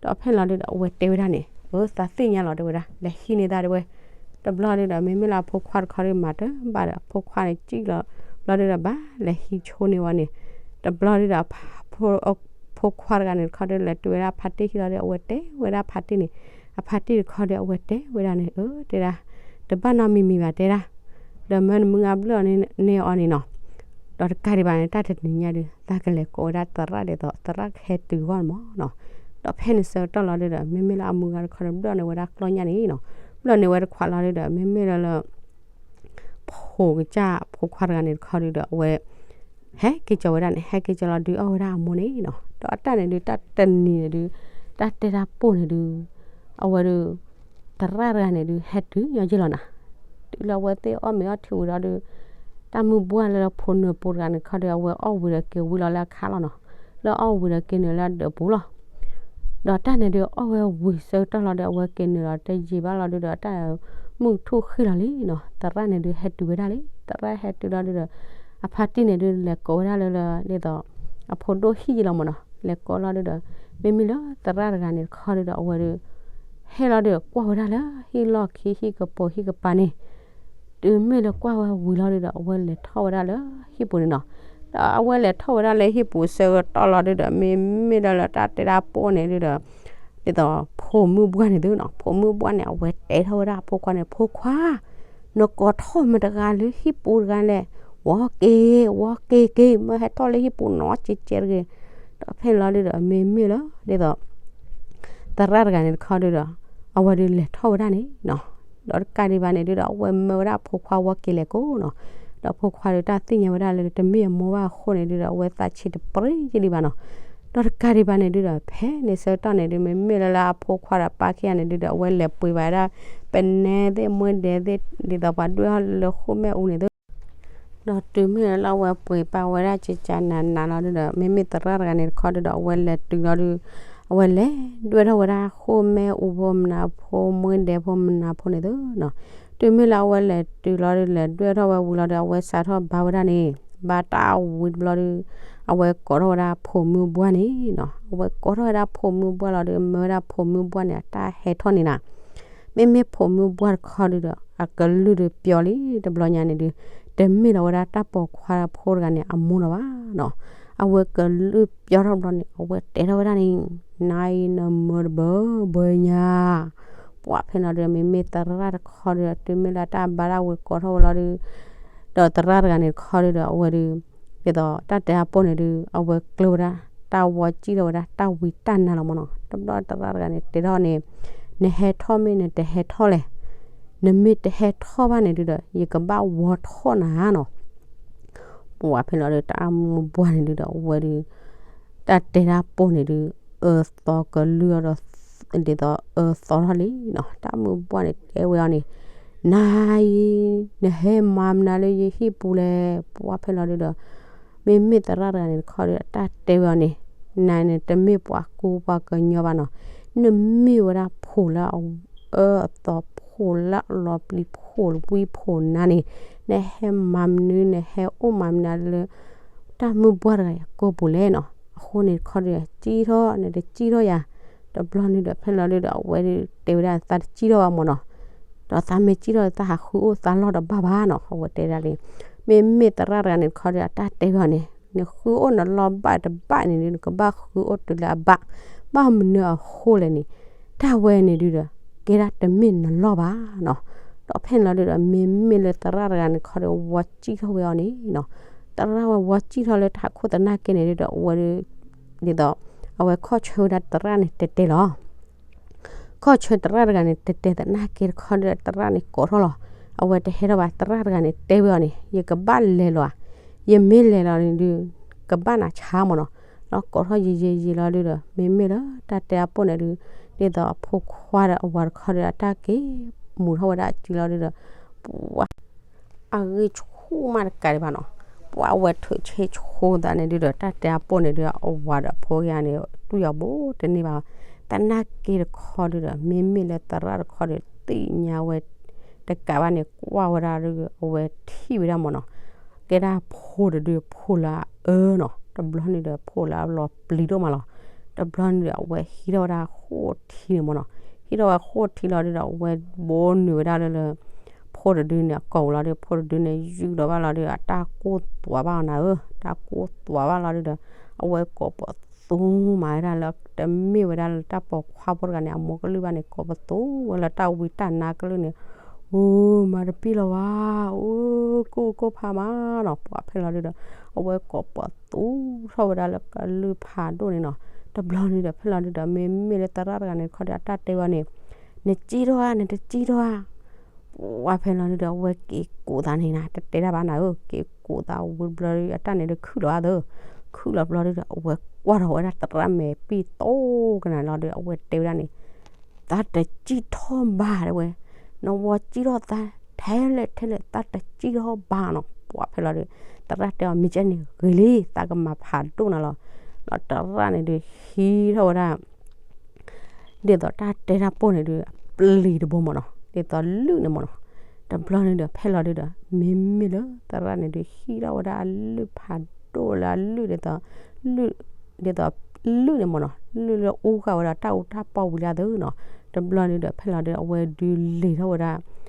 ဒီးဖဲန့ၣ်လီၤဒုဒီး အဝဲတဲဝဲဒၣ်န့ၣ် အၢ သးသ့ၣ်ညါလီၤတဲဝဲဒၣ် လဲၤဟံးန့ၢ်သးတဲဝဲ. တဘျီဒုဒီး မ့မ့ၢ်လၢအဖိခွါတခီဒီး မၤတဘၣ်ဒီး အဖိခွါန့ၣ်စံၣ်လီၤ ဘျီဒုဒီး ဘၣ်လဲၤဟံးဆိန့ၢ်ဝဲန့ၣ်. တဘျီဒုဒီး အဖိခွါတဂၤန့ၣ်တခီဒီး လဲၤတုၤဝဲဒၣ်ဖါတံၢ်ဟံၣ်လီၤဒီး အဝဲတဲဝဲဒၣ်ဖါတံၢ်န့ၣ် အဖါတံၢ်တခီဒီး အဝဲတဲဝဲဒၣ်န့ၣ် အၢ တဲဒၣ် တဘၣ်နီတမံၤမံၤဘၣ်တဲဒၣ် ဒီးမၢနမုၢ်ဂၤဘျၢၣ်အီၤန့ၢ်အီၤန့ၣ်နီၤ. ဒီးတကးဒံးဘၣ်န့ၣ် တၢ်တနံၤညါဒု သးကလဲၤကိးဝဲဒၣ်သရၣ်ဒ်သိး သရၣ်ကဟဲတုၤဂီၢ်မ့ၢ်နီၤ. ဒီးဖဲန့ၣ်ဆၢကတီၢ်လီၤဒုဒီး မ့မ့ၢ်လၢအမုၢ်ဂၤတခီဒီး ဘျၢၣ်န့ၢ်ဝဲဒၣ်ကျီၢ်ညၣ်န့ၣ်နီၤ. ဘျၢၣ်န့ၢ်ဝဲတခွးလီၤဒုဒီး မ့မ့ၢ်လၢလၢ ဖိကစၢ်ဖိခွါတဂၤန့ၣ်တခီဒုဒီး အဝဲ ဟဲက့ၤကၠီၤဝဲဒၣ်န့ၣ် ဟဲက့ၤကၠီၤလီၤဒုးအီၣ်ဝဲဒၣ်အမိၢ်န့ၣ်နီၤ. ဒီးအတၢ်န့ၣ်ဒု တၢ်တနံၤန့ၣ်ဒု တၢ်တဲတၢ်ပိၢ်န့ၣ်ဒု အဝဲဒု သရၣ်တဂၤန့ၣ်ဒု ဟဲတုၤညီက့လီၤနၤ. တုၤလၢအဝဲသ့ၣ်အီၣ်မ့ၤအီၣ်ထံဝံၤဒီးဒု တၢ်မုၢ်ဘှၢ်လၢလၢဖိနၢၤပူၤတဂၤန့ၣ်တခီဒီး အဝဲအီၣ်ဝံၤဒီးက့ၤဝံလီၤလၢအခါလီၤနီၤ. လၢအီၣ်ဝံၤဒီးက့ၤနုာ်လၢအဒၢးပူၤလီၤ. ဒီးတၢ်န့ၣ်ဒု အီၣ်ဝဲဝံၤဆၢကတီၢ်လီၤဒီး အဝဲက့ၤနုာ်လီၤတယံာ်ဘၣ်လီၤဒုဒီး တၢ်မုၢ်ထူၣ်ဃံလီၤလံနီၤ. သရၣ်န့ၣ်ဒု ဟဲတုၤဝဲဒၣ်လံ. သရၣ်ဟဲတုၤလီၤဒုဒီး အဖါတံၢ်န့ၣ်ဒု လဲၤကိးဝဲဒၣ်လၢလၢ ဒ်သိး အဖိဒိၣ်ဟံၣ်ယလီၤမ့ၢ်နီၤ. လဲၤကိးလီၤဒုဒီး မ့မ့ၢ်လၢသရၣ်တဂၤန့ၣ်တခီဒုဒီး အဝဲဒု ဟဲလီၤဒု ကွၢ်ဝဲဒၣ်လၢဟံၣ်လီၢ်ခံဟံၣ်ကပိာ်ဟံၣ်ကပၤန့ၣ် တုၤမ့ၢ်လၢကွၢ်ဝဲဝံၤလီၤဒုဒီး အဝဲလဲၤထီၣ်ဝဲဒၣ်လၢဟံၣ်ပူၤန့ၣ်နီၤ. ဒီးအဝဲလဲၤထီၣ်ဝဲဒၣ်လၢဟံၣ်ပူၤဆၢကတီၢ်လီၤဒုဒီး မ့မ့ၢ်လၢလၢတၢ်တဲတၢ်ပိၢ်န့ၣ်ဒုဒီး ဒ်သိးဖိမုၣ်ဘှၢ်န့ၣ်သုနီၤ. ဖိမုၣ်ဘှၢ်န့ၣ် အဝဲတဲထီၣ်ဝဲဒၣ်အဖိခွါန့ၣ် ဖိခွါ နကိးထီၣ်မတၤတဂၤလၢဟံၣ်ပူၤတဂၤလဲၣ်. ဝီက့ၤ ဝီက့ၤက့ၤ မၢဟဲထီၣ်လၢဟံၣ်ပူၤနီၤ ကဲကဲတဂ့ၤ. ဒီးဖဲန့ၣ်လီၤဒုဒီး မ့မ့ၢ်လၢ ဒ်သိး သရၣ်တဂၤန့ၣ်တခီဒုဒီး အဝဲဒုလဲၤထီၣ်ဝဲဒၣ်န့ၣ်နီၤ. ဒီးတကးဒံးဘၣ်န့ၣ်ဒုဒီး အဝဲမၢဝဲဒၣ်အဖိခွါဝီက့ၤလဲၤကိးနီၤ. ဒီးဖိခွါဒု တၢ်သ့ၣ်ညါဝဲဒၣ်လၢ တမ့ၢ်အမိၢ်ဘၣ်အဃိန့ၣ်ဒုဒီး အဝဲသးဆံးတပြ့ယဒံးဘၣ်နီၤ. ဒီးတကးဒံးဘၣ်န့ၣ်ဒုဒီး ဖဲန့ၣ်ဆၢကတီၢ်န့ၣ်ဒု မ့မ့ၢ်လၢလၢအဖိခွါဒီးပၢ်ခံဂၤန့ၣ်ဒုဒီး အဝဲလဲၤပှ့ၤဘၣ်ဝဲဒၣ် ပနဲသ့ၣ်မွဲဒဲးသ့ၣ် ဒ်သိးပှၤဒွဲၣ်ထီၣ်လၢဃိၣ်မဲာ်အူန့ၣ်သု ဒီးတုၤမ့ၢ်လၢအဝဲပှ့ၤပာ်ဝဲဒၣ်ကကနးနးလီၤဒုဒီး မ့မ့ၢ်သရၣ်တဂၤန့ၣ်တခီဒုဒီး အဝဲလဲၤတုၤလီၤဒု အဝဲလဲၤဒွဲၣ်ထီၣ်ဝဲဒၣ်ဃိၣ်မဲာ်အူဖိမနၤဖိ မွဲဒဲးဖိမနၤဖိန့ၣ်သုနီၤ. တုၤမ့ၢ်လၢအဝဲလဲၤတုၤလီၤဒု လဲၤဒွဲၣ်ထီၣ်ဝဲဝံၤလီၤဒု အဝဲစးထီၣ်ဘါဝဲဒၣ်န့ၣ် ဘါတၢ်ဝံၤတဘျီဒု အဝဲကိးထီၣ်ဝဲဒၣ်ဖိမုၣ်ဘှၢ်န့ၣ်နီၤ. အဝဲကိးထီၣ်ဝဲဒၣ်ဖိမုၣ်ဘှၢ်လီၤဒု မၢဝဲဒၣ်ဖိမုၣ်ဘှၢ်န့ၣ် အတၢ်ဟဲထီၣ်န့ၣ်နၤ မ့မ့ၢ်ဖိမုၣ်ဘှၢ်တခီဒုဒီး အကလုၢ်ဒုပျီလံတဘျီညါန့ၣ်ဒု တမ့ၢ်လီၤဝဲဒၣ်တၢ်ပိာ်ခွါဖိတဂၤန့ၣ် အမိၢ်လီၤဘၣ်နီၤ. အဝဲကလုၢ်ပျီထီၣ်တဘျီန့ၣ် အဝဲတဲထီၣ်ဝဲဒၣ်န့ၣ် နၤအံၤနမၢတဘၢဘၢညါ ပှၤဖဲန့ၣ်လီၤဒု မ့မ့ၢ်သရၣ်တခီဒုဒီး တုၤမ့ၢ်လၢတၢ်ဘါတၢ်ဝံၤကိးထီၣ်ဝဲလီၤဒု ဒီးသရၣ်တဂၤန့ၣ်တခီဒုဒီး အဝဲဒု ဒ်သိးတၢ်တဲအပိၢ်န့ၣ်ဒု အဝဲကျၢၤဝဲဒၣ် တၢ်ဝီစံၣ်ထီၣ်ဝဲဒၣ် တၢ်ဝံတၢ်နါလီၤမ့ၢ်နီၤ. တဘျီသရၣ်တဂၤန့ၣ် တဲထီၣ်န့ၣ် နဟဲထီၣ်မ့ၢ်နတဟဲထီၣ်လဲၣ် နမ့ၢ်တဟဲထီၣ်ဘၣ်န့ၣ်ဒုဒီး ယကဘၣ်ဝီထီၣ်နၤနီၤ. ပှၤဖဲလီၤဒုဒီး တၢ်မုၢ်ပှၢ်န့ၣ်ဒုဒီး အဝဲဒုး တၢ်တဲတၢ်ပိၢ်န့ၣ်ဒုး အၢသီကလုၢ်အီၤဒီး ဒ်သိးအၢသီထီၣ်လံနီၤ. တၢ်မုၢ်ပှၢ်န့ၣ်တဲဝဲအီၤန့ၣ်, နၤအံၤ နဟဲမၤမနုၤလၢယဟံၣ်ပူၤလဲၣ်. ပှၤဖဲလီၤဒုဒီး မ့မ့ၢ်သရၣ်တဂၤန့ၣ်တခီဒီး အတၢ်တဲဝဲအီၤန့ၣ်, နၤန့ၣ်တမ့ၢ်ပှၤကူပှၤကညီဘၣ်နီၤ. နမ့ၢ်ဝဲဒၣ်ဖိလၢအအၢအသီ ဖိလၢအလီၤပျံၤ ဖိဝံဖိနါန့ၣ်, နဟဲမၤမနုၤ နဟဲအိၣ်မၤမနုၤလၢ တၢ်မုၢ်ပှၢ်တဂၤအံၤအကိာ်ပူၤလဲၣ်နီၤ. အဃိန့ၣ်တခီဒီး စံၣ်ထီၣ် နတစံၣ်ထီၣ်ယၤ. တဘျီန့ၣ်ဒီး ဖဲလီၤဒုဒီး အဝဲဒုးတဲဝဲဒၣ် သးတစံၣ်ထီၣ်ဘၣ်မၢ်နီၤ. ဒီးသးမ့ၢ်စံၣ်ထီၣ် သးဟးဃုအိၣ်သးလီၢ်တဘၣ်ဘၣ်နီၤ. အဝဲတဲဒၣ်လံ, မ့မ့ၢ်သရၣ်တဂၤန့ၣ်တခီဒီး အတၢ်တဲဝဲအီၤန့ၣ်, နဃုအိၣ်နလီၢ်ဘၣ်တဘၣ်န့ၣ်ဒုး နကဘၣ်ဃုအိၣ်တုၤလၢအဘၣ်, ဘၣ်မနုၤအဃိလဲၣ်န့ၣ်, တၢ်ဝဲန့ၣ်ဒုဒီး ကဲဒၣ်တမ့ၢ်နလီၢ်ဘၣ်နီၤ. ဒီးဖဲန့ၣ်လီၤဒုဒီး မ့မ့ၢ်လၢသရၣ်တဂၤန့ၣ်တခီဒီး ဝီစံၣ်ထီၣ်ဝဲအီၤန့ၣ်နီၤ. သရၣ်ဝဲဝီစံၣ်ထီၣ်လၢတၢ်ခိၣ်သနာ်က့န့ၣ်ဒုဒီး အဝဲဒုး ဒ်သိး အဝဲခီၣ်ဆၢဝဲဒၣ်သရၣ်န့ၣ်တဲတဲလီၤ. ခီၣ်ဆၢသရၣ်တဂၤန့ၣ် တဲတဲသနာ်က့တခီဒီး သရၣ်န့ၣ်ကိးထီၣ်လီၤ. အဝဲတဟဲထီၣ်ဘၣ် သရၣ်တဂၤန့ၣ်တဲဝဲအီၤန့ၣ်, ယကဘၣ်လဲၤလီၤဧါ, ယမ့ၢ်လဲၤလီၤန့ၣ်ဒုး ကဘၣ်နၤဆါမၢ်နီၤ. ဒီးကိးထီၣ်ယံာ်ယံာ်ယံာ်လီၤဒုဒီး မ့မ့ၢ်လၢတၢ်တဲအပိၢ်န့ၣ်ဒုး ဒ်သိးအဖိခွါဒီးအဝၤတခီဒီး အတၢ်က့ၤမူၤထီၣ်ဝဲဒၣ်အစုလီၤဒုဒီး ပှၤ အဂံၢ်ဆူၣ်မးတကးဒံးဘၣ်နီၤ. ပှၤအဝဲထုးဆ့ဆိသးန့ၣ်ဒုဒီး တၢ်တဲအပိၢ်န့ၣ်ဒုး အဝၤဒီးအဖိကယၤန့ၣ် တူၢ်ယီၤဘိတန့ၢ်ဘၣ်. သနာ်က့တခီဒုဒီး မ့မ့ၢ်လၢသရၣ်တခီဒီး သ့ၣ်ညါဝဲတကးဘၣ်န့ၣ် ကွၢ်ဝဲဒၣ်ဒု အဝဲထံၣ်ဝဲဒၣ်မၢ်နီၤ. ကဲဒၣ်ဖိတဒု ဖိလၢအအၢနီၤ. တဘျီန့ၣ်ဒီး ဖိလၢအလီၤပျံၤဒိၣ်မးလီၤ. တဘျီန့ၣ်ဒီး အဝဲဟံးထီၣ်ဝဲဒၣ်ဃိၣ်ထံန့ၣ်မၢ်နီၤ. ဟံးထီၣ်ဝဲဃိၣ်ထံလီၤဒုဒီး အဝဲဘိနုာ်ဝဲဒၣ်လၢလၢ ဖိတဒုန့ၣ် အကိာ်ပူၤလီၤဒု ဖိတဒုန့ၣ် ယူၢ်လီၤဘၣ်လီၤဒု အတၢ်ကိၢ်သွးဘၣ်အီၤနၤဧၢ, တၢ်ကိၢ်သွးဘၣ်လီၤဒုဒီး အဝဲကိးပသူမၤဝဲဒၣ်လၢ တမ့ၢ်ဝဲဒၣ်လၢတၢ်ပိာ်ခွါဖိတဂၤန့ၣ် အမိၢ်ကလုၢ်ဘၣ်န့ၣ် ကိးပသူဝဲလၢတၢ်ဝံတၢ်နါကလုၢ်န့ၣ်, အိ မၤတပ့ၢ်လီၤဝဲ, အိ ကိၢ်ကိၢ်ဖးမးနီၤ. ပှၤဖဲလီၤဒုဒီး အဝဲကိးပသူထီၣ်ဝဲဒၣ်လၢကလုၢ်ဖးဒိၣ်န့ၣ်နီၤ. တဘျီန့ၣ်ဒီး ဖဲလီၤဒုဒီး မ့မ့ၢ်လၢသရၣ်တဂၤန့ၣ်တခီဒီး အတၢ်တဲဝဲန့ၣ်, နစံၣ်ထီၣ်ဧါ, နတစံၣ်ထီၣ်ဧါ. ပှၤဖဲလီၤဒုဒီး အဝဲက့ၤကိးသးန့ၣ်နၤ တတဲတၢ်ဘၣ်နၤဧၢ, က့ၤကိးသးဝံၤတဘျီဒု အတၢ်န့ၣ်ဒုးခုၣ်လီၤအါသၢ, ခုၣ်လီၤဘျီဒုဒီး အဝဲကွၢ်ထီၣ်ဝဲဒၣ်သရၣ်မဲာ်ပံၢ်တိၢ်ကနၤလီၤဒု အဝဲတဲဝဲဒၣ်န့ၣ်, သးတစံၣ်ထီၣ်ဘၣ်တဲဝဲ, နဝီစံၣ်ထီၣ်သးထဲလဲၣ်ထဲလဲၣ် သးတစံၣ်ထီၣ်ဘၣ်နီၤ. ပှၤဖဲလီၤဒု သရၣ်တဲအီၤ မ့ၢ်ကဲန့ၣ်ဂ့ၤလံ သးကမၤဖးဒိၣ်နၤလီၤ. ဒီးသရၣ်န့ၣ်ဒုးဟံးထီၣ်ဝဲဒၣ် ဒ်သိးတၢ်တဲတၢ်ပိၢ်န့ၣ်ဒုး အပျံၤတဘိမၢ်နီၤ, ဒ်သိးလုၢ်န့ၣ်မၢ်နီၤ. တဘျီန့ၣ်ဒီး ဖဲလီၤဒုဒီး မ့မ့ၢ်လၢသရၣ်န့ၣ်ဒုး ဟံးထီၣ်ဝဲဒၣ်အလုၢ်ဖးဒိၣ်လၢအလုၢ်ဒ်သိး လုၢ် ဒ်သိး လုၢ်န့ၣ်မၢ်နီၤ, လုၢ်လၢအူဃာ်ဝဲဒၣ်တၢ်အူတၢ်ပီၢ်ဝံၤလၢအသၢနီၤ. တဘျီန့ၣ်ဒီး ဖဲလီၤဒုဒီး အဝဲဒုးလ့ၤထီၣ်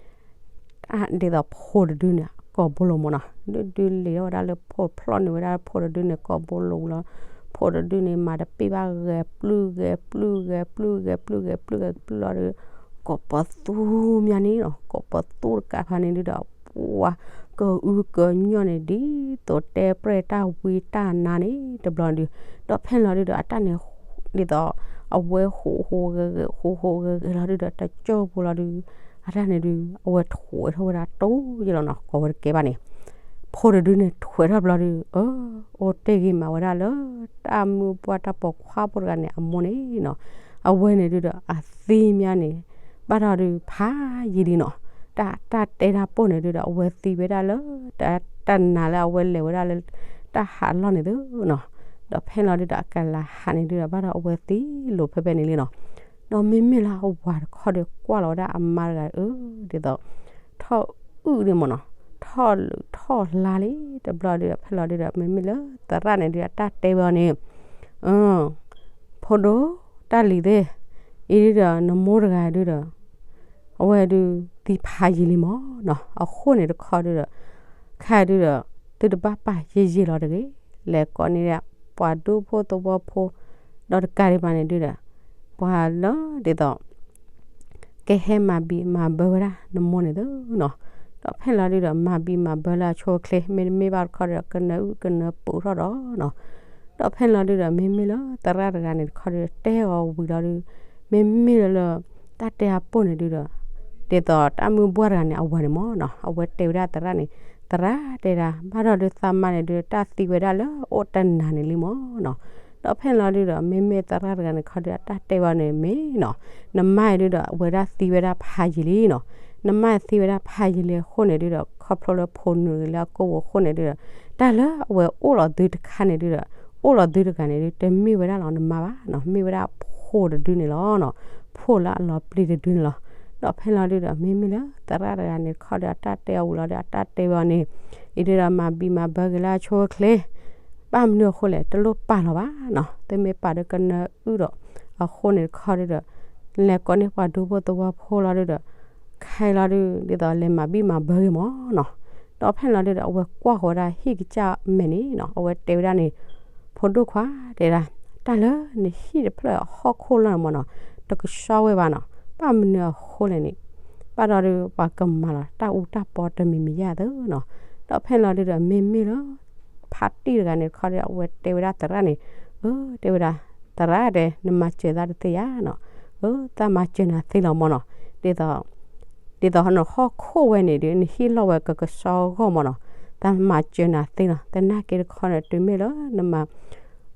ဝဲဒၣ် ဒ်သိးဖိတဒုန့ၣ် ကိာ်ဘိလိၤမၢ်နီၤ, ဒုးဒုးလ့ၤထီၣ်ဝဲဒၣ်လၢဖိဖျီၣ်န့ၢ်ဝဲဒၣ်ဖိတဒုန့ၣ် ကိာ်ဘိလိၤဝံၤလီၤ. ဖိတဒုန့ၣ် မၤတပ့ၢ်ဘၣ် ဂဲၤပျုၢ်ဂဲၤပျုၢ်ဂဲၤပျုၢ်ဂဲၤပျုၢ်ဂဲၤပျုၢ်ဂဲၤပျုၢ်ဂဲၤပျုၢ်လီၤဒီး ကိာ်ပသူမးန့ၣ်နီၤ, ကိာ်ပသူတကးဖဲန့ၣ်ဒုဒီး ပှၤကအုကညီၢ်န့ၣ် ဒ်သိးတဲပြဲၢ်တၢ်ဝံတၢ်နါန့ၣ် တဘျီဒု ဒီးဖဲလီၤဒုဒီး အတၢ်န့ၣ် ဒ်သိး အဝဲဟူးဟူးဂဲၤဂဲၤ ဟူးဟူးဂဲၤဂဲၤလီၤဒုဒီး တကၠိၢ်ဖိလီၤဒု အတၢ်န့ၣ်ဒု အဝဲထွဲထီၣ်ဝဲဒၣ်တိၢ်ယဲလီၤနီၤ, ကိးဝဲတကဲဘၣ်န့ၣ် ဖိတဒုန့ၣ် ထွဲထီၣ်ဘျီဒု အၢ အိၣ်တ့ၢ်ဂ့ၤမးဝဲဒၣ်လၢ တၢ်မုၢ်ပှၢ်တၢ်ပိာ်ခွါဖိတဂၤန့ၣ် အမိၢ်န့ၣ်နီၤ, အဝဲန့ၣ်ဒုဒီး အသံမးန့ၣ် ဘၣ်ဒီးဒုဖးယံာ်လံနီၤ, တၢ် တၢ်တဲတၢ်ပိၢ်န့ၣ်ဒုဒီး အဝဲသံဝဲဒၣ်လၢ တၢ် တၢ်နာ်လၢအဝဲလဲၤဝဲဒၣ်လၢ တၢ်ဟးလီၢ်န့ၣ်သ့နီၤ, ဒီးဖဲလီၤဒုဒီး အကလၤဟးန့ၣ်ဒုဒီး ဘၣ်ဒီးအဝဲသံလိၤဖဲဖဲန့ၣ်လံနီၤ, ဒီးမ့မ့ၢ်လၢအဝၤတခီဒီး ကွၢ်လီၤဝဲဒၣ်အမါတဂၤ အၢ ဒ်သိး ထီၣ်အုၣ်န့ၣ်မၢ်နီၤ, ထီၣ်လုးထီၣ်လါလံ, တဘျီဒုဒီး ဖဲလီၤဒုဒီး မ့မ့ၢ်လၢသရၣ်န့ၣ်ဒု အတၢ်တဲဝဲအီၤန့ၣ်, ဖိဒိၣ် တၢ်လံၤသ့ၣ်, အံၤဒုဒီး နမိၢ်တဂၤဒုဒီး အဝဲဒု သံဖးယံာ်လံမၢ်နီၤ, အဃိန့ၣ်တခီဒုဒီး ခဲဒုဒီး သုတဘၣ်ပာ်ယံာ်ယံာ်လီၤတဂ့ၤ, လဲၤကိးန့ၢ်ဒၣ် ပှၤဒူဖိသဝီဖိ ဒီးတကးဒံးဘၣ်န့ၣ်ဒုဒီး ပှၤလၢဒ်သိး ကဟဲမၤဘံၣ်မၤဘၢဝဲဒၣ်နမိၢ်န့ၣ်သ့နီၤ, ဒီးဖဲလီၤဒုဒီး မၤဘံၣ်မၤဘၢလၢအဆိအချ့ မ့တမ့ၢ်ဘၣ်တခီဒီး ကနၢအုၣ်ကနၢပူၤထီၣ်ဒီးနီၤ, ဒီးဖဲလီၤဒုဒီး မ့မ့ၢ်လၢသရၣ်တဂၤန့ၣ်တခီဒီး တဲအီၤဝံၤလီၤဒု မ့မ့ၢ်လၢ တၢ်တဲအပိၢ်န့ၣ်ဒုဒီး ဒ်သိးတၢ်မုၢ်ဘှၢ်တဂၤန့ၣ် အဝၤန့ၣ်မၢ်နီၤ, အဝဲတဲဝဲဒၣ်သရၣ်န့ၣ်, သရၣ်တဲဒၣ် ဘၣ်ဒီးဒုးသးမါန့ၣ်ဒုး တၢ်သံဝဲဒၣ်လၢအိၣ်တနၤန့ၣ်လံမၢ်နီၤ. ဒီးဖဲန့ၣ်လီၤဒုးဒီး မ့မ့ၢ်သရၣ်တဂၤန့ၣ်ခီဒုး အတၢ်တဲဝဲန့ၣ်မ့ၢ်နီၤ, နမါအံၤဒုးဒီး အဝဲဒၣ်သံဝဲဒၣ်ဖးယံာ်လံနီၤ. နမါသံဝဲဒၣ်ဖးယံာ်လံအဃိန့ၣ်ဒုးဒီး ခီဖျိလၢဖိနုာ်လၢအကိာ်ပူၤအဃိန့ၣ်ဒုးဒီး တၢ်လၢအဝဲအိၣ်လီၤသုတခါန့ၣ်ဒုးဒီး အိၣ်လီၤသုတဂၤန့ၣ်ဒုး တမ့ၢ်ဝဲဒၣ်လီၤနမါဘၣ်နီၤ, မ့ၢ်ဝဲဒၣ်ဖိတဒုန့ၣ်လီၤနီၤ, ဖိလၢအလီၤပျံၤတဒုန့ၣ်လီၤ. ဒီးဖဲန့ၣ်လီၤဒုးဒီး မ့မ့ၢ်လၢသရၣ်တဂၤန့ၣ်ခီဒီး အတၢ်တဲအီၤဝံၤလီၤဒီး အတၢ်တဲဝဲအီၤန့ၣ် အံၤဒုးဒီး မၤဘံၣ်မၤဘၢက့ၤလၢအဆိအချ့, ဘၣ်မနုၤအဃိလဲၣ် တလိၣ်ပာ်လီၤဘၣ်နီၤ, သုမ့ၢ်ပာ်ဒီးကနၢအုၣ်ဒီး အဃိန့ၣ်တခီဒုးဒီး လဲၤကိးန့ၢ်ပှၤဒူဖိသဝီဖိလီၤဒုးဒီး ခဲလီၤဒုး ဒ်သိးလဲၤမၤဘံၣ်မၤဘၢက့ၤမၢ်နီၤ. ဒီးဖဲန့ၣ်လီၤဒုးဒီး အဝဲကွၢ်ဃီၤဝဲဒၣ်ဟံၣ်ကစၢ်မဲာ်န့ၣ်နီၤ, အဝဲတဲဝဲဒၣ်န့ၣ်, ဖိဒိၣ်ခွါတဲဒၣ်, တၢ်လၢနဟံၣ်တဖျၢၣ်ဟီၣ်ခိၣ်လီၢ်န့ၣ်မၢ်နီၤ, တကဆှီဝဲဘၣ်နီၤ, ဘၣ်မနုၤအဃိလဲၣ်န့ၣ်, ဘၣ်ဒီးဒုး ပှၤကမၤလီၤတၢ်အူတၢ်ပီတမံၤမံၤယါသ့နီၤ. ဒီးဖဲန့ၣ်လီၤဒုးဒီး မ့မ့ၢ်လၢ ဖါတံၢ်တဂၤန့ၣ်တခီဒီး အဝဲတဲဝဲဒၣ်သရၣ်န့ၣ်, အၢ တဲဝဲဒၣ်, သရၣ်တဲ နမၤစၢၤသးတသ့ဧါနီၤ, အၢ သးမၤစၢၤနၤသ့လီၤမၢ်နီၤ, ဒ်သိး ဒ်သိးနဟီၣ်ခိၣ်ဝဲန့ၣ်ဒုး နဟံၣ်လီၢ်ဝဲကကဆှီဂီၢ်မၢ်နီၤ, သးမၤစၢၤနၤသ့လီၤ, သနာ်က့တခီန့ၣ် တုၤမ့ၢ်လၢနမၤ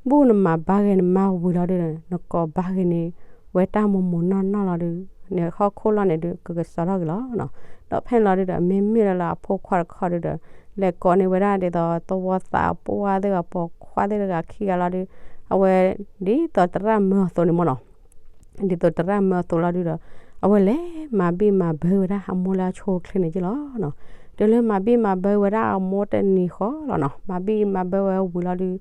ဘူၣ်နမၤဘါဂ့ၤနမါဝံၤလီၤဒုးဒီး နကိးဘါဂ့ၤန့ၢ်ဝဲတၢ်မိၢ်မိၢ်နီၢ်နီၢ်လီၤဒုး, နဟီၣ်ခိၣ်လီၢ်န့ၣ်ဒုး ကကဆှီထီၣ်က့ၤလီၤနီၤ. ဒီးဖဲန့ၣ်လီၤဒုးဒီး မ့မ့ၢ်လၢလၢအဖိခွါတခီဒုးဒီး လဲၤကိးန့ၢ်ဝဲဒၣ်ဒ်သိးသဝီသးပှၢ်သ့ၣ်ဂၤ ပိာ်ခွါသ့ၣ်တဂၤခံဂၤလီၤဒုး, အဝဲ ဒ်သိးသရၣ်မၢအသိးန့ၣ်မၢ်နီၤ ဒ်သိးသရၣ်မၢအသိးလီၤဒုးဒီး အဝဲလဲၤမၤဘံၣ်မၤဘၢဝဲဒၣ်အမိၢ်လၢအဆိအချ့န့ၣ်က့လီၤနီၤ. တုၤလၢမၤဘံၣ်မၤဘၢဝဲဒၣ်အမိၢ်တနံၤဃီလီၤနီၤ, မၤဘံၣ်မၤဘၢဝဲဝံၤလီၤဒုး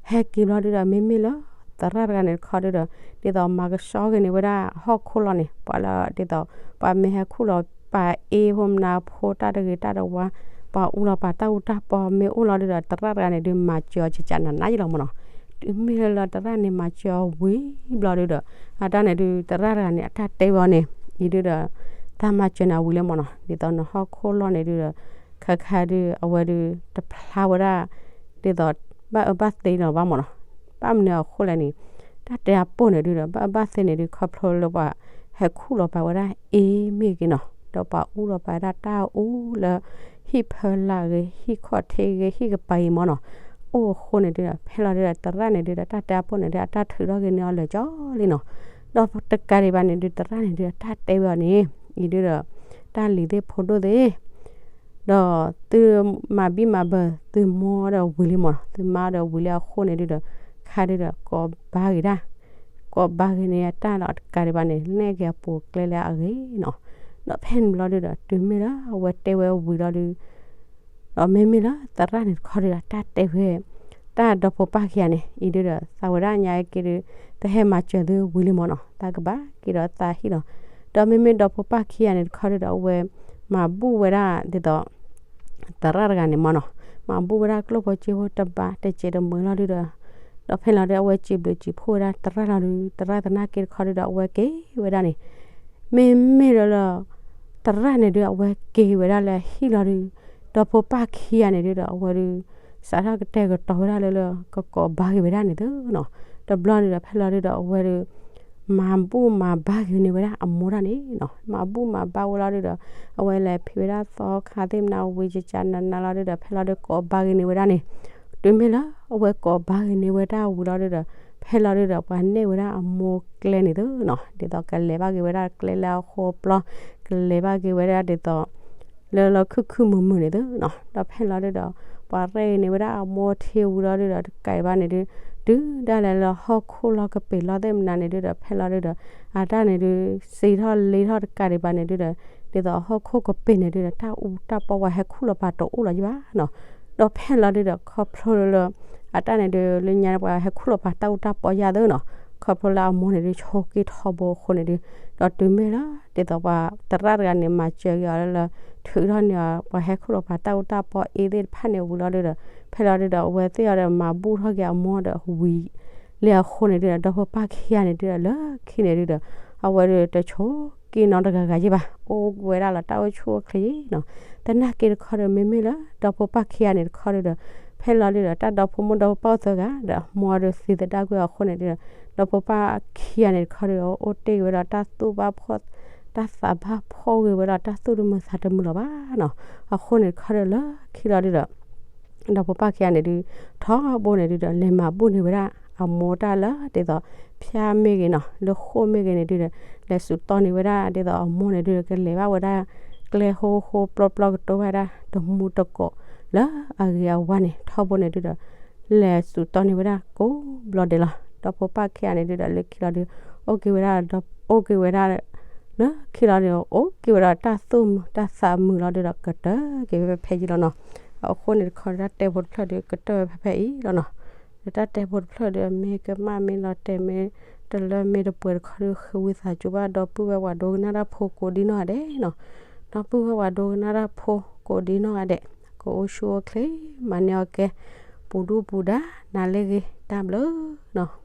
ဟဲက့ၤဘျီဒုးဒီး မ့မ့ၢ်လၢသရၣ်တဂၤန့ၣ်တခီဒုးဒီး ဒ်သိးမၤကဆှီဂ့ၤန့ၢ်ဝဲဒၣ်ဟီၣ်ခိၣ်လီၢ်န့ၣ် ပှၤလၢဒ်သိး ပှၤမ့ၢ်ဟဲခူၣ်လီၤပာ်အ့ဖိမနုၤဖိတၢ်တဂ့ၤတၢ်တဝါ ပှၤအူလီၤပာ်တၢ်အူတၢ်ပီမ့ၢ်အိၣ်လီၤဒုးဒီး သရၣ်တဂၤန့ၣ်ဒုး မၤစၢၤအီၤကကနးနးယလီၤမၢ်နီၤ. တုၤမ့ၢ်လၢလၢသရၣ်န့ၣ် မၤစၢၤအီၤဝံၤဘျီဒုးဒီး အတၢ်န့ၣ်ဒုး သရၣ်တဂၤန့ၣ် အတၢ်တဲဝဲအီၤန့ၣ် အံၤဒုးဒီး သးမၤစၢၤနၤဝံၤလံမၢ်နီၤ. ဒ်သိးနဟီၣ်ခိၣ်လီၢ်န့ၣ်ဒုးဒီး ခါခါဒုး အဝဲဒုး တဖျါဝဲဒၣ် ဒ်သိး ဘၣ်အၢဘၣ်သီလၢၤဘၣ်မၢ်နီၤ. ဘၣ်မနုၤအဃိလဲၣ်န့ၣ် တၢ်တဲအပိၢ်န့ၣ်ဒုးဒီး ဘၣ်အၢဘၣ်သီန့ၣ်ဒုး ခီဖျိလၢပှၤဟဲခူၣ်လီၤပာ်ဝဲဒၣ်အ့မ့ၢ်ဂ့ၤနီၤ ဒီးပှၤအူလီၤပာ်ဝဲဒၣ်တၢ်အူလၢ ဟံၣ်ဖၢလာ်ဂ့ၤ ဟံၣ်ခီၣ်ထံးဂ့ၤ ဟံၣ်ကပၤဂ့ၤမၢ်နီၤ. အိၣ်အဃိန့ၣ်ဒုးဒီး ဖဲလီၤဒုးဒီး သရၣ်န့ၣ်ဒုးဒီး တၢ်တဲအပိၢ်န့ၣ်ဒုး အတၢ်ထုးထီၣ်က့ၤန့ၢ်အီၤလၢာ်ကၠီလံနီၤ. ဒီးတကးဒံးဘၣ်န့ၣ်ဒုး သရၣ်န့ၣ်ဒုး အတၢ်တဲဝဲအီၤန့ၣ် အံၤဒုးဒီး တၢ်လံၤသ့ၣ်ဖိဒိၣ်သ့ၣ် ဒီးသုမၤဘံၣ်မၤဘၢသုမိၢ်ဒီးဝံၤလံမၢ်နီၤ. သုမါဒီးဝံၤလံအဃိန့ၣ်ဒုးဒီး ခါဒုးဒီး ကိးဘါဂ့ၤဒၣ် ကိးဘါဂ့ၤန့ၢ်အတၢ်ဒီးတကးဒံးဘၣ်န့ၣ် နဲၣ်က့ၤအပူၤကျဲလၢအဂ့ၤနီၤ. ဒီးဖဲန့ၣ်ဘျီဒုးဒီး တုၤမ့ၢ်လၢအဝဲတဲဝဲဝံၤလီၤဒုး ဒီးမ့မ့ၢ်လၢသရၣ်န့ၣ်တခီဒုးဒီး တၢ်တဲဝဲ တၢ်ဒီဖိပၢ်ခံဂၤန့ၣ် အံၤဒုးဒီး သးဝဲဒၣ်ညါက့ၤဒုး တဟဲမၤစၢၤသုဝံၤလံမၢ်နီၤ, သးကဘၣ်က့ၤဒီးသးဟံၣ်လီၤ. ဒီးမ့မ့ၢ်ဒီဖိပၢ်ခံဂၤန့ၣ်တခီဒုးဒီး အဝဲမၤဘူၣ်ဝဲဒၣ်ဒ်သိး သရၣ်တဂၤန့ၣ်မၢ်နီၤ, မၤဘူၣ်ဝဲဒၣ်ကျိၣ်ဖိစ့ဖိတဘၣ်တစဲးတမှဲၤလီၤဒုးဒီး ဒီးဖဲလီၤဒုး အဝဲစံးဘျုးစံးဖှိၣ်ဝဲဒၣ်သရၣ်လီၤဒုး သရၣ်သနာ်က့တခီဒုးဒီး အဝဲက့ၤဝဲဒၣ်န့ၣ် မ့မ့ၢ်လၢလၢ သရၣ်န့ၣ်ဒုး အဝဲက့ၤဝဲဒၣ်လၢအဟံၣ်လီၤဒုး ဒီဖိပၢ်ခံဂၤန့ၣ်ဒုးဒီး အဝဲဒုး စးထီၣ်ကတဲာ်ကတီၤဝဲဒၣ်လၢလၢ ကကိးဘါဂ့ၤဝဲဒၣ်န့ၣ်သုနီၤ. တဘျီန့ၣ်ဒီး ဖဲလီၤဒုးဒီး အဝဲဒုး မၤဘူၣ်မၤဘါဂ့ၤန့ၢ်ဝဲဒၣ်အမိၢ်ဒၣ်န့ၣ်နီၤ. မၤဘူၣ်မၤဘါဝဲလီၤဒုးဒီး အဝဲလဲၤဖံးဝဲဒၣ်သီခါသ့ၣ်မနုၤဝံၤ ကကနနလီၤဒုးဒီး ဖဲလီၤဒုး ကိးဘါဂ့ၤန့ၢ်ဝဲဒၣ်န့ၣ် တုၤမ့ၢ်လၢအဝဲကိးဘါဂ့ၤန့ၢ်ဝဲဒၣ်ဝံၤလီၤဒုးဒီး ဖဲလီၤဒုးဒီး ပှၤနဲၣ်ဝဲဒၣ်အမိၢ်ကျဲန့ၣ်သုနီၤ. ဒ်သိးကလဲၤဘၣ်က့ၤဝဲဒၣ်ကျဲလၢအဃိပျီ ကလဲၤဘၣ်က့ၤဝဲဒၣ်ဒ်သိး လၢလၢခုၣ်ခုၣ်မုာ်မုာ်န့ၣ်သုနီၤ. ဒီးဖဲလီၤဒုးဒီး ပှၤရဲၣ်ဂ့ၤန့ၢ်ဝဲဒၣ်အမိၢ်ထံဝံၤလီၤဒုးဒီး တကးဘၣ်န့ၣ်ဒုး တုၤဒၣ်လဲာ်လၢဟီၣ်ခိၣ်လီၢ်ကပ့ၤလီၢ်သ့ၣ်မနုၤန့ၣ်ဒုးဒီး ဖဲလီၤဒုးဒီး အတၢ်န့ၣ်ဒုး စံးထီၣ်လ့ထီၣ်တကးဒံးဘၣ်န့ၣ်ဒုးဒီး ဒ်သိးဟီၣ်ခိၣ်ကပ့ၤန့ၣ်ဒုးဒီး တၢ်အူတၢ်ပီပှၤဟဲခူၣ်လီၤပာ်တအိၣ်လီၤယဘၣ်နီၤ. ဒီးဖဲလီၤဒုးဒီး ခီဖျိလၢ အတၢ်န့ၣ်ဒုး လၢညါန့ၣ် ပှၤဟဲခူၣ်လီၤပာ်တၢ်အူတၢ်ပီယါသုနီၤ. ခီဖျိလၢအမိၢ်န့ၣ်ဒုး ဆိးက့ထီဘိအဃိန့ၣ်ဒုး ဒီးတုၤမ့ၢ်လၢ ဒ်သိးပှၤသရၣ်တဂၤန့ၣ် မၤစၢၤက့ၤအီၤလၢလၢ ထုးထီၣ်န့ၢ်အီၤ ပှၤဟဲခူၣ်လီၤပာ်တၢ်အူတၢ်ပီအ့သ့ၣ်တဖၣ်န့ၣ်ဝံၤလီၤဒုးဒီး ဖဲလီၤဒုးဒီး အဝဲသ့ၣ်အီၤဒီး မၤဘူၣ်ထီၣ်က့ၤအမိၢ်ဒီးဝံၤ လၢအဃိန့ၣ်ဒုးဒီး ဒီဖိပၢ်ခံဂၤန့ၣ်ဒုးဒီး လၢခံန့ၣ်ဒုးဒီး အဝဲဒုးတဆိးက့နီတဂၤဂၤယဲၢ်ဘၣ် အိၣ်ဝဲဒၣ်လီၤတၢ်အိၣ်ဆူၣ်အိၣ်ချ့နီၤ. သနာ်က့တခီဒီး မ့မ့ၢ်လၢ ဒီဖိပၢ်ခံဂၤန့ၣ်တခီဒုးဒီး ဖဲလီၤဒုးဒီး တၢ်ဒီဖိမိၢ်ဒီဖိပၢ်အိၣ်သၢဂၤဒီး မိၢ်ဒုးသံသဒၣ်ကွံာ်အဃိန့ၣ်ဒုးဒီး ဒီဖိပၢ်ခံဂၤန့ၣ်တခီဒုးဒီး အိၣ်တ့ၢ်က့ၤဝဲဒီးတၢ်သူၣ်ဘၣ်ဖှီၣ် တၢ်သးဘၣ်ဖှီၣ်ဂ့ၤဝဲဒီးတၢ်သူၣ်တမုာ်သးတမုာ်လီၤဘၣ်နီၤ. အဃိန့ၣ်တခီဒီးလၢခံလီၤဒုဒီး ဒီဖိပၢ်ခံဂၤန့ၣ်ဒုး ထီဘိန့ၣ်ဒုဒီး လဲၤမၤဘူၣ်န့ၢ်ဝဲဒၣ်အမိၢ်တၢ်လၢဒ်သိး ဖၠၣ်မ့ၢ်ဂ့ၤနီၤ လၢဃိၣ်မ့ၢ်ဂ့ၤန့ၣ်ဒုဒီး လဲၤစူးတီန့ၢ်ဝဲဒၣ်ဒ်သိးအမိၢ်န့ၣ်ဒုဒီး ကလဲၤဘၣ်ဝဲဒၣ် ကျဲဟိဃိပျီပျီကတိၤဘၣ်ဒၣ် တမူတကိး လၢအဂ့ၤအဝါန့ၣ် ထီဘိန့ၣ်ဒုဒီး လဲၤစူးတီန့ၢ်ဝဲဒၣ်ကိးဘျီဒဲးလီၤ. ဒီဖိပၢ်ခံဂၤန့ၣ်ဒုဒီး လၢခံလီၤဒု အိၣ်က့ၤဝဲဒၣ်ဒီး အိၣ်က့ၤဝဲဒၣ် လၢခံလီၤဒု အိၣ်က့ၤဝဲဒၣ်တၢ်သူၣ်မုာ်တၢ်သးမုာ်လီၤဒုဒီး ကတၢၢ်က့ၤဝဲဖဲဖဲအံၤလီၤနီၤ. အဃိန့ၣ်တခီဒီး တၢ်တဲဖိတဖျၢၣ်ဒု ကတၢၢ်ဝဲဖဲဖဲအံၤလီၤနီၤ. ဒီးတၢ်တဲဖိတဖျၢၣ်ဒု မ့ၢ်ကမၣ်မ့ၢ်လီၤတဲာ်မ့ၢ်တလၢမ့ၢ်တပှဲၤတခီဒု ဃ့ဝံသးစူၤဘၣ် ဒီပုၢ်ဝဲၢ်ပှၤဒိကနၣ်တၢ်ဖိကိးဒံနီၢ်ဂၤဒဲးနီၤ. ဒီပုၢ်ဝဲၢ်ပှၤဒိကနၣ်တၢ်ဖိကိးဒံနီၢ်ဂၤဒဲး ကအိၣ်ဆူၣ်အိၣ်ချ့ မၤန့ၢ်အီၤကဲ ပူၤဒူၣ်ပူၤဒါ နၤလၢအဂ့ၤ တၢ်ဘျုးနီၤ.